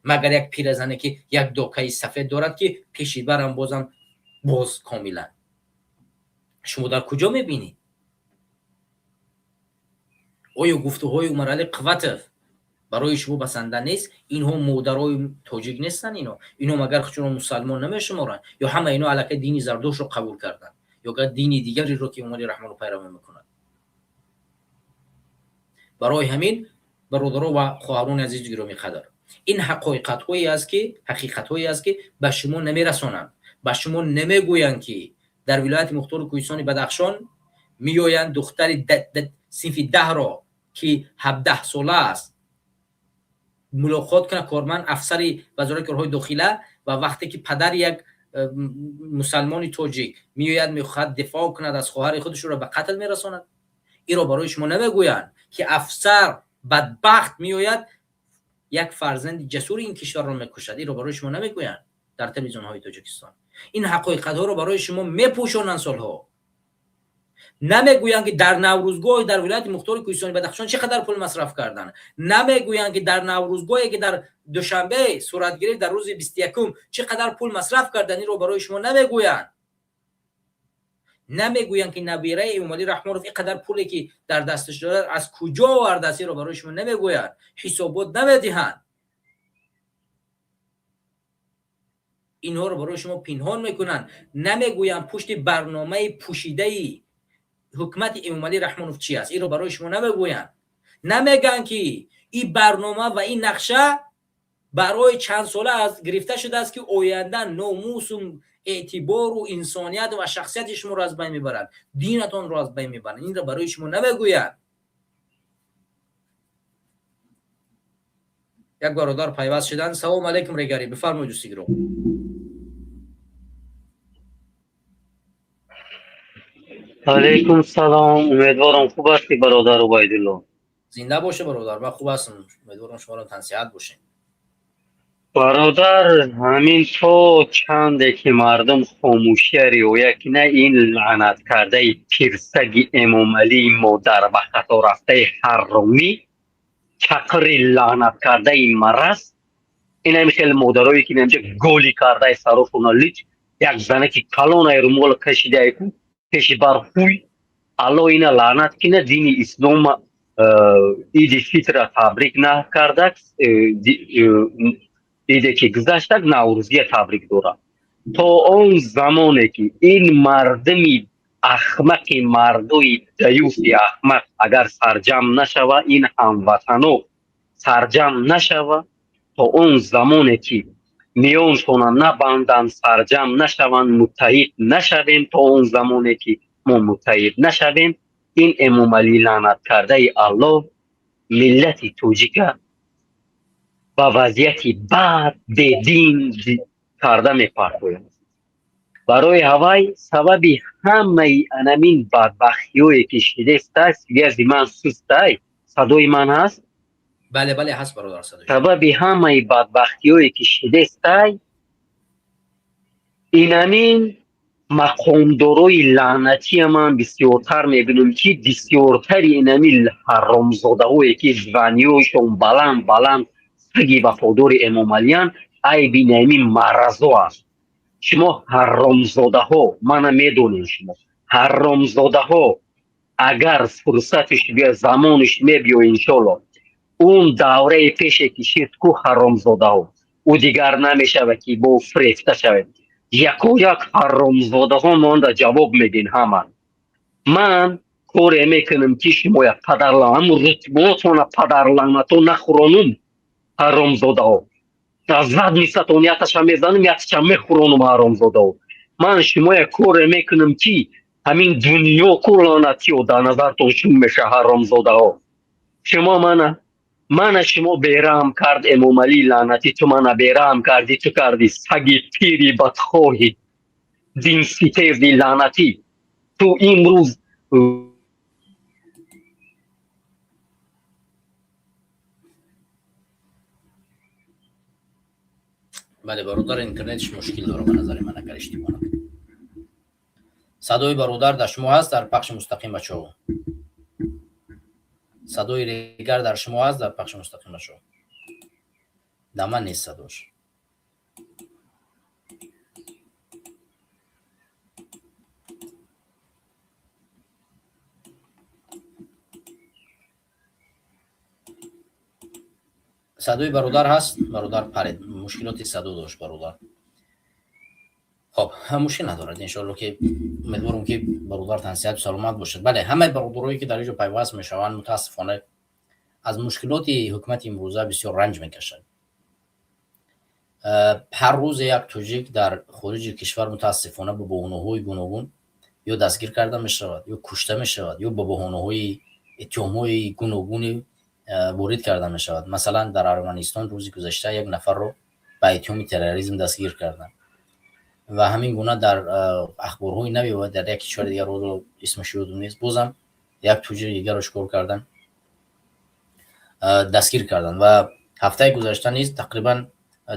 магар як пиразане, ки як докаи сафед дорад, ки пеши барам бозам боз комилан? Шумо дар куҷо мебинед? Оё гуфтуҳои Умаралӣ Қувватов барои шумо басанда нест? Инҳо модарои тоҷик нестанд? Ино магар худшонро мусалмон намешуморанд? Ё ҳама ино аллакай дини Зардуштро қабул карданд ё гар дини дигареро, ки Эмомалӣ Раҳмонро пайравӣ мекунад? Барои ҳамин, бародаро ва хоҳарони азизу гиромиқадр, ин ҳақиқатҳое аст, ки ҳақиқатҳое аст, ки ба шумо намерасонанд, ба шумо намегӯянд, ки дар Вилояти Мухтори Кӯҳистони Бадахшон меоянд, духтари синфи 10-ро, ки 17 сола аст, мулоқот кунад корманд, афсари Вазорати корҳои дохила. Ва вақте ки падари як мусалмони тоҷик меояд, мехоҳад дифоъ кунад аз хоҳари худаш, ӯро ба қатл мерасонад. Инро барои шумо намегӯянд, ки афсар бадбахт меояд, як фарзанди ҷасури ин кишварро мекушад. Инро барои шумо намегӯянд дар телевизионҳои Тоҷикистон. Ин ҳақиқатҳоро барои шумо мепӯшонанд солҳо. Намегӯянд, ки дар Наврӯзгоҳ дар Вилояти Мухтори Кӯҳистони Бадахшон чӣ қадар пул масраф карданд. Намегӯянд, ки дар Наврӯзгоҳе, ки дар Душанбе сурат гирифт, дар рӯзи 21-ум чӣ қадар пул масраф карданд. Инро барои шумо намегӯянд. Намегӯянд, ки набираи Эмомалӣ Раҳмонов ин қадар пуле, ки дар дасташ дорад, аз куҷо овардааст. Инро барои шумо намегӯянд, ҳисобот намедиҳанд. Инҳоро барои шумо пинҳон мекунанд. Намегӯянд, пушти барномаи пӯшидаи ҳукумати Эмомалӣ Раҳмонов чи аст. Инро барои шумо намегӯянд. Намегӯянд, ки ин барнома ва ин нақша барои чанд сола аз гирифта шудааст, ки оянда номусу эътибору инсоният ва шахсияти шуморо аз байн мебаранд, динатонро аз байн мебаранд. Инро барои шумо намегӯянд. Як бародар пайваст шуданд. Салому алайкум, Регари, бифармоед, дӯсти гиромӣ. Алайкум салом, умедворам, хуб ҳастӣ, бародар Убайдулло. Зинда боша, бародар, ман хуб ҳастам, умедворам, шуморо тансиҳат бошем. Бародар, ҳамин то чанде ки мардум хомӯшия риоя кина, ин лаънаткардаи пирсаги Эмомалии модар ба хато рафтаи ҳаромӣ, чақри лаънаткардаи мараз, инами хеле модарое, ки инамҷа голи кардаи сарошона лич, як занаки калонае румол кашидае ку пеши бархӯй. Алло ина лаънат кина, дини ислома иди фитра табрик накардак, иде ки гузаштак, наврӯзия табрик дорад. То он замоне ки ин мардуми ахмақи, мардои даюфи ахмақ агар сарҷам нашава, ин ҳамватано сарҷам нашава, то он замоне ки миёншона набанданд, сарҷам нашаванд, муттаҳид нашавем, то он замоне ки мо муттаҳид нашавем, ин Эмомалӣ лаънаткардаи Аллоҳ миллати тоҷика ба вазъияти бад, бедин карда мепартояд. Барои ҳавай сабаби ҳамаи анамин бадбахтиҳое ки шидестай. Связи ман сустай, садои ман ҳаст? Бале, бале, ҳаст, бародар, садои. Сабаби ҳамаи бадбахтиҳое ки шидестай, инамин мақомдорои лаънатия. Ман бисёртар мебинам, ки бисёртари инами ҳаромзодаҳое ки звание ёшон баланд баланд, саги вафодори Эмомалиян, айби инами маразо аст. Шумо ҳаромзодаҳо, мана медонем, шумо ҳаромзодаҳо, агар фурсатиш биё, замониш мебиё, иншолло, он давраи пеше ки шид ку, ҳаромзодаҳо, ӯ дигар намешавад ки бо фирефта шавед. Яко як ҳаромзодаҳо монда ҷавоб медин ҳама. Ман коре мекунам, ки шумоя падарлан, ҳамун рутботона падарланато нахӯронум, ҳаромзодаҳо. Аз задница тон яташа мезанам, яташа мехӯронум, ҳаромзодаҳо. Ман шумоя коре мекунам, ки ҳамин дунё ку, лаънатиё, дар назартон шум меша, ҳаромзодаҳо. Шумо мана шумо бераҳм кард Эмомалӣ лаънатӣ, ту мана бераҳм кардӣ, ту кардӣ, саги пири бадхоҳи динситези лаънатӣ, ту имрӯз. Бале, бародар, интернетиш мушкил дорад, ба назари ман, агар иштибоҳ накунам. Садои бародар дар шумо ҳаст дар пахши мустақим, бачаҳо? Садои Регар дар шумо ҳаст дар пахши мустақим, бачаҳо? Дар ман нест садош. Садои бародар ҳаст? Бародар паред, мушкилоти садо дошт бародар. Хоб, мушкил надорад, иншоалло, ки умедворам, ки бародар тансиҳату саломат бошад. Бале, ҳамаи бародарое ки дар ин ҷо пайваст мешаванд, мутаассифона, аз мушкилоти ҳукумати имрӯза бисёр ранҷ мекашад. Ҳар рӯзе як тоҷик дар хориҷи кишвар мутаассифона ба баҳонаҳои гуногун ё дастгир карда мешавад, ё кушта мешавад, ё ба баҳонаҳои иттиҳомҳои гуногуни ворид карда мешавад. Масалан, дар Арманистон рӯзи гузашта як нафарро ба иттиҳоми терроризм дастгир карданд ва ҳамин гуна дар ахборҳои нави ва дар як кишвари дигар, ро исмаш ёдум нест, бозам як тоҷири дигарро чикор карданд? Дастгир карданд. Ва ҳафтаи гузашта низ тақрибан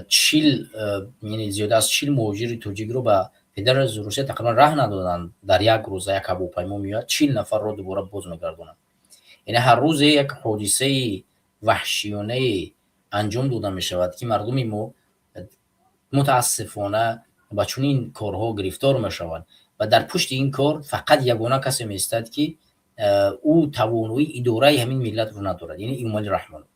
40, яъне зиёда аз 40 муҳоҷири тоҷикро ба Федератсияи Русия тақрибан раҳ надоданд. Дар як рӯза як ҳавопаймо меояд, 40 нафарро дубора боз мегардонанд. Яъне ҳар рӯзе як ҳодисаи ваҳшиёнае анҷом дода мешавад, ки мардуми мо мутаассифона ба чунин корҳо гирифтор мешаванд. Ва дар пушти ин кор фақат ягона касе меистад, ки ӯ тавоноии идораи ҳамин миллатро надорад, яъне Эмомалӣ Раҳмонов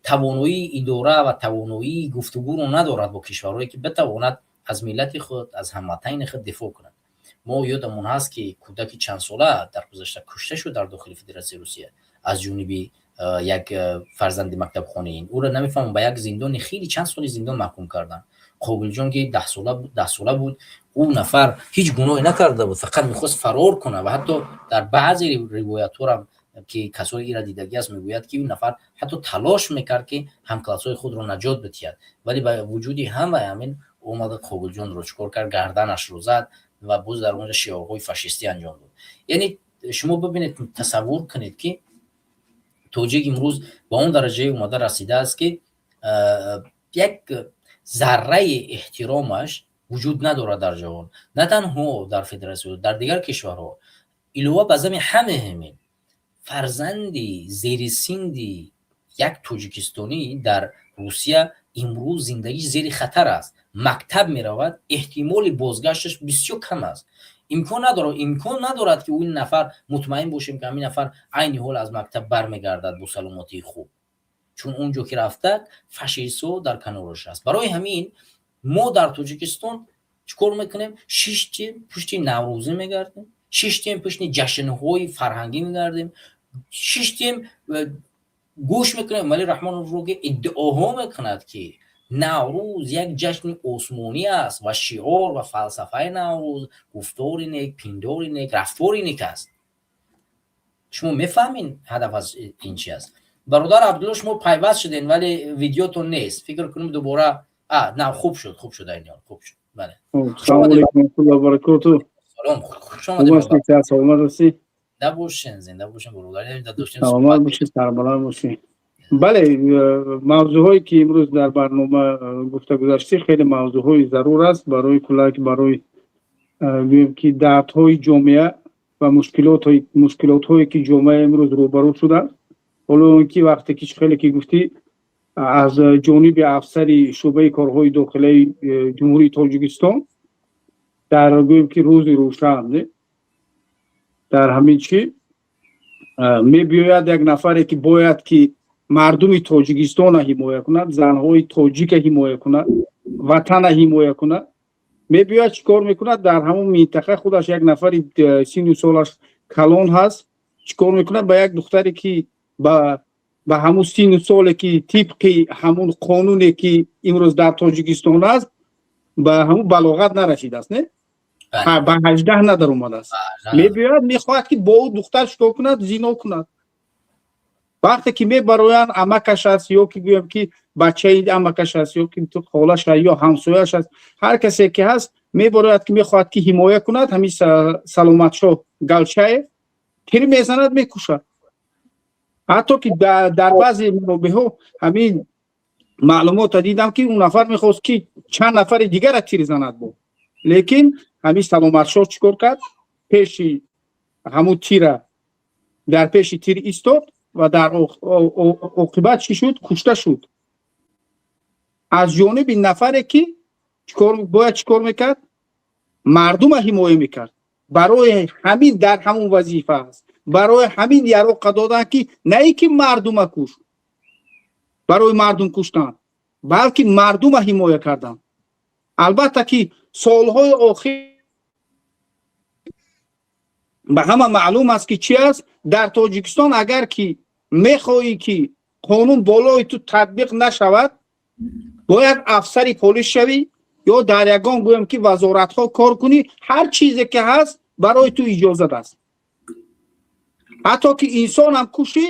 тавоноии идора ва тавоноии гуфтугӯро надорад бо кишварҳое, ки битавонад аз миллати худ, аз ҳамватани худ дифоъ кунад. Мо ёдамон ҳаст, ки кӯдаки чандсола дар гузашта кушта шуд дар дохили Федератсияи Русия аз ҷониби як фарзанди мактабхонаин. Ӯро намефаҳмам, ба як зиндони хеле чанд соли зиндон маҳкум карданд. Қобилҷон, ки 10 сола буд, ӯ нафар ҳеҷ гуноҳе накарда буд, фақат мехост фарор кунад. Ва ҳатто дар баъзе ривоятҳорам, ки касои ира дидагӣ аст, мегӯяд, ки ӯ нафар ҳатто талош мекард, ки ҳамклассҳои худро наҷот бидиҳад, вале ба вуҷуди ҳамаи ҳамин омада Қобилҷонро чикор кард? Гарданашро зад ва боз дар онҷо шиорҳои фашистӣ анҷом дод. Яъне шумо бибинед, тасаввур кунед, ки тоҷик имрӯз ба он дараҷае омада расидааст, ки як зарраи эҳтиромаш вуҷуд надорад дар ҷаҳон, на танҳо дар федератсия, дар дигар кишварҳо. Илова ба зами ҳаме ҳамин, фарзанди зерисинди як тоҷикистонӣ дар Русия имрӯз зиндагиш зери хатар аст. Мактаб меравад, эҳтимоли бозгашташ бисёр кам аст. Имкон надорад, имкон надорад, ки ин нафар мутмаин бошем, ки ҳамин нафар айни ҳол аз мактаб бармегардад бо саломатии хуб, чун он ҷо ки рафта, фашистҳо дар канораш аст. Барои ҳамин мо дар Тоҷикистон чӣ кор мекунем? Шиштем, пушти Наврӯзӣ мегардем, шиштем, пушти ҷашнҳои фарҳангӣ мегардем, шиштем, гӯш мекунем Эмомалӣ Раҳмоновро, ки иддаоҳо мекунад, ки Наврӯз як ҷашни осмонӣ аст ва шиор ва фалсафаи Наврӯз гуфтори нек, пиндори нек, рафтори нек аст. Шумо мефаҳмин, ҳадаф аз ин чи аст? Бародар Абдулло, шумо пайваст шудем, вале видеотон нест. Фикр кунем, дубора на, хуб шуд, хуб шуд, айни ҳол хуб шуд, бале. Салому алейкум ва баракоту. Салом, хуш омадед. Саломат ҳастӣ? Зинда бошен, зинда бошен, бародар. Доштем. Саломат бошӣ, сарбаланд бошӣ. Бале, мавзӯъҳое ки имрӯз дар барнома гуфта гузаштӣ, хеле мавзӯъҳои зарур аст барои куллак, барои гӯем ки дардҳои ҷомеа ва мушкилотҳое ки ҷомеа имрӯз рӯбарӯ шудааст. Ҳоло он ки вақте ки хеле ки гуфтӣ, аз ҷониби афсари шӯъбаи корҳои дохилаи Ҷумҳурии Тоҷикистон дар гӯем ки рӯзи рӯшан дар ҳамин чӣ мебиёяд, як нафаре ки бояд ки мардуми Тоҷикистона ҳимоя кунад, занҳои тоҷика ҳимоя кунад, ватана ҳимоя кунад, мебиёяд, чӣ кор мекунад? Дар ҳамон минтақа худаш як нафари сину солаш калон ҳаст, чӣ кор мекунад? Ба як духтаре ки ба ҳамун сину соле ки тибқи ҳамун қонуне ки имрӯз дар Тоҷикистон аст, ба ҳамун балоғат нарасидааст, не, ба 18 надаромадааст, мебиёяд, мехоҳад ки бо ӯ духтар чикор кунад? Зино кунад. Вақте ки мебароянд, амакаш аст ё ки гӯям ки бачаи амакаш аст, ё ки холаш аст, ё ҳамсояш аст, ҳар касе ки ҳаст, мебарояд ки мехоҳад ки ҳимоя кунад. Ҳамин Саломатшоҳ Галчаев тир мезанад, мекушад. Ҳатто ки дар баъзе манобеҳо ҳамин маълумота дидам, ки он нафар мехост ки чанд нафари дигара тир занад бо, лекин ҳамин Саломатшоҳ чӣ кор кард? Пеши ҳамун тира, дар пеши тир истод ва дар оқибат чӣ шуд? Кушта шуд аз ҷониби нафаре ки бояд чӣ кор мекард? Мардума ҳимоя мекард. Барои ҳамин дар ҳамун вазифа аст, барои ҳамин яроқа доданд, ки на ин ки мардума куш, барои мардум куштан, балки мардума ҳимоя кардан. Албатта ки солҳои охир ба ҳама маълум аст, ки чи аст дар Тоҷикистон. Агар ки мехоҳӣ ки қонун болои ту татбиқ нашавад, бояд афсари полис шавӣ ё дар ягон гӯям ки вазоратҳо кор кунӣ. Ҳар чизе ки ҳаст, барои ту иҷозат аст, ҳатто ки инсонам кушӣ,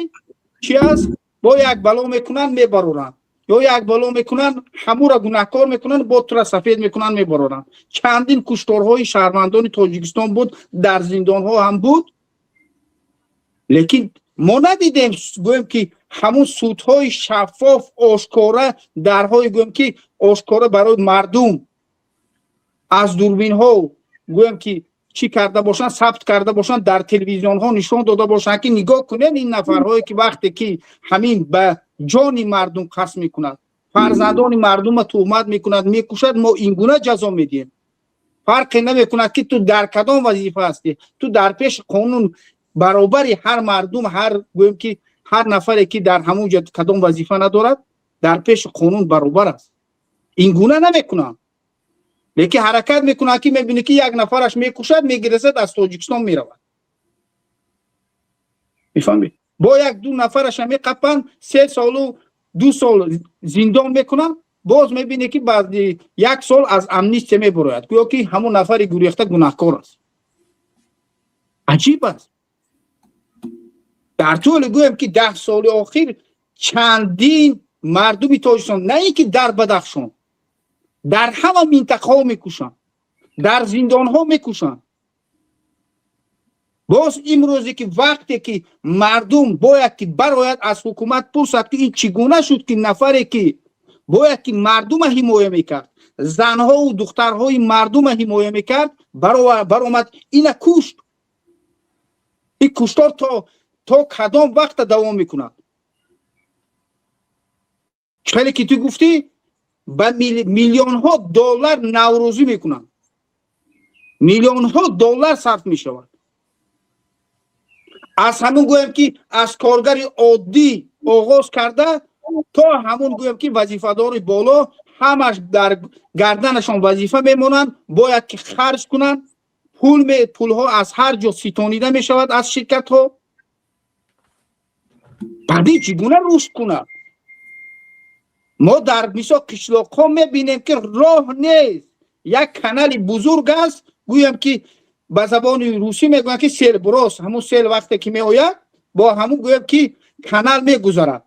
чи аст, бо як бало мекунанд, мебароранд, ё як бало мекунанд, ҳамура гунаҳкор мекунанд, бо тура сафед мекунанд, мебароранд. Чандин кушторҳои шаҳрвандони Тоҷикистон буд, дар зиндонҳо ҳам буд, лекин мо надидем, гӯем ки ҳамун судҳои шаффоф, ошкора, дарҳои гӯем ки ошкора барои мардум аз дурбинҳо гӯем ки чӣ карда бошанд, сабт карда бошанд, дар телевизионҳо нишон дода бошанд, ки нигоҳ кунед, ин нафарҳое ки вақте ки ҳамин ба ҷони мардум қасд мекунад, фарзандони мардума туҳмат мекунад, мекушад, мо ин гуна ҷазо медиҳем. Фарқе намекунад, ки ту дар кадом вазифа ҳастӣ, ту дар пеши қонун баробари. Ҳар мардум, ҳар гӯем ки ҳар нафаре ки дар ҳамон ҷо кадом вазифа надорад, дар пеши қонун баробар аст. Ин гуна намекунанд, лекин ҳаракат мекунанд, ки мебинӣ ки як нафараш мекушад, мегирезад, аз Тоҷикистон меравад, мефаҳмед? Бо як ду нафараша меқапанд, 3 солу 2 сол зиндон мекунанд, боз мебинӣ ки баъди як сол аз амнистия мебарояд, гӯё ки ҳамон нафари гурехта гунаҳкор аст. Аҷиб аст. Дар тӯли гӯем ки 10 соли охир чандин мардуми Тоҷикистон, на ин ки дар Бадахшон, дар ҳама минтақаҳо мекушанд, дар зиндонҳо мекушанд. Боз имрӯзе ки вақте ки мардум бояд ки барояд, аз ҳукумат пурсад, ки ин чӣ гуна шуд, ки нафаре ки бояд ки мардума ҳимоя мекард, занҳову духтарҳои мардума ҳимоя мекард, баромад, ина кушт. Ин куштор то кадом вақта давом мекунад? Хеле ки ту гуфтӣ, ба миллионҳо доллар наврӯзӣ мекунанд. Миллионҳо доллар сарф мешавад. Аз ҳамун гӯем, ки аз коргари оддӣ оғоз карда то ҳамун гӯем, ки вазифадори боло, ҳамаш дар гарданашон вазифа мемонанд, бояд ки харҷ кунанд. Пул, пулҳо аз ҳар ҷо ситонида мешавад, аз ширкатҳо. Баъд ин чӣ гуна рушд кунад? Мо дар мисол қишлоқҳо мебинем, ки роҳ нест. Як канали бузург аст, гӯям, ки ба забони русӣ мегӯянд, ки селброс. Ҳамун сел вақте ки меояд, бо ҳамун гӯям, ки канал мегузарад.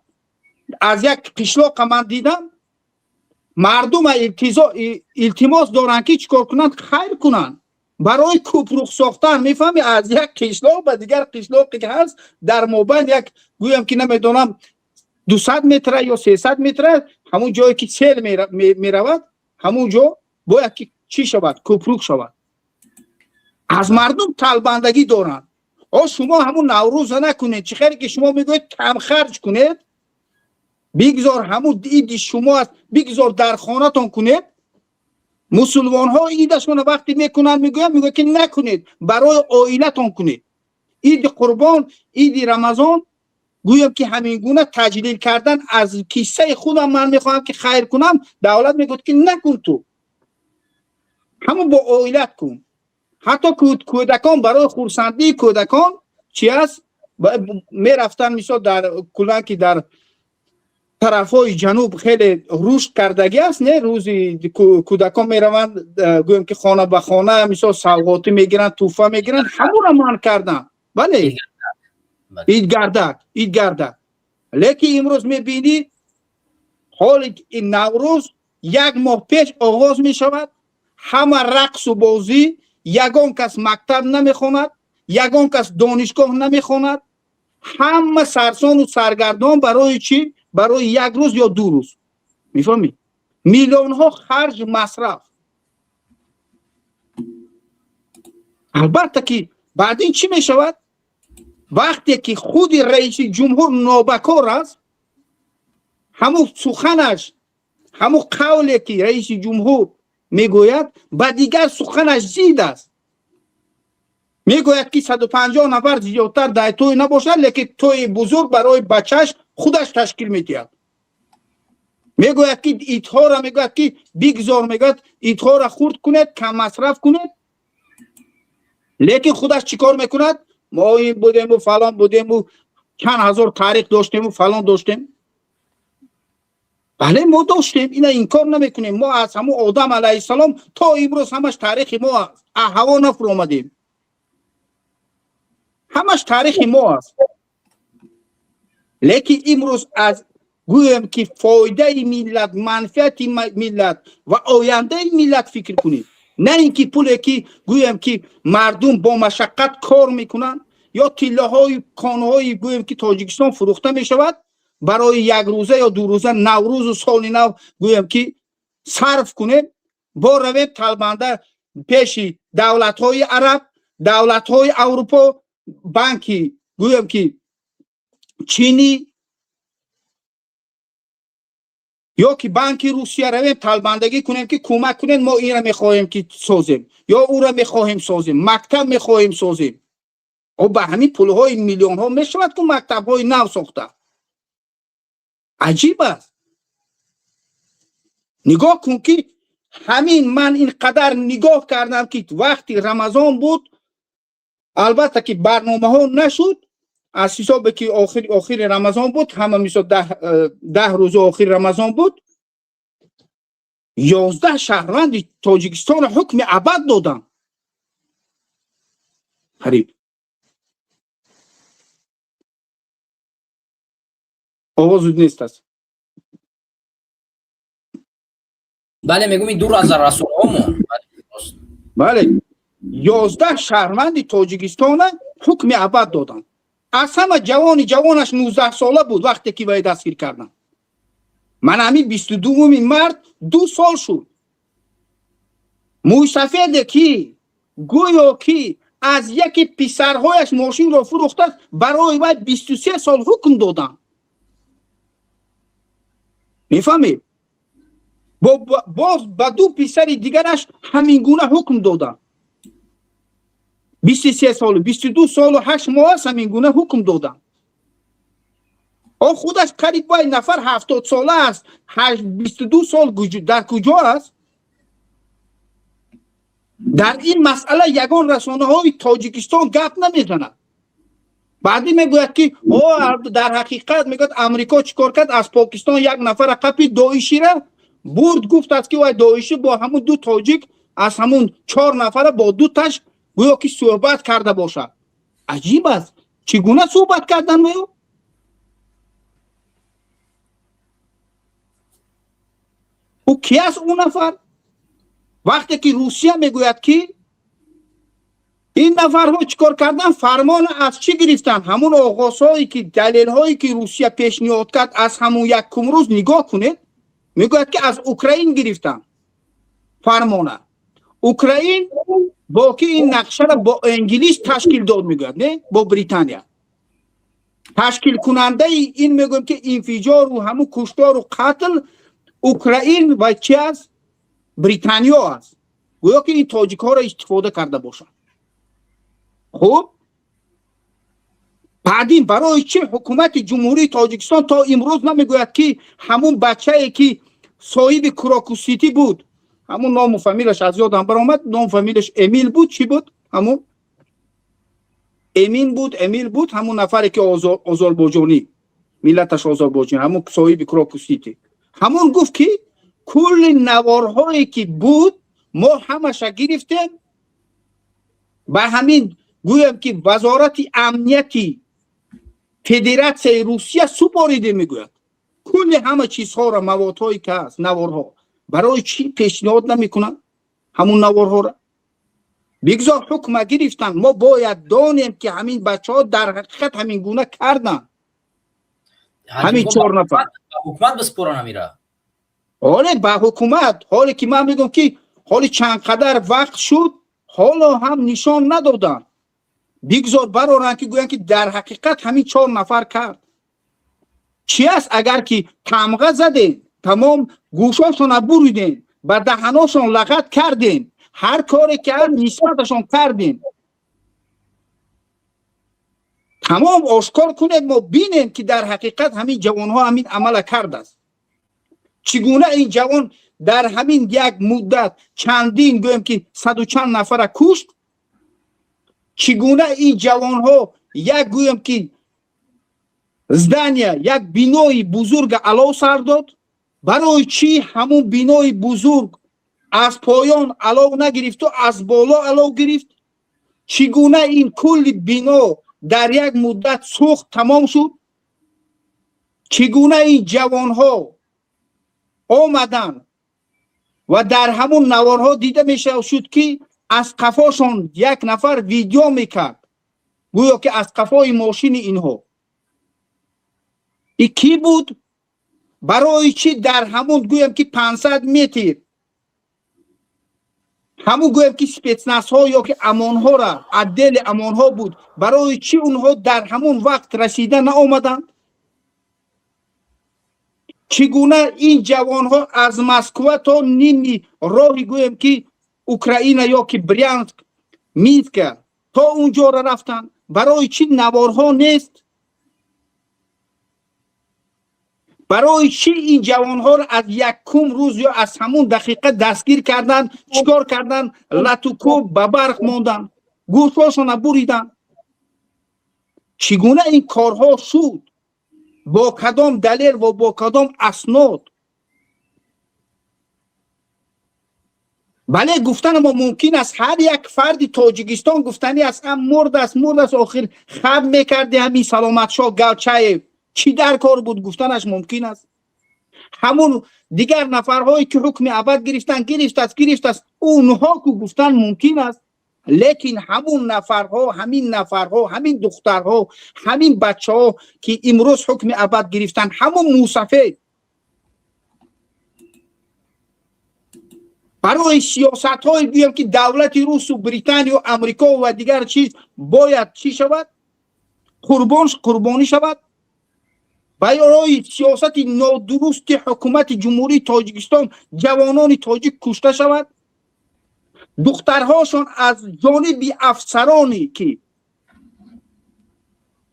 Аз як қишлоқа ман дидам, мардума илтимос доранд, ки чӣ кор кунанд, хайр кунанд барои кӯпрук сохтан. Мефаҳми, аз як қишлоқ ба дигар қишлоқе ки ҳаст, дар мобайн як гӯям, ки намедонам, 200 метра ё 300 метра, ҳамун ҷое ки сел меравад, ҳамун ҷо бояд ки чӣ шавад, кӯпрук шавад. Аз мардум талбандагӣ доранд. О, шумо ҳамун Наврӯза накунед, чӣ хеле ки шумо мегӯед, камхарҷ кунед. Бигзор ҳамун иди шумо аст, бигзор дар хонатон кунед. Мусулмонҳо идашона вақте мекунанд, мегӯянд, ки накунед, барои оилатон кунед. Иди Қурбон, иди Рамазон, гӯям, ки ҳамин гуна таҷлил кардан, аз киссаи худам ман мехоҳам, ки хайр кунам, давлат мегӯяд, ки накун, ту ҳамун бо оилат кун. Ҳатто кӯдакон, барои хурсандии кӯдакон чи аст, мерафтан, мисол, дар куллан ки дар тарафҳои ҷануб хеле рушд кардагӣ аст, не, рӯзи кӯдакон мераванд, гӯем, ки хона ба хона, мисол, савғотӣ мегиранд, тӯҳфа мегиранд, ҳамура манъ карданд. Бале, идгардак, идгардак. Лекин имрӯз мебинӣ, ҳоли Наврӯз як моҳ пеш оғоз мешавад, ҳама рақсу бозӣ, ягон кас мактаб намехонад, ягон кас донишгоҳ намехонад, ҳама сарсону саргардон. Барои чӣ? Барои як рӯз ё 2 рӯз. Мефаҳмӣ, миллионҳо харҷ, масраф. Албатта, ки баъд ин чӣ мешавад, вақте ки худи раиси ҷумҳур нобакор аст? Ҳамун суханаш, ҳамун қавле ки раиси ҷумҳур мегӯяд, ба дигар суханаш зид аст. Мегӯяд, ки 150 нафар зиёдтар дар тӯй набошад, лекин тӯи бузург барои бачааш худаш ташкил медиҳад. Мегӯяд, ки идҳоро, мегӯяд, ки бигзор, мегӯяд, идҳоро хурд кунед, каммасраф кунед, лекин худаш чӣ кор мекунад? Мо ин будему, фалон будему, чанд ҳазор таърих доштему, фалон доштем. Бале, мо доштем, ина инкор намекунем. Мо аз ҳамун Одам алайҳиссалом то имрӯз ҳамаш таърихи мо аст, аз ҳаво нафуромадем, ҳамаш таърихи мо аст. Лекин имрӯз аз гӯем, ки фоидаи миллат, манфиати миллат ва ояндаи миллат фикр кунем, на ин ки пуле ки гӯем, ки мардум бо машаққат кор мекунанд ё тиллоҳои конҳои гӯем, ки Тоҷикистон фурӯхта мешавад, барои якрӯза ё 2 рӯза Наврӯзу соли нав гӯем, ки сарф кунем, бо равем талбанда пеши давлатҳои араб, давлатҳои Аврупо, банки гӯем, ки чинӣ ё ки банки Русия равем, талбандагӣ кунем, ки кӯмак кунем, мо инра мехоҳем, ки созем, ё ӯра мехоҳем созем, мактаб мехоҳем созем. О, ба ҳамин пулҳои миллионҳо мешавад ку мактабҳои нав сохта? Аҷиб аст. Нигоҳ кун, ки ҳамин ман ин қадар нигоҳ кардам, ки вақти Рамазон буд, албатта, ки барномаҳо нашуд, аз ҳисобе ки охири Рамазон буд, ҳама мисол 10 рӯзи охири Рамазон буд, 11 шаҳрванди Тоҷикистонро ҳукми абад доданд қариб. Овоз нест аст. Бале, мегӯм, ин дур аз расонаҳомон. Бале, 11 шаҳрванди Тоҷикистона ҳукми абад доданд. Аз ҳама ҷавони ҷавонаш 19 сола буд, вақте ки вай дастгир карданд. Ман ҳамин 22-уми март 2 сол шуд. Мӯйсафеде ки гӯё ки аз яке писарҳояш мошинро фурӯхтааст, барои вай 23 сол ҳукм доданд. Мефаҳмед, боз ба ду писари дигараш ҳамин гуна ҳукм доданд. 23 солу 22 солу 8 моҳ аст, ҳамин гуна ҳукм доданд. О, худаш қариб вай нафар 70 сола аст, 22 сол дар куҷо аст? Дар ин масъала ягон расонаҳои Тоҷикистон гап намезанад. Баъдӣ мегӯяд, ки о, дар ҳақиқат, мегӯяд, Амрико чӣ кор кард? Аз Покистон як нафара қапи, доишира бурд, гуфтааст, ки вай доишӣ бо ҳамун ду тоҷик аз ҳамун чор нафара бо ду таш гӯё ки суҳбат карда бошад. Аҷиб аст, чӣ гуна суҳбат кардан ё ӯ ки аст ӯ нафар? Вақте ки Русия мегӯяд, ки ин нафарҳо чӣ кор кардан, фармона аз чӣ гирифтанд, ҳамун оғозҳое ки, далелҳое ки Русия пешниҳод кард, аз ҳамун якум рӯз нигоҳ кунед, мегӯяд, ки аз Украин гирифтанд фармона. Украин бо ки ин нақшаро бо Англис ташкил дод, мегӯяд, не, бо Британия. Ташкилкунандаи ин, мегӯем, ки инфиҷору ҳамун куштору қатл Украин ва чи аст? Британиё аст. Гӯё ки ин тоҷикҳоро истифода карда бошад. Хуб, баъдин барои чӣ ҳукумати Ҷумҳурии Тоҷикистон то имрӯз намегӯяд, ки ҳамун бачае, ки соҳиби Крокус-Сити буд, ҳамун ному фамилаш аз ёдам баромад, ному фамилаш Эмил буд, чӣ буд, ҳамун Эмин буд, Эмил буд, ҳамун нафаре, ки озарбойҷонӣ, миллаташ озарбойҷон, ҳамун соҳиби Крокус-Сити, ҳамун гуфт, ки кулли наворҳое ки буд, мо ҳамаша гирифтем, ба ҳамин, гӯям, ки Вазорати амнияти Федератсияи Русия супоридем, мегӯяд. Кулли ҳама чизҳоро, маводҳое ки ҳаст, наворҳо, барои чӣ пешниҳод намекунанд ҳамун наворҳоро? Бигзор ҳукма гирифтанд, мо бояд донем, ки ҳамин бачаҳо дар ҳақиқат ҳамин гуна карданд, ҳамин чор нафар. Ҳукумат биспоран амира. Ҳоле ба ҳукумат, ҳоле ки ман мегӯям, ки ҳоли чанд қадар вақт шуд, ҳоло ҳам нишон надоданд. Бигзор бароранд, ки гӯянд, ки дар ҳақиқат ҳамин чор нафар кард. Чӣ аст, агар ки тамға задем, тамом, гӯшошона буридем, ба даҳаношон лағат кардем, ҳар коре ки ҳаст нисбаташон кардем, тамом, ошкор кунед, мо бинем, ки дар ҳақиқат ҳамин ҷавонҳо ҳамин амала кардааст. Чӣ гуна ин ҷавон дар ҳамин як муддат чандин, гӯем, ки саду чанд нафара кушт? Чӣ гуна ин ҷавонҳо як, гӯем, ки здания, як бинои бузурга алов сар дод? Барои чӣ ҳамун бинои бузург аз поён алов нагирифту аз боло алов гирифт? Чӣ гуна ин кулли бино дар як муддат сӯхт, тамом шуд? Чӣ гуна ин ҷавонҳо омаданд ва дар ҳамун наворҳо дида мешуд, ки аз қафошон як нафар видео мекард, гӯё ки аз қафои мошини инҳо. И кӣ буд? Барои чӣ дар ҳамун, гӯем, ки 500 метр ҳамун, гӯем, ки спецназҳо ё ки ОМОНҳора, отдели ОМОНҳо буд, барои чӣ онҳо дар ҳамун вақт расида наомаданд? Чӣ гуна ин ҷавонҳо аз Москва то ними роҳи, гӯем, ки Украина ё ки Брянск, Минска, то он ҷора рафтанд? Барои чӣ наворҳо нест? Барои чӣ ин ҷавонҳоро аз якум рӯз ё аз ҳамун дақиқа дастгир карданд, чӣ кор карданд, латукӯб, ба барқ монданд, гӯшҳошона буриданд? Чӣ гуна ин корҳо шуд? Бо кадом далел ва бо кадом аснод? Бале, гуфтани мо мумкин аст, ҳар як фарди Тоҷикистон гуфтанӣ аст, ам мурд аст, мурд аст, охир хаб мекарди ҳамин Саломатшоҳ Галчаев, чӣ дар кор буд, гуфтанаш мумкин аст. Ҳамун дигар нафарҳое, ки ҳукми абад гирифтан, гирифтааст, гирифтааст, онҳо ку, гуфтан мумкин аст. Лекин ҳамун нафарҳо, ҳамин нафарҳо, ҳамин духтарҳо, ҳамин бачаҳо, ки имрӯз ҳукми абад гирифтан, ҳамун мусафед барои сиёсатҳое, гӯям, ки давлати Русу Британию Амрико ва дигар чиз бояд чӣ шавад, қурбон, қурбонӣ шавад. Барои сиёсати нодурусти ҳукумати Ҷумҳурии Тоҷикистон ҷавонони тоҷик кушта шавад. Духтарҳошон аз ҷониби афсароне ки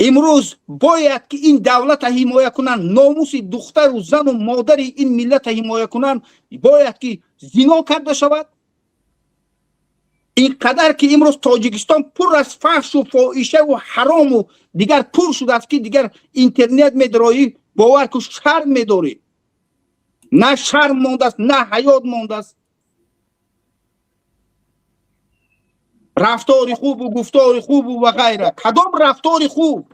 имрӯз бояд ки ин давлата ҳимоя кунанд, номуси духтару зану модари ин миллата ҳимоя кунанд, бояд ки зино карда шавад. Ин қадар ки имрӯз Тоҷикистон пур аз фаҳшу фоҳишаву ҳарому дигар пур шудааст, ки дигар интернет медароӣ, бовар ку, шарм медорӣ. На шарм мондааст, на ҳаёт мондааст. Рафтори хубу гуфтори хубу ва ғайра. Кадом рафтори хуб?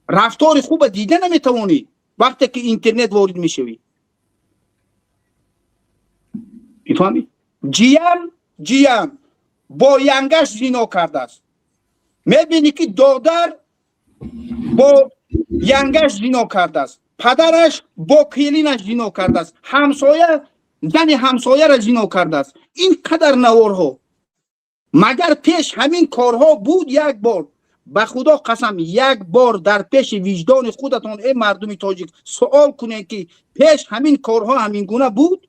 Рафтори хуба дида наметавонӣ, вақте ки интернет ворид мешавӣ. Мефаҳмӣ? Ҷиян бо янгаш зино кардааст. Мебинӣ, ки додар бо янгаш зино кардааст, падараш бо келинаш зино кардааст, ҳамсоя зани ҳамсояра зино кардааст. Ин қадар наворҳо магар пеш ҳамин корҳо буд? Як бор, ба Худо қасам, як бор дар пеши виҷдони худатон, э мардуми тоҷик, суол кунед, ки пеш ҳамин корҳо ҳамин гуна буд?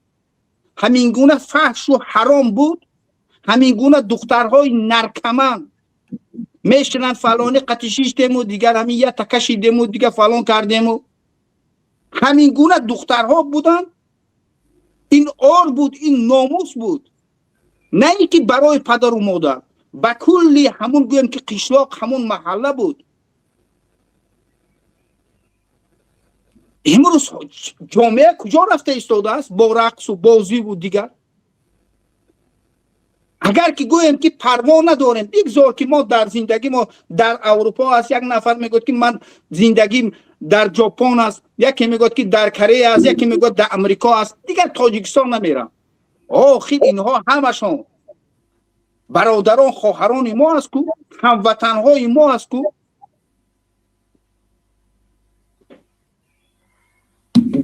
Ҳамин гуна фаҳшу ҳаром буд? Ҳамин гуна духтарҳои наркоман мешинанд, фалони қати шиштему, дигар ҳамин ята кашидему, дигар фалон кардему, ҳамин гуна духтарҳо буданд? Ин ор буд, ин номус буд, на ин ки барои падару модар, ба кулли ҳамун, гӯем ки, қишлоқ, ҳамун маҳалла буд. Имрӯз ҷомеа куҷо рафта истодааст бо рақсу бозиву дигар? Агар ки гӯем, ки парво надорем, бигзор ки мо дар зиндагӣ мо дар Аврупо аст, як нафар мегӯяд, ки ман зиндагим дар Ҷопон аст, яке мегӯяд, ки дар Корея аст, яке мегӯяд, дар Амрико аст, дигар Тоҷикистон намерам. Охир инҳо ҳамашон бародарон, хоҳарони мо аст ку, ҳамватанҳои мо аст ку.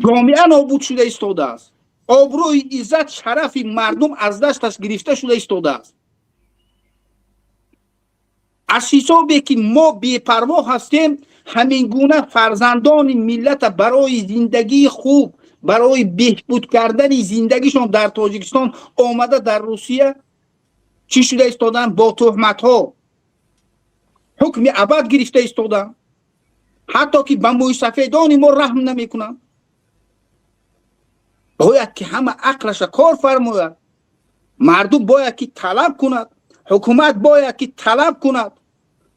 Ҷомеа нобуд шуда истодааст, обрӯи, иззат, шарафи мардум аз дасташ гирифта шуда истодааст. Аз ҳисобе ки мо бепарво ҳастем, ҳамин гуна фарзандони миллата барои зиндагии хуб, барои беҳбуд кардани зиндагишон дар Тоҷикистон омада, дар Русия чӣ шуда истоданд? Бо туҳматҳо ҳукми абад гирифта истоданд. Ҳатто ки ба мӯйсафедони мо раҳм намекунанд. Бояд ки ҳама ақлаша кор фармояд. Мардум бояд ки талаб кунад, ҳукумат бояд ки талаб кунад,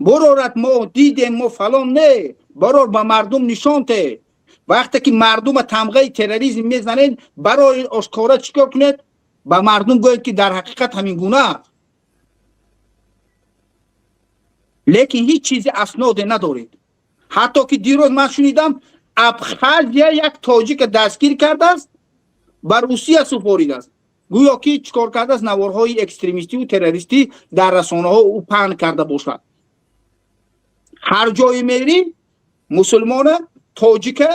бурорад: мо дидем, мо фалон. Не, барор, ба мардум нишон те. Вақте ки мардума тамғаи терроризм мезанед, барои ошкора чӣ кор кунед? Ба мардум гӯед, ки дар ҳақиқат ҳамин гуна аст, лекин ҳеҷ чизи асноде надоред. Ҳатто ки дирӯз ман шунидам, Абхазия як тоҷика дастгир кардааст, ба Русия супоридааст. Гӯё ки чӣ кор кардааст? Наворҳои экстремистиву террористӣ дар расонаҳо ӯ паҳн карда бошад. Ҳар ҷое мерӣ, мусулмона, тоҷика,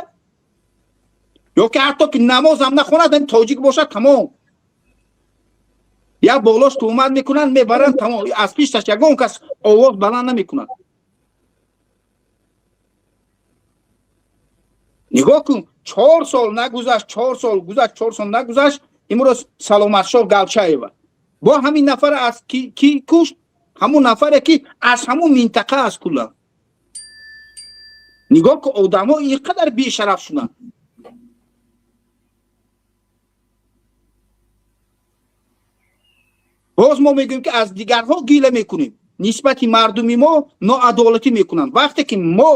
ё ки ҳатто ки намозам нахонад, тоҷик бошад, тамом, як болош туҳмат мекунанд, мебаранд, тамом. Аз пишташ ягон кас овоз баланд намекунад. Нигоҳ кун, 4 сол нагузашт, 4 сол гузашт, 4 сол нагузашт, имрӯз Саломатшоҳ Галчаева бо ҳамин нафар аз ки кушт, ҳамун нафаре ки аз ҳамун минтақа аст куллан. Нигоҳ кун, одамо ин қадар бешараф шуданд. Боз мо мегӯем, ки аз дигарҳо гила мекунем, нисбати мардуми мо ноадолатӣ мекунанд. Вақте ки мо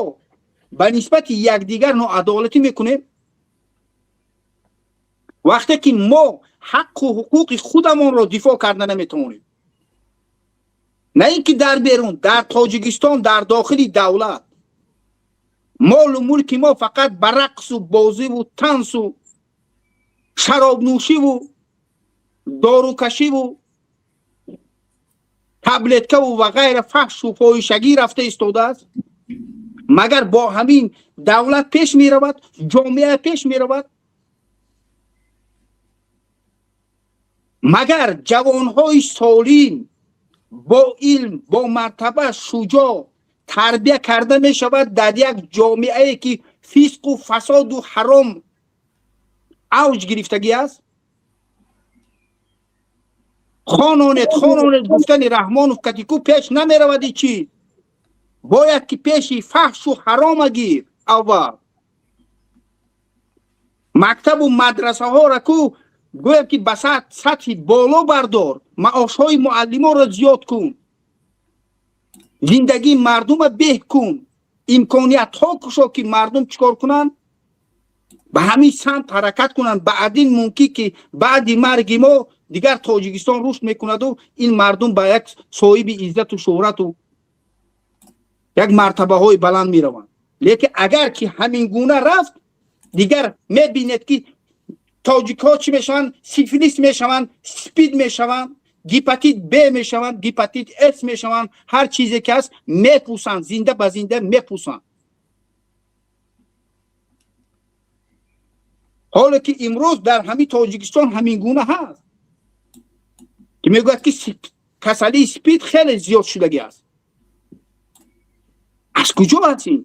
ба нисбати якдигар ноадолатӣ мекунем, вақте ки мо ҳаққу ҳуқуқи худамонро дифоъ карда наметавонем, на ин ки дар берун, дар Тоҷикистон, дар дохили давлат, молу мулки мо фақат ба рақсу бозиву тансу шаробнӯшиву дорукашиву таблеткаву ва ғайра, фаҳшу фоҳишагӣ рафта истодааст. Магар бо ҳамин давлат пеш меравад, ҷомеа пеш меравад? Магар ҷавонҳои солим, бо илм, бо мартаба, шуҷоъ тарбия карда мешавад дар як ҷомеае ки фисқу фасоду ҳаром авҷ гирифтагӣ аст? Хононед, хононед гуфтани Раҳмонов катику пеш намеравад. Чӣ бояд ки пеши фаҳшу ҳарома гир. Аввал мактабу мадрасаҳоро ку гӯям ки ба сатҳи боло бардор, маошҳои муаллимонро зиёд кун, зиндагии мардума беҳ кун, имкониятҳо кушо, ки мардум чӣ кор кунанд, ба ҳамин самт ҳаракат кунанд. Баъдин мумкин ки баъди марги мо дигар Тоҷикистон рушд мекунаду ин мардум ба як соҳиби иззату шӯҳрату як мартабаҳои баланд мераванд. Лекин агар ки ҳамин гуна рафт, дигар мебинед, ки тоҷикҳо чӣ мешаванд: сифилис мешаванд, спид мешаванд, гепатит Б мешаванд, гепатит С мешаванд, ҳар чизе ки ҳаст мепӯсанд, зинда ба зинда мепӯсанд. Ҳоле ки имрӯз дар ҳамин Тоҷикистон ҳамин гуна ҳаст, ки мегӯяд, ки касалии спид хеле зиёд шудагӣ аст. Аз куҷо аст ин?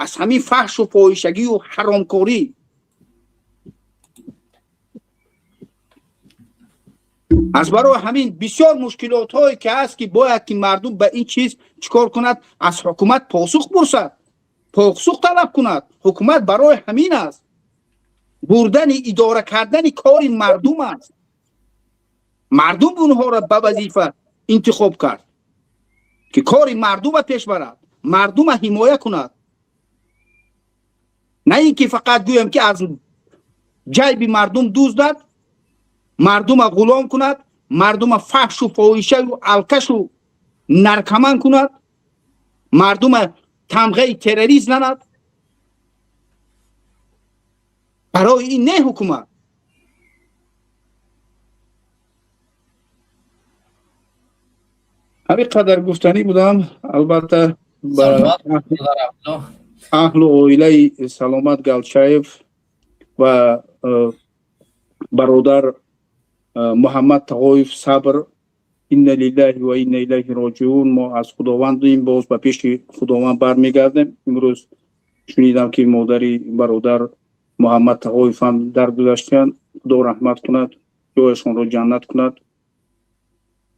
Аз ҳамин фаҳшу фоҳишагию ҳаромкорӣ. Аз барои ҳамин бисёр мушкилотҳое ки ҳаст, ки бояд ки мардум ба ин чиз чӣ кор кунад? Аз ҳукумат посух пурсад, посух талаб кунад. Ҳукумат барои ҳамин аст, бурдани идора кардани кори мардум аст. Мардум онҳоро ба вазифа интихоб кард, ки кори мардума пеш барад, мардума ҳимоя кунад, на ин ки фақат гӯям ки аз ҷайби мардум дуздад, мардума ғулом кунад, мардума фаҳшу фоҳишаю алкашу наркоман кунад, мардума тамғаи террорист занад. Барои ин не ҳукумат. Ҳамин қадар гуфтанӣ будам. Албатта, ба аҳлу оилаи Саломат Галчаев ва бародар Муҳаммад Тағоев сабр. Инна лиллаҳи ва инна илайҳи роҷиун. Мо аз Худовандем, боз ба пеши Худованд бармегардем. Имрӯз шунидам, ки модари бародар Муҳаммад Тағоев ҳам даргузаштанд. Худо раҳмат кунад, ҷояшонро ҷаннат кунад,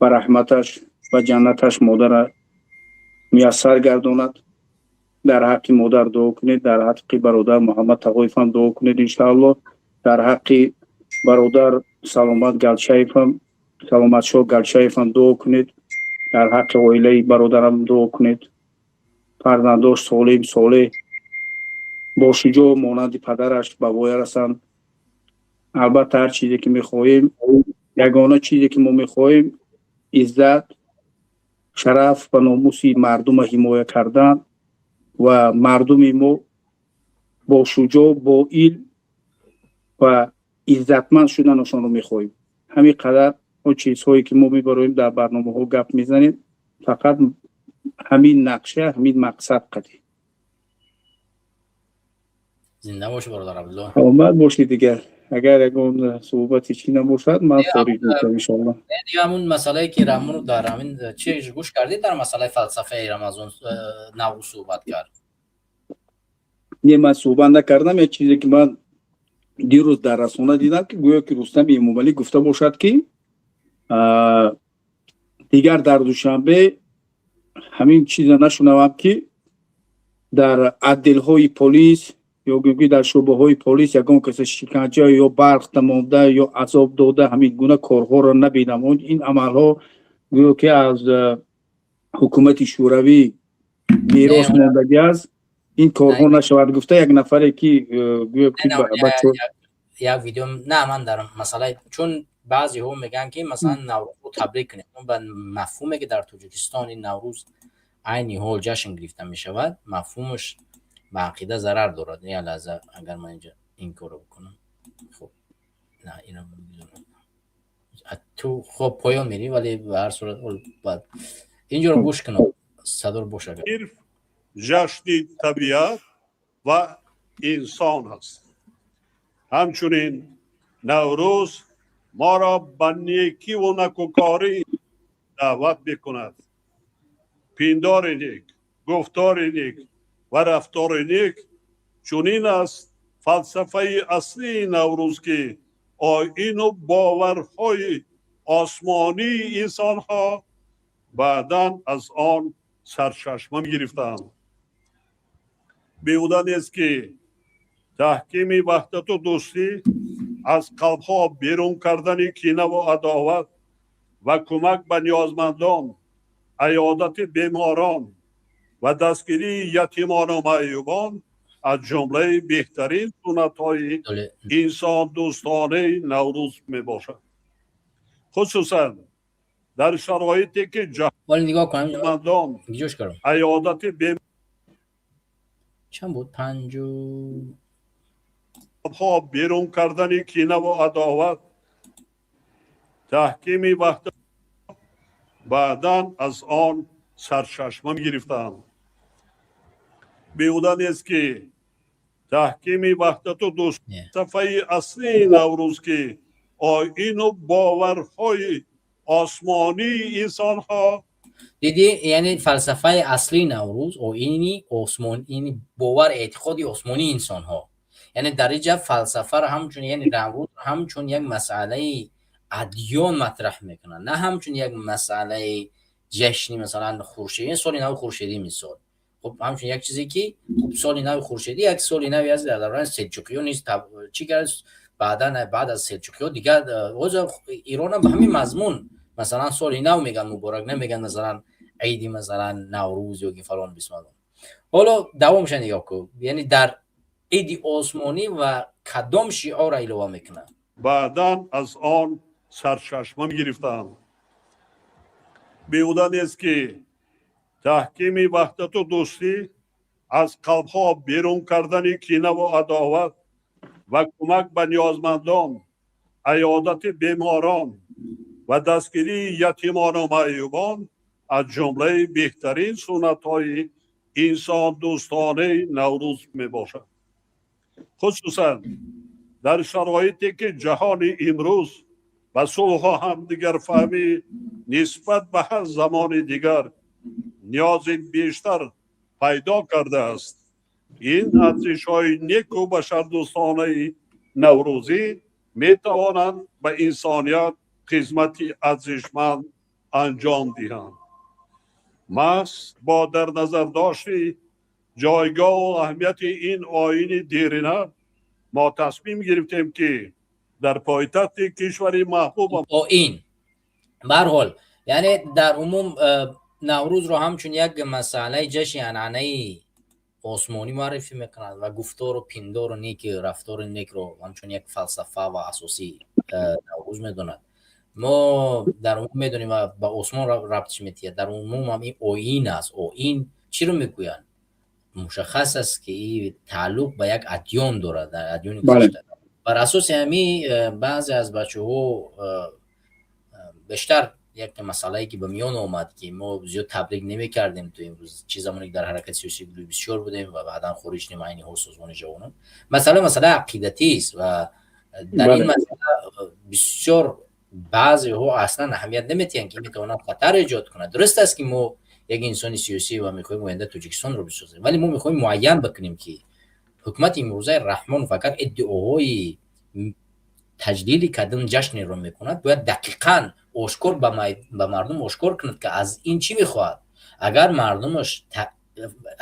ба раҳматаш, ба ҷаннаташ модара муяссар гардонад. Дар ҳаққи модар дуо кунед, дар ҳаққи бародар Муҳаммад Тағоев ҳам дуо кунед, иншааллоҳ. Дар ҳаққи бародар Саломат Галчаевам, Саломатшоҳ Галчаевам дуо кунед, дар ҳаққи оилаи бародарам дуо кунед. Фарзандош солим, солеҳ, бошуҷоъ монанди падараш ба воя расанд. Албатта, ҳар чизе ки мехоҳем, ягона чизе ки мо мехоҳем, иззат, шараф ва номуси мардума ҳимоя кардан ва мардуми мо бошуҷоъ, бо илм ва иззатманд шуданашонро мехоҳем. Ҳамин қадар он чизҳое ки мо мебароем, дар барномаҳо гап мезанем, фақат ҳамин нақша, ҳамин мақсад қадӣ. Зинда бошӣ, бародар Абдулло. Саломат бошӣ. Дигар агар ягон суҳбати чӣ набошад, ман хориҷ мешавам, иншоалло. Дига ҳамун масъалае ки Раҳмонов дар ҳамин чи гӯш кардед, дар масъалаи фалсафаи Рамазон, Наврӯз суҳбат кард? Не, ман суҳбат накардам. Як чизе ки ман дирӯз дар расона дидам, ки гӯё ки Рустами Эмомалӣ гуфта бошад, ки дигар дар Душанбе ҳамин чиза нашунавам, ки дар отделҳои полис ё гӯем ки дар шӯъбаҳои полис ягон каса шиканҷа ё барқ намонда ё азоб дода, ҳамин гуна корҳоро набинам. Ин амалҳо гӯё ки аз ҳукумати Шӯравӣ мерос мондагӣ аст, ин корҳо нашавад, гуфта як нафаре, ки гӯё ки як видео. На, ман дар масъалаи, чун баъзеҳо мегӯянд, ки масалан Наврӯзро табрик кунем, ба мафҳуме ки дар Тоҷикистон ин Наврӯз айни ҳол ҷашн гирифта мешавад, мафҳумаш ба ақида зарар дорад. Як лаҳза, агар ман инҷа ин корро бикунам, хуб, на, ино ту хоб поён мерӣ, вале ба ҳар сурат баъд инҷоро гӯш кунам, садор бош агар. Ҷашни табиат ва инсон аст. Ҳамчунин Наврӯз моро ба некиву накӯкорӣ даъват мекунад. Пиндори нек, гуфтори нек ва рафтори нек, чунин аст фалсафаи аслии Наврӯз, ки оину боварҳои осмонии инсонҳо баъдан аз он сарчашма гирифтаанд. Беҳуда нест, ки таҳкими ваҳдату дӯстӣ, аз қалбҳо берун кардани кинаву адоват ва кӯмак ба ниёзмандон, аёдати беморон ва дастгирии ятимону маъюбон аз ҷумлаи беҳтарин суннатҳои инсондӯстонаи Наврӯз мебошад, хусусан дар шароите ки ҷаҳонмандон аёдати Чанд буд, панҷу ҳо берун кардани кинаву адоват, таҳкими ваҳдат баъдан аз он сарчашма гирифтаанд. Беҳуда нест, ки таҳкими ваҳдату дӯстсафаи аслии Наврӯз, ки оину боварҳои осмонии инсонҳо Дидӣ, яъне фалсафаи аслии Наврӯз, оини осмон, ини бовар, эътиқоди осмонии инсонҳо. Яъне дар инҷа фалсафаро ҳамчун, яъне Наврӯз ҳамчун як масъалаи адён матраҳ мекунанд, на ҳамчун як масъалаи ҷашни, масалан, хуршедӣ, соли нави хуршедӣ. Мисол, хуб, ҳамчун як чизе ки, хуб, соли нави хуршедӣ як соли нави аст, дар давраи селҷуқиё низ чӣ кард, баъдан баъд аз селҷуқиё дигар ҳозир Иронам ба ҳамин мазмун, масалан, соли нав меган, муборак намеган, масалан, иди, масалан, Наврӯз ё ки фалон бисмалон. Ҳоло давомша нигоҳ кун, яъне дар иди осмонӣ ва кадом шиорро илова мекунад? Баъдан аз он сарчашма гирифтаанд. Беҳуда нест, ки таҳкими ваҳдату дӯстӣ, аз қалбҳо берун кардани кинаву адоват ва кӯмак ба ниёзмандон, аёдати беморон ва дастгирии ятимону маъюбон аз ҷумлаи беҳтарин суннатҳои инсондӯстонаи Наврӯз мебошад, хусусан дар шароите ки ҷаҳони имрӯз ба сулҳу ҳамдигарфаҳмӣ нисбат ба ҳар замони дигар ниёзи бештар пайдо кардааст. Ин арзишҳои неку башардӯстонаи наврӯзӣ метавонанд ба инсоният хизмати арзишманд анҷом диҳанд. Маҳз бо дар назардошти ҷойгоҳу аҳамияти ин оини дерина мо тасмим гирифтем, ки дар пойтахти кишвари маҳбубам Оин ба ҳар ҳол, яъне дар умум Наврӯзро ҳамчун як масъалаи ҷашни анъанаи осмонӣ муаррифӣ мекунад ва гуфтору пиндору неки, рафтори некро ҳамчун як фалсафа ва асосии Наврӯз медонад. Мо дар умум медонем ва ба осмон рабтш метиҳад. Дар умум ҳам ин оин аст. Оин чиро мегӯянд? Мушаххас аст, ки ин тааллуқ ба як адён дорад, дар адёни гузашта. Бар асоси ҳамин баъзе аз бачаҳо бештар як масъалае, ки ба миён омад, ки мо зиёд таблиғ намекардем то имрӯз, чи замоне ки дар ҳаракати сиёсии гурӯҳи бисёр будем ва баъдан хориҷ шудем, айни ҳол созмони ҷавонон, масъала масъалаи ақидатист ва дар ин масъала бисёр баъзеҳо аслан аҳамият наметиҳанд, ки метавонад хатар эҷод кунад. Дуруст аст, ки мо як инсони сиёсӣ ва мехоҳем оянда Тоҷикистонро бисозем, вале мо мехоҳем муайян бикунем, ки ҳукумати имрӯзаи Раҳмонов агар иддаоҳои таҷлили кадом ҷашнеро мекунад, бояд дақиқан ошкор ба мардум ошкор кунад, ки аз ин чӣ мехоҳад. Агар мардумаш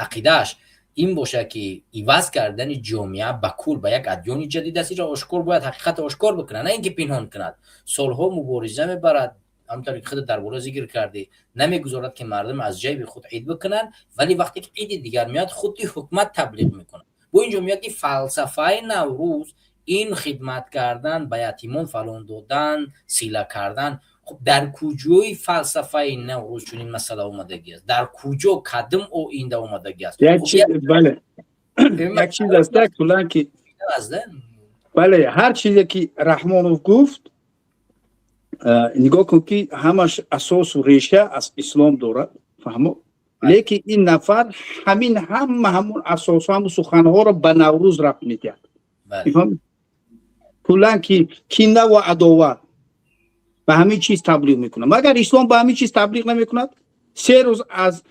ақидааш ин бошад, ки иваз кардани ҷомеа ба кул ба як адёни ҷадид аст, инро ошкор бояд, ҳақиқатро ошкор бикунад, на ин ки пинҳон кунад. Солҳо мубориза мебарад, ҳамтавре ки худат дар боло зикр кардӣ, намегузорад, ки мардум аз ҷайби худ ид бикунанд, вале вақте ки иди дигар меояд, худи ҳукумат таблиғ мекунад. Бо инҷо меояд, ки фалсафаи Наврӯз ин хидмат кардан ба ятимон, фалон додан, сила кардан. Хуб, дар куҷои фалсафаи Наврӯз чунин масъала омадагӣ аст? Дар куҷо, кадом оинда омадагӣ аст? Бале, як чиз аст куллан, ки бале, ҳар чизе ки Раҳмонов гуфт, нигоҳ кун, ки ҳамаш асосу реша аз ислом дорад, фаҳмо. Лекин ин нафар ҳамин ҳама ҳамун асосу, ҳамун суханҳоро ба Наврӯз рабт медиҳад. Куллан ки кина ва адоват, ба ҳамин чиз таблиғ мекунад. Магар ислом ба ҳамин чиз таблиғ намекунад? 3 рӯз аз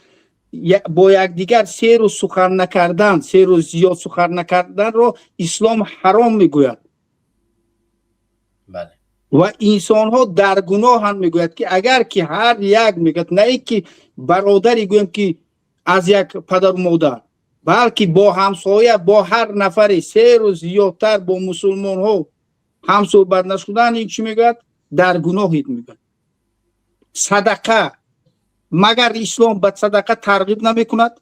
бо якдигар, 3 рӯз сухан накардан, 3 рӯз зиёд сухан накарданро ислом ҳаром мегӯяд. Ва инсонҳо дар гуноҳанд, мегӯяд, ки агар ки ҳар як, мегӯяд, на ин ки бародари, гӯем ки аз як падару модар, балки бо ҳамсоя, бо ҳар нафаре 3 рӯз зиёдтар бо мусулмонҳо ҳамсӯҳбат нашудан, ин чӣ мегӯяд, дар гуноҳед, мегӯяд. Садақа, магар ислом ба садақа тарғиб намекунад?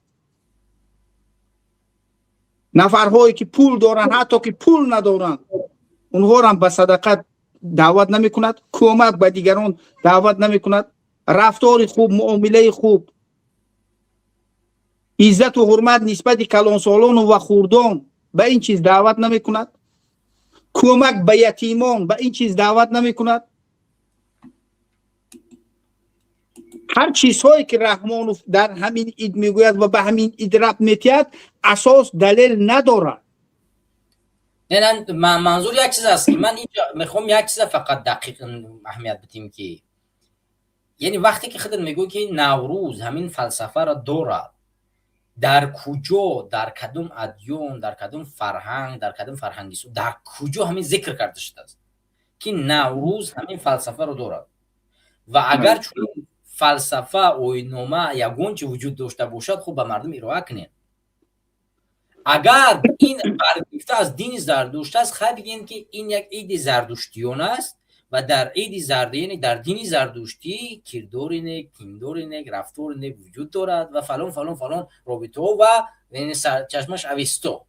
Нафарҳое ки пул доранд, ҳатто ки пул надоранд, онҳорам ба садақа даъват намекунад? Кӯмак ба дигарон даъват намекунад? Рафтори хуб, муомилаи хуб, иззату ҳурмат нисбати калонсолону ва хурдон, ба ин чиз даъват намекунад? Кӯмак ба ятимон, ба ин чиз даъват намекунад? Ҳар чизҳое ки Раҳмонов дар ҳамин ид мегӯяд ва ба ҳамин ид рабт метиҳад, асос, далел надорад. Не, манзур як чиз аст, ки ман инҷа мехоҳам як чиза фақат дақиқ аҳамият бидиҳем, ки яъне вақте ки худат мегӯӣ, ки Наврӯз ҳамин фалсафаро дорад, дар куҷо, дар кадом адён, дар кадом фарҳанг, дар кадом фарҳангисо, дар куҷо ҳамин зикр карда шудааст, ки Наврӯз ҳамин фалсафаро дорад? Ва агар чунин фалсафа, оиннома, ягон чи вуҷуд дошта бошад, хуб, ба мардум ироа кунед. Агар ин баргирифта аз дини Зардушт аст, хай, бигем, ки ин як иди зардуштиён аст ва дар иди зард, яъне дар дини зардуштӣ кирдори нек, пиндори нек, рафтори нек вуҷуд дорад ва фалон, фалон, фалон робитаҳо ва яъне чашмаш Авесто.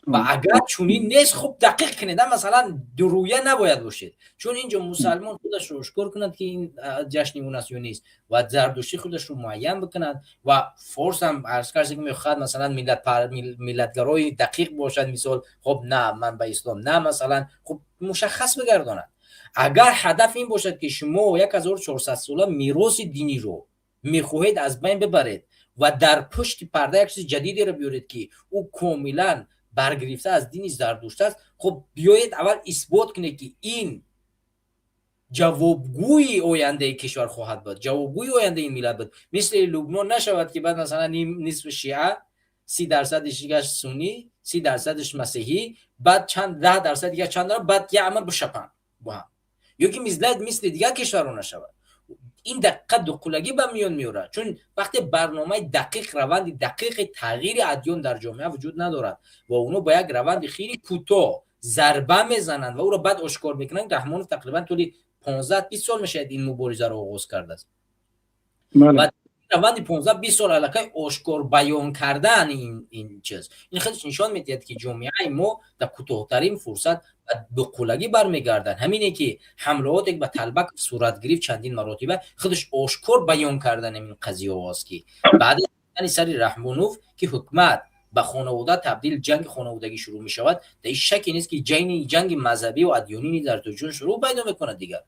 Ва агар чунин нест, хуб, дақиқ кунед. Масалан, дурӯя набояд бошед, чун инҷо мусалмон худашро ошкор кунад, ки ин ҷашни он аст ё нест, ва зардуштӣ худашро муайян бикунад, ва форс ҳам арз кард, ки мехоҳад, масалан, миллатгарои дақиқ бошад, мисол, хоб, на ман ба ислом, на масалан, хуб, мушаххас бигардонад. Агар ҳадаф ин бошад, ки шумо 1400 сола мероси диниро мехоҳед аз байн бибаред ва дар пушти парда як чизи ҷадидеро биёред, ки ӯ комилан баргирифта аз дини Зардушт аст, хуб, биёед, аввал исбот кунед, ки ин ҷавобгӯи ояндаи кишвар хоҳад буд, ҷавобгӯи ояндаи миллат буд. Мисли Лубнон нашавад, ки баъд масалан нисфи шиа, 30%-иш дигаш суннӣ, 30%-иш масеҳӣ, баъд чанд 10% дигар чанд, баъд як амр бишапанд бо ҳам, ё ки мисли дигар кишварҳо нашавад. Ин дақиқа дуқулагӣ ба миён меорад, чун вақте барномаи дақиқ, раванди дақиқи тағйири адён дар ҷомеа вуҷуд надорад ва онҳо ба як раванди хеле кӯтоҳ зарба мезананд ва ӯро баъд ошкор мекунанд. Раҳмонов тақрибан тӯли 15-20 сол мешавад, ин муборизаро оғоз кардааст ва раванди 15-20 сол аллакай ошкор баён кардан ин чиз, ин худаш нишон медиҳад, ки ҷомеаи мо дар кӯтоҳтарин фурсат ба дуқулагӣ бармегардад. Ҳамине ки ҳамлаоте ба Талбак сурат гирифт чандин маротиба, худаш ошкор баён кардан ҳамин қазияҳоаст, ки баъд аз сари Раҳмонов, ки ҳукумат ба хонавода табдил, ҷанги хонаводагӣ шурӯъ мешавад, дар ҳеҷ шаке нест, ки ҷанги мазҳабӣ ва адёнӣ дар Тоҷикистон шурӯъ пайдо мекунад дигар.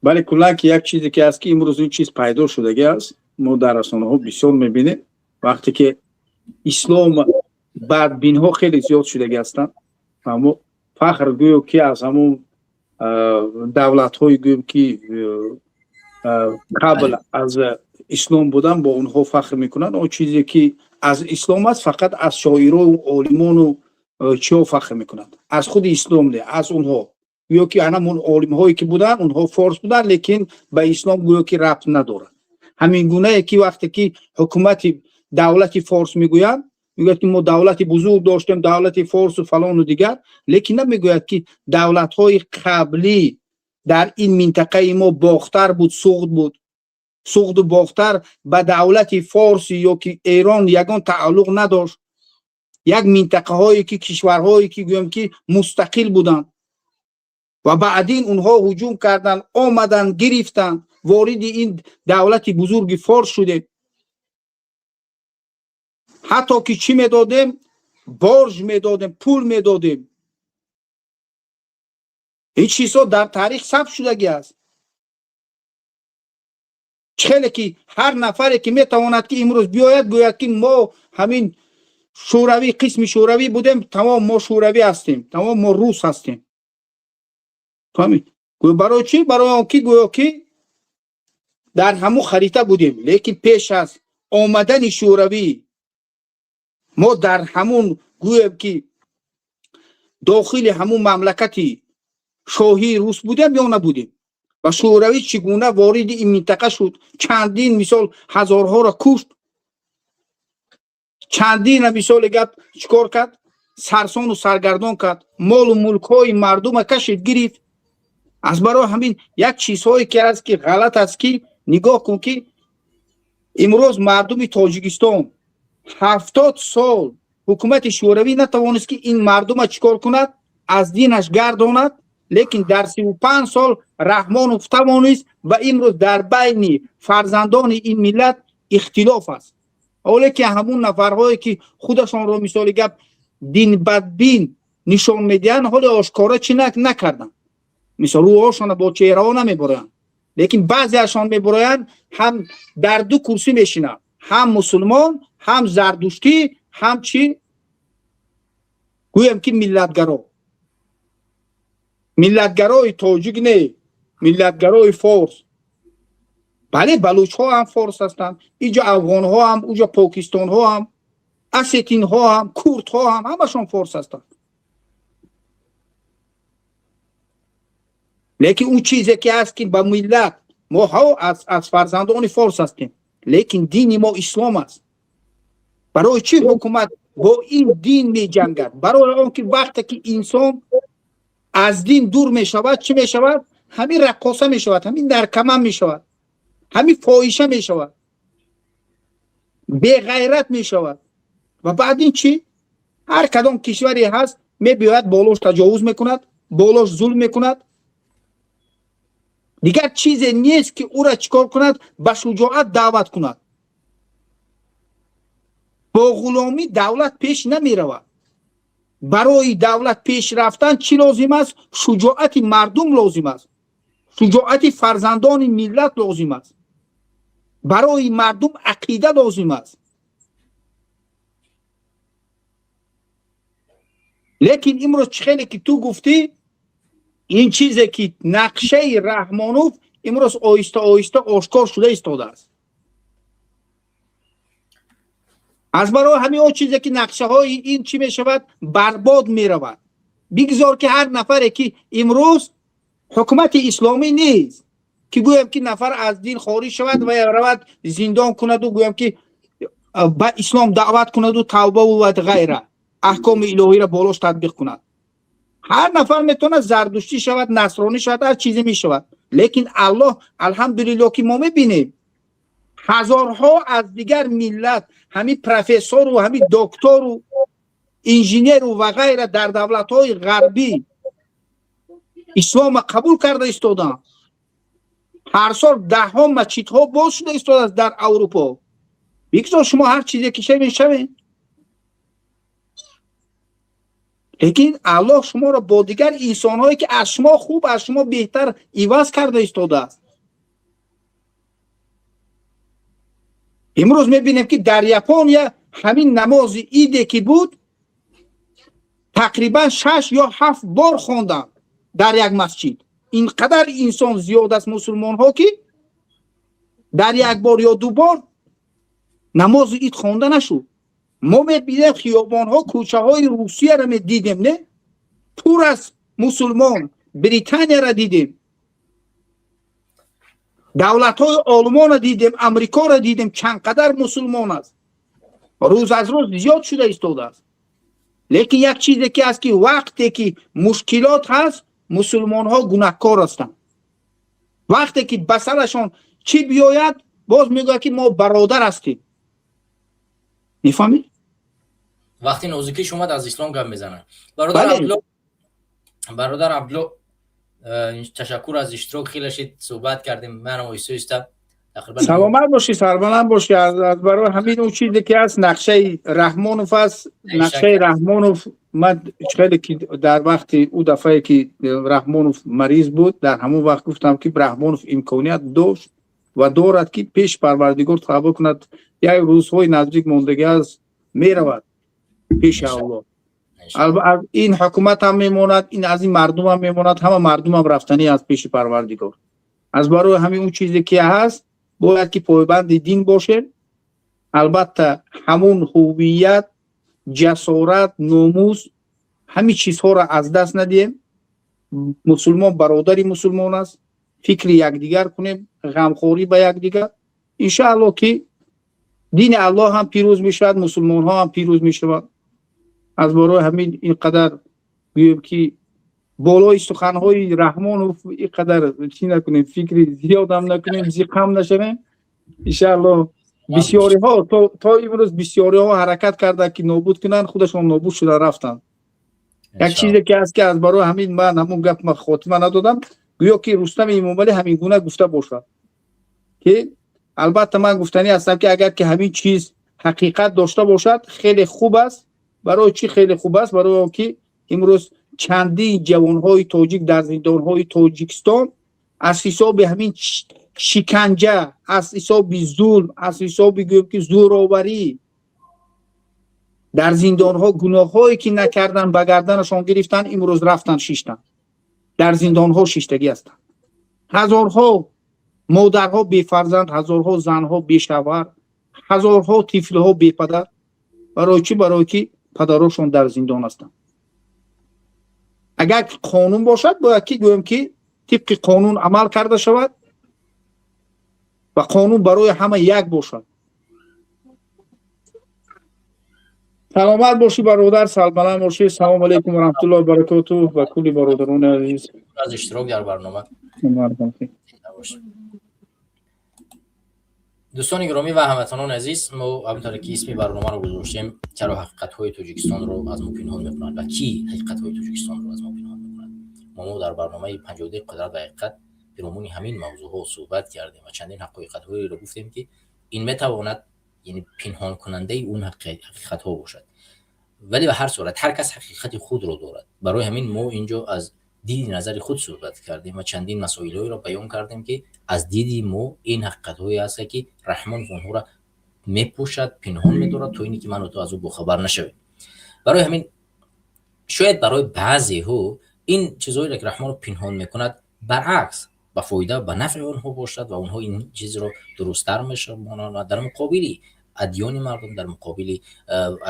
Бале, куллан ки як чизе ки аст, ки имрӯз ин чиз пайдо шудагӣ аст, мо дар расонаҳо бисёр мебинем, вақте ки ислом бадбинҳо хеле зиёд шудагӣ ҳастанд. Аммо фахр, гӯё ки аз ҳамун давлатҳои, гӯем ки қабл аз ислом будан, бо онҳо фахр мекунанд. Он чизе ки аз ислом аст, фақат аз шоиру олимону чиҳо фахр мекунанд, аз худи ислом не, аз онҳо. Гӯё ки ҳамон олимҳое ки буданд, онҳо форс буданд, лекин ба ислом гӯё ки рабт надорад. Ҳамин гунае ки вақте ки ҳукумати давлати форс мегӯянд, мегӯяд, ки мо давлати бузург доштем, давлати форсу фалону дигар, лекин намегӯяд, ки давлатҳои қаблӣ дар ин минтақаи мо Бохтар буд, Суғд буд. Суғду Бохтар ба давлати форси ё ки Эрон ягон тааллуқ надошт. Як минтақаҳое ки, кишварҳое ки, гӯем ки мустақил буданд ва баъдин онҳо ҳуҷум карданд, омаданд, гирифтанд, вориди ин давлати бузурги форс шудем. Ҳатто ки чӣ медодем? Борж медодем, пул медодем. Ин чизҳо дар таърих сабт шудагӣ аст. Хеле ки ҳар нафаре ки метавонад, ки имрӯз биёяд, гӯяд, ки мо ҳамин шӯравӣ, қисми шӯравӣ будем, тамом, мо шӯравӣ ҳастем, тамом, мо рус ҳастем. Фаҳмид? Барои чӣ? Барои он ки гӯё ки дар ҳамун харита будем. Лекин пеш аз омадани шӯравӣ мо дар ҳамун, гӯем ки дохили ҳамун мамлакати Шоҳии рус будем ё набудем? Ва Шӯравӣ чӣ гуна вориди ин минтақа шуд? Чандин, мисол, ҳазорҳоро кушт, чандина, мисоли гап, чӣ кор кард? Сарсону саргардон кард, молу мулкҳои мардума кашид, гирифт. Аз барои ҳамин як чизҳое ки аст, ки ғалат аст, ки нигоҳ кун, ки имрӯз мардуми Тоҷикистон 70 сол ҳукумати Шӯравӣ натавонист, ки ин мардума чӣ кор кунад, аз динаш гардонад. Лекин дар 35 сол Раҳмонов тавонист ва имрӯз дар байни фарзандони ин миллат ихтилоф аст. Ҳоле ки ҳамун нафарҳое ки худашонро, мисоли гап, динбадбин нишон медиҳанд, ҳоле ошкора чӣ накарданд, мисол, рӯҳошона бо чеҳраҳо намебароянд, лекин баъзеашон мебароянд, ҳам дар ду курсӣ мешинанд, ҳам мусулмон, ҳам зардуштӣ, ҳам чӣ гӯям ки миллатгаро. Миллатгарои тоҷик не, миллатгарои форс. Бале, балучҳо ҳам форс ҳастанд, иҷо афғонҳо ҳам, уҷо покистонҳо ҳам, осетинҳо ҳам, курдҳо ҳам, ҳамашон форс ҳастанд. Лекин он чизе ки ҳаст, ки ба миллат мо ҳо аз фарзандони форс ҳастем, лекин дини мо ислом аст. Барои чӣ ҳукумат бо ин дин меҷангад? Барои он ки вақте ки инсон аз дин дур мешавад, чӣ мешавад? Ҳамин раққоса мешавад, ҳамин наркоман мешавад, ҳамин фоҳиша мешавад, беғайрат мешавад. Ва баъд ин чӣ? Ҳар кадом кишваре ҳаст, мебиёяд, болош таҷовуз мекунад, болош зулм мекунад. Дигар чизе нест, ки ӯра чӣ кор кунад, ба шуҷоат даъват кунад. Бо ғуломӣ давлат пеш намеравад. Барои давлат пеш рафтан чӣ лозим аст? Шуҷоати мардум лозим аст, шуҷоати фарзандони миллат лозим аст, барои мардум ақида лозим аст. Лекин имрӯз чӣ хеле ки ту гуфтӣ, ин чизе ки нақшаи Раҳмонов имрӯз оҳиста оҳиста ошкор шуда истодааст. Аз барои ҳамин он чизе ки нақшаҳои ин чӣ мешавад, барбод меравад. Бигзор ки ҳар нафаре ки имрӯз ҳукумати исломӣ нест, ки гӯям ки нафар аз дин хориҷ шавад ва равад зиндон кунаду, гӯям ки ба ислом даъват кунаду тавбаву ва ғайра, аҳкоми илоҳиро болош татбиқ кунад. Ҳар нафар метавонад зардуштӣ шавад, насронӣ шавад, ҳар чизе мешавад. Лекин Аллоҳ, алҳамдулиллоҳ, ки мо мебинем ҳазорҳо аз дигар миллат, ҳамин профессору, ҳамин доктору, инженеру ва ғайра дар давлатҳои ғарбӣ ислома қабул карда истоданд. Ҳар сол даҳҳо масҷидҳо боз шуда истодааст дар Аврупо. Бигзор шумо ҳар чизе ки шавед, шавед, лекин Аллоҳ шуморо бо дигар инсонҳое ки аз шумо хуб, аз шумо беҳтар иваз карда истодааст. Имрӯз мебинем, ки дар Япония ҳамин намози иде ки буд, тақрибан шаш ё ҳафт бор хонданд дар як масҷид. Ин қадар инсон зиёд аст, мусулмонҳо, ки дар як бор ё ду бор намози ид хонда нашуд. Мо мебинем хиёбонҳо, кӯчаҳои Русияро медидем, не, пур аз мусулмон. Британияро дидем, давлатҳои Олмонро дидем, Амрикоро дидем, чанд қадар мусулмон аст, рӯз аз рӯз зиёд шуда истодааст. Лекин як чизе ки аст, ки вақте ки мушкилот ҳаст, мусулмонҳо гунаҳкор ҳастанд. Вақте ки ба сарашон чӣ биёяд, боз мегӯяд, ки мо бародар ҳастем. Мефаҳмед? Вақти нозукиш омад, аз ислом гап мезананд. Бародар Абдулло, бародар Абдулло, ташаккур аз иштирок. Хеле шид суҳбат кардем, манам оҳиста оҳиста тақрибан. Саломат бошӣ, сарбаланд бошӣ. Аз барои ҳамин он чизе ки ҳаст, нақшаи Раҳмонов аст, нақшаи Раҳмонов. Ман хеле ки дар вақти ӯ дафъае ки Раҳмонов мариз буд, дар ҳамон вақт гуфтам, ки Раҳмонов имконият дошт ва дорад, ки пеш Парвардигор тавба кунад. Як рӯзҳои наздик мондагӣ аст, меравад пеши Аллоҳ. Ин ҳукумат ҳам мемонад, ин аз ин мардум ҳам мемонад, ҳама мардум ҳам рафтанӣ аз пеши Парвардигор. Аз барои ҳамин он чизе ки ҳаст, бояд ки пойбанди дин бошем. Албатта, ҳамун ҳувият, ҷасорат, номус, ҳамин чизҳоро аз даст надиҳем. Мусулмон бародари мусулмон аст. Фикри якдигар кунем, ғамхорӣ ба якдигар, иншааллоҳ, ки дини Аллоҳ ҳам пирӯз мешавад, мусулмонҳо ҳам пирӯз мешавад. Аз борои ҳамин ин қадар гӯем, ки болои суханҳои Раҳмонов ин қадар чӣ накунем, фикри зиёдам накунем, зиқам нашавем, иншааллоҳ. Бисёриҳо то имрӯз бисёриҳо ҳаракат карданд, ки нобуд кунанд, худашон нобуд шуда рафтанд. Як чизе ки аст, ки аз барои ҳамин ман ҳамун гап хотима надодам, гӯё ки Рустами Эмомалӣ ҳамин гуна гуфта бошад, ки албатта ман гуфтанӣ ҳастам, ки агар ки ҳамин чиз ҳақиқат дошта бошад, хеле хуб аст. Барои чӣ хеле хуб аст? Барои он ки имрӯз чандин ҷавонҳои тоҷик дар зиндонҳои Тоҷикистон аз ҳисоби ҳамин шиканҷа, аз ҳисоби зулм, аз ҳисоби, гӯем, ки зӯроварӣ дар зиндонҳо, гуноҳҳое ки накардан, ба гарданашон гирифтан, имрӯз рафтан шиштанд, дар зиндонҳо шиштагӣ ҳастанд. Ҳазорҳо модарҳо бефарзанд, ҳазорҳо занҳо бешавҳар, ҳазорҳо тифлҳо бепадар. Барои чӣ? Барои ки падарошон дар зиндон ҳастанд. Агар қонун бошад, бояд ки, гӯем, ки тибқи қонун амал карда шавад ва қонун барои ҳама як бошад. Саломат бошӣ, бародар, сарбаланд бошӣ. Салому алайкум ва раҳматуллоҳи ва баракоту ба кулли бародарони азиз. Аз иштирок дар барнома. Дӯстони гиромӣ ва ҳамватанони азиз, мо ҳаминтавре ки исми барномаро гузоштем, чаро ҳақиқатҳои Тоҷикистонро аз мо пинҳон мекунанд ва кӣ ҳақиқатҳои Тоҷикистонро аз мо пинҳон мекунад, мо дар барномаи 52 «Қудрат ва ҳақиқат» пиромуни ҳамин мавзӯъҳо суҳбат кардем ва чандин ҳақиқатҳоеро гуфтем, ки ин метавонад, яъне, пинҳонкунандаи он ҳақиқатҳо бошад. Вале ба ҳар сурат ҳар кас ҳақиқати худро дорад. Барои ҳамин мо инҷо аз диди назари худ суҳбат кардем ва чандин масоилҳоеро баён кардем, ки аз диди мо ин ҳақиқатҳое ҳаст, ки Раҳмонов онҳоро мепӯшад, пинҳон медорад, то ине ки ману ту аз ӯ бохабар нашавем. Барои ҳамин шояд барои баъзеҳо ин чизҳоеро, ки Раҳмонов пинҳон мекунад, баръакс, ба фоида, ба нафъи онҳо бошад ва онҳо ин чизро дурусттар мешаванд ва дар муқобили адёни мардум, дар муқобили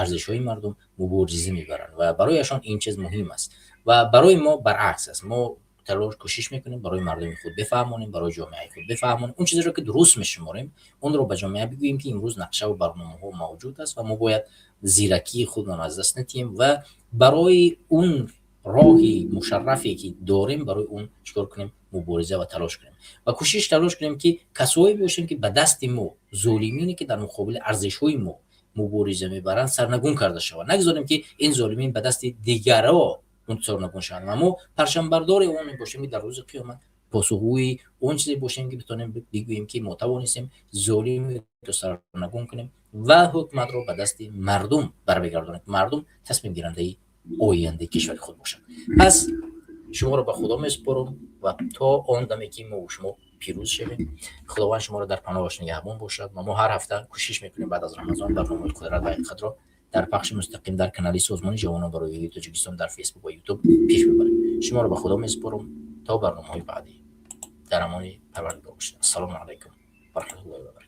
арзишҳои мардум мубориза мебаранд ва барояшон ин чиз муҳим аст. Ва барои мо баръакс аст. Мо талош, кӯшиш мекунем, барои мардуми худ бифаҳмонем, барои ҷомеаи худ бифаҳмонем, он чизеро ки дуруст мешуморем, онро ба ҷомеа бигӯем, ки имрӯз нақшаву барномаҳо мавҷуд аст ва мо бояд зиракии худро аз даст надиҳем ва барои он роҳи мушаррафе ки дорем, барои он чикор кунем? Мубориза ва талош кунем ва кӯшиш, талош кунем, ки касое бошем, ки ба дасти мо золимине, ки дар муқобили арзишҳои мо мубориза мебаранд, сарнагун карда шаванд. Нагузорем, ки ин золимин ба дасти дигаро сарнагун шаванд ва мо парчамбардори он бошем, ки дар рӯзи қиёмат посухгӯи он чизе бошем, ки битонем бигӯем, ки мо тавонистем золимро сарнагун кунем ва ҳукуматро ба дасти мардум барбигардонем, мардум тасмимгирандаи ояндаи кишвари худ бошад. Пас шуморо ба Худо месупорам ва то он даме ки мо шумо пирӯз шавем, Худованд шуморо дар паноҳаш нигаҳбон бошад. Ва мо ҳар ҳафта кӯшиш мекунем, баъд аз Рамазон барномаи «Қудрат ва ҳақиқатро» дар пахши мустақим дар канали Созмони ҷавонон барои Тоҷикистон дар Фейсбук ва Ютуб пеш мебарем. Шуморо ба Худо месупорам. То барномаҳои баъдӣ дар амони Парвардигор бошед. Ассалому алайкум ва раҳматуллоҳи ва баракатуҳ.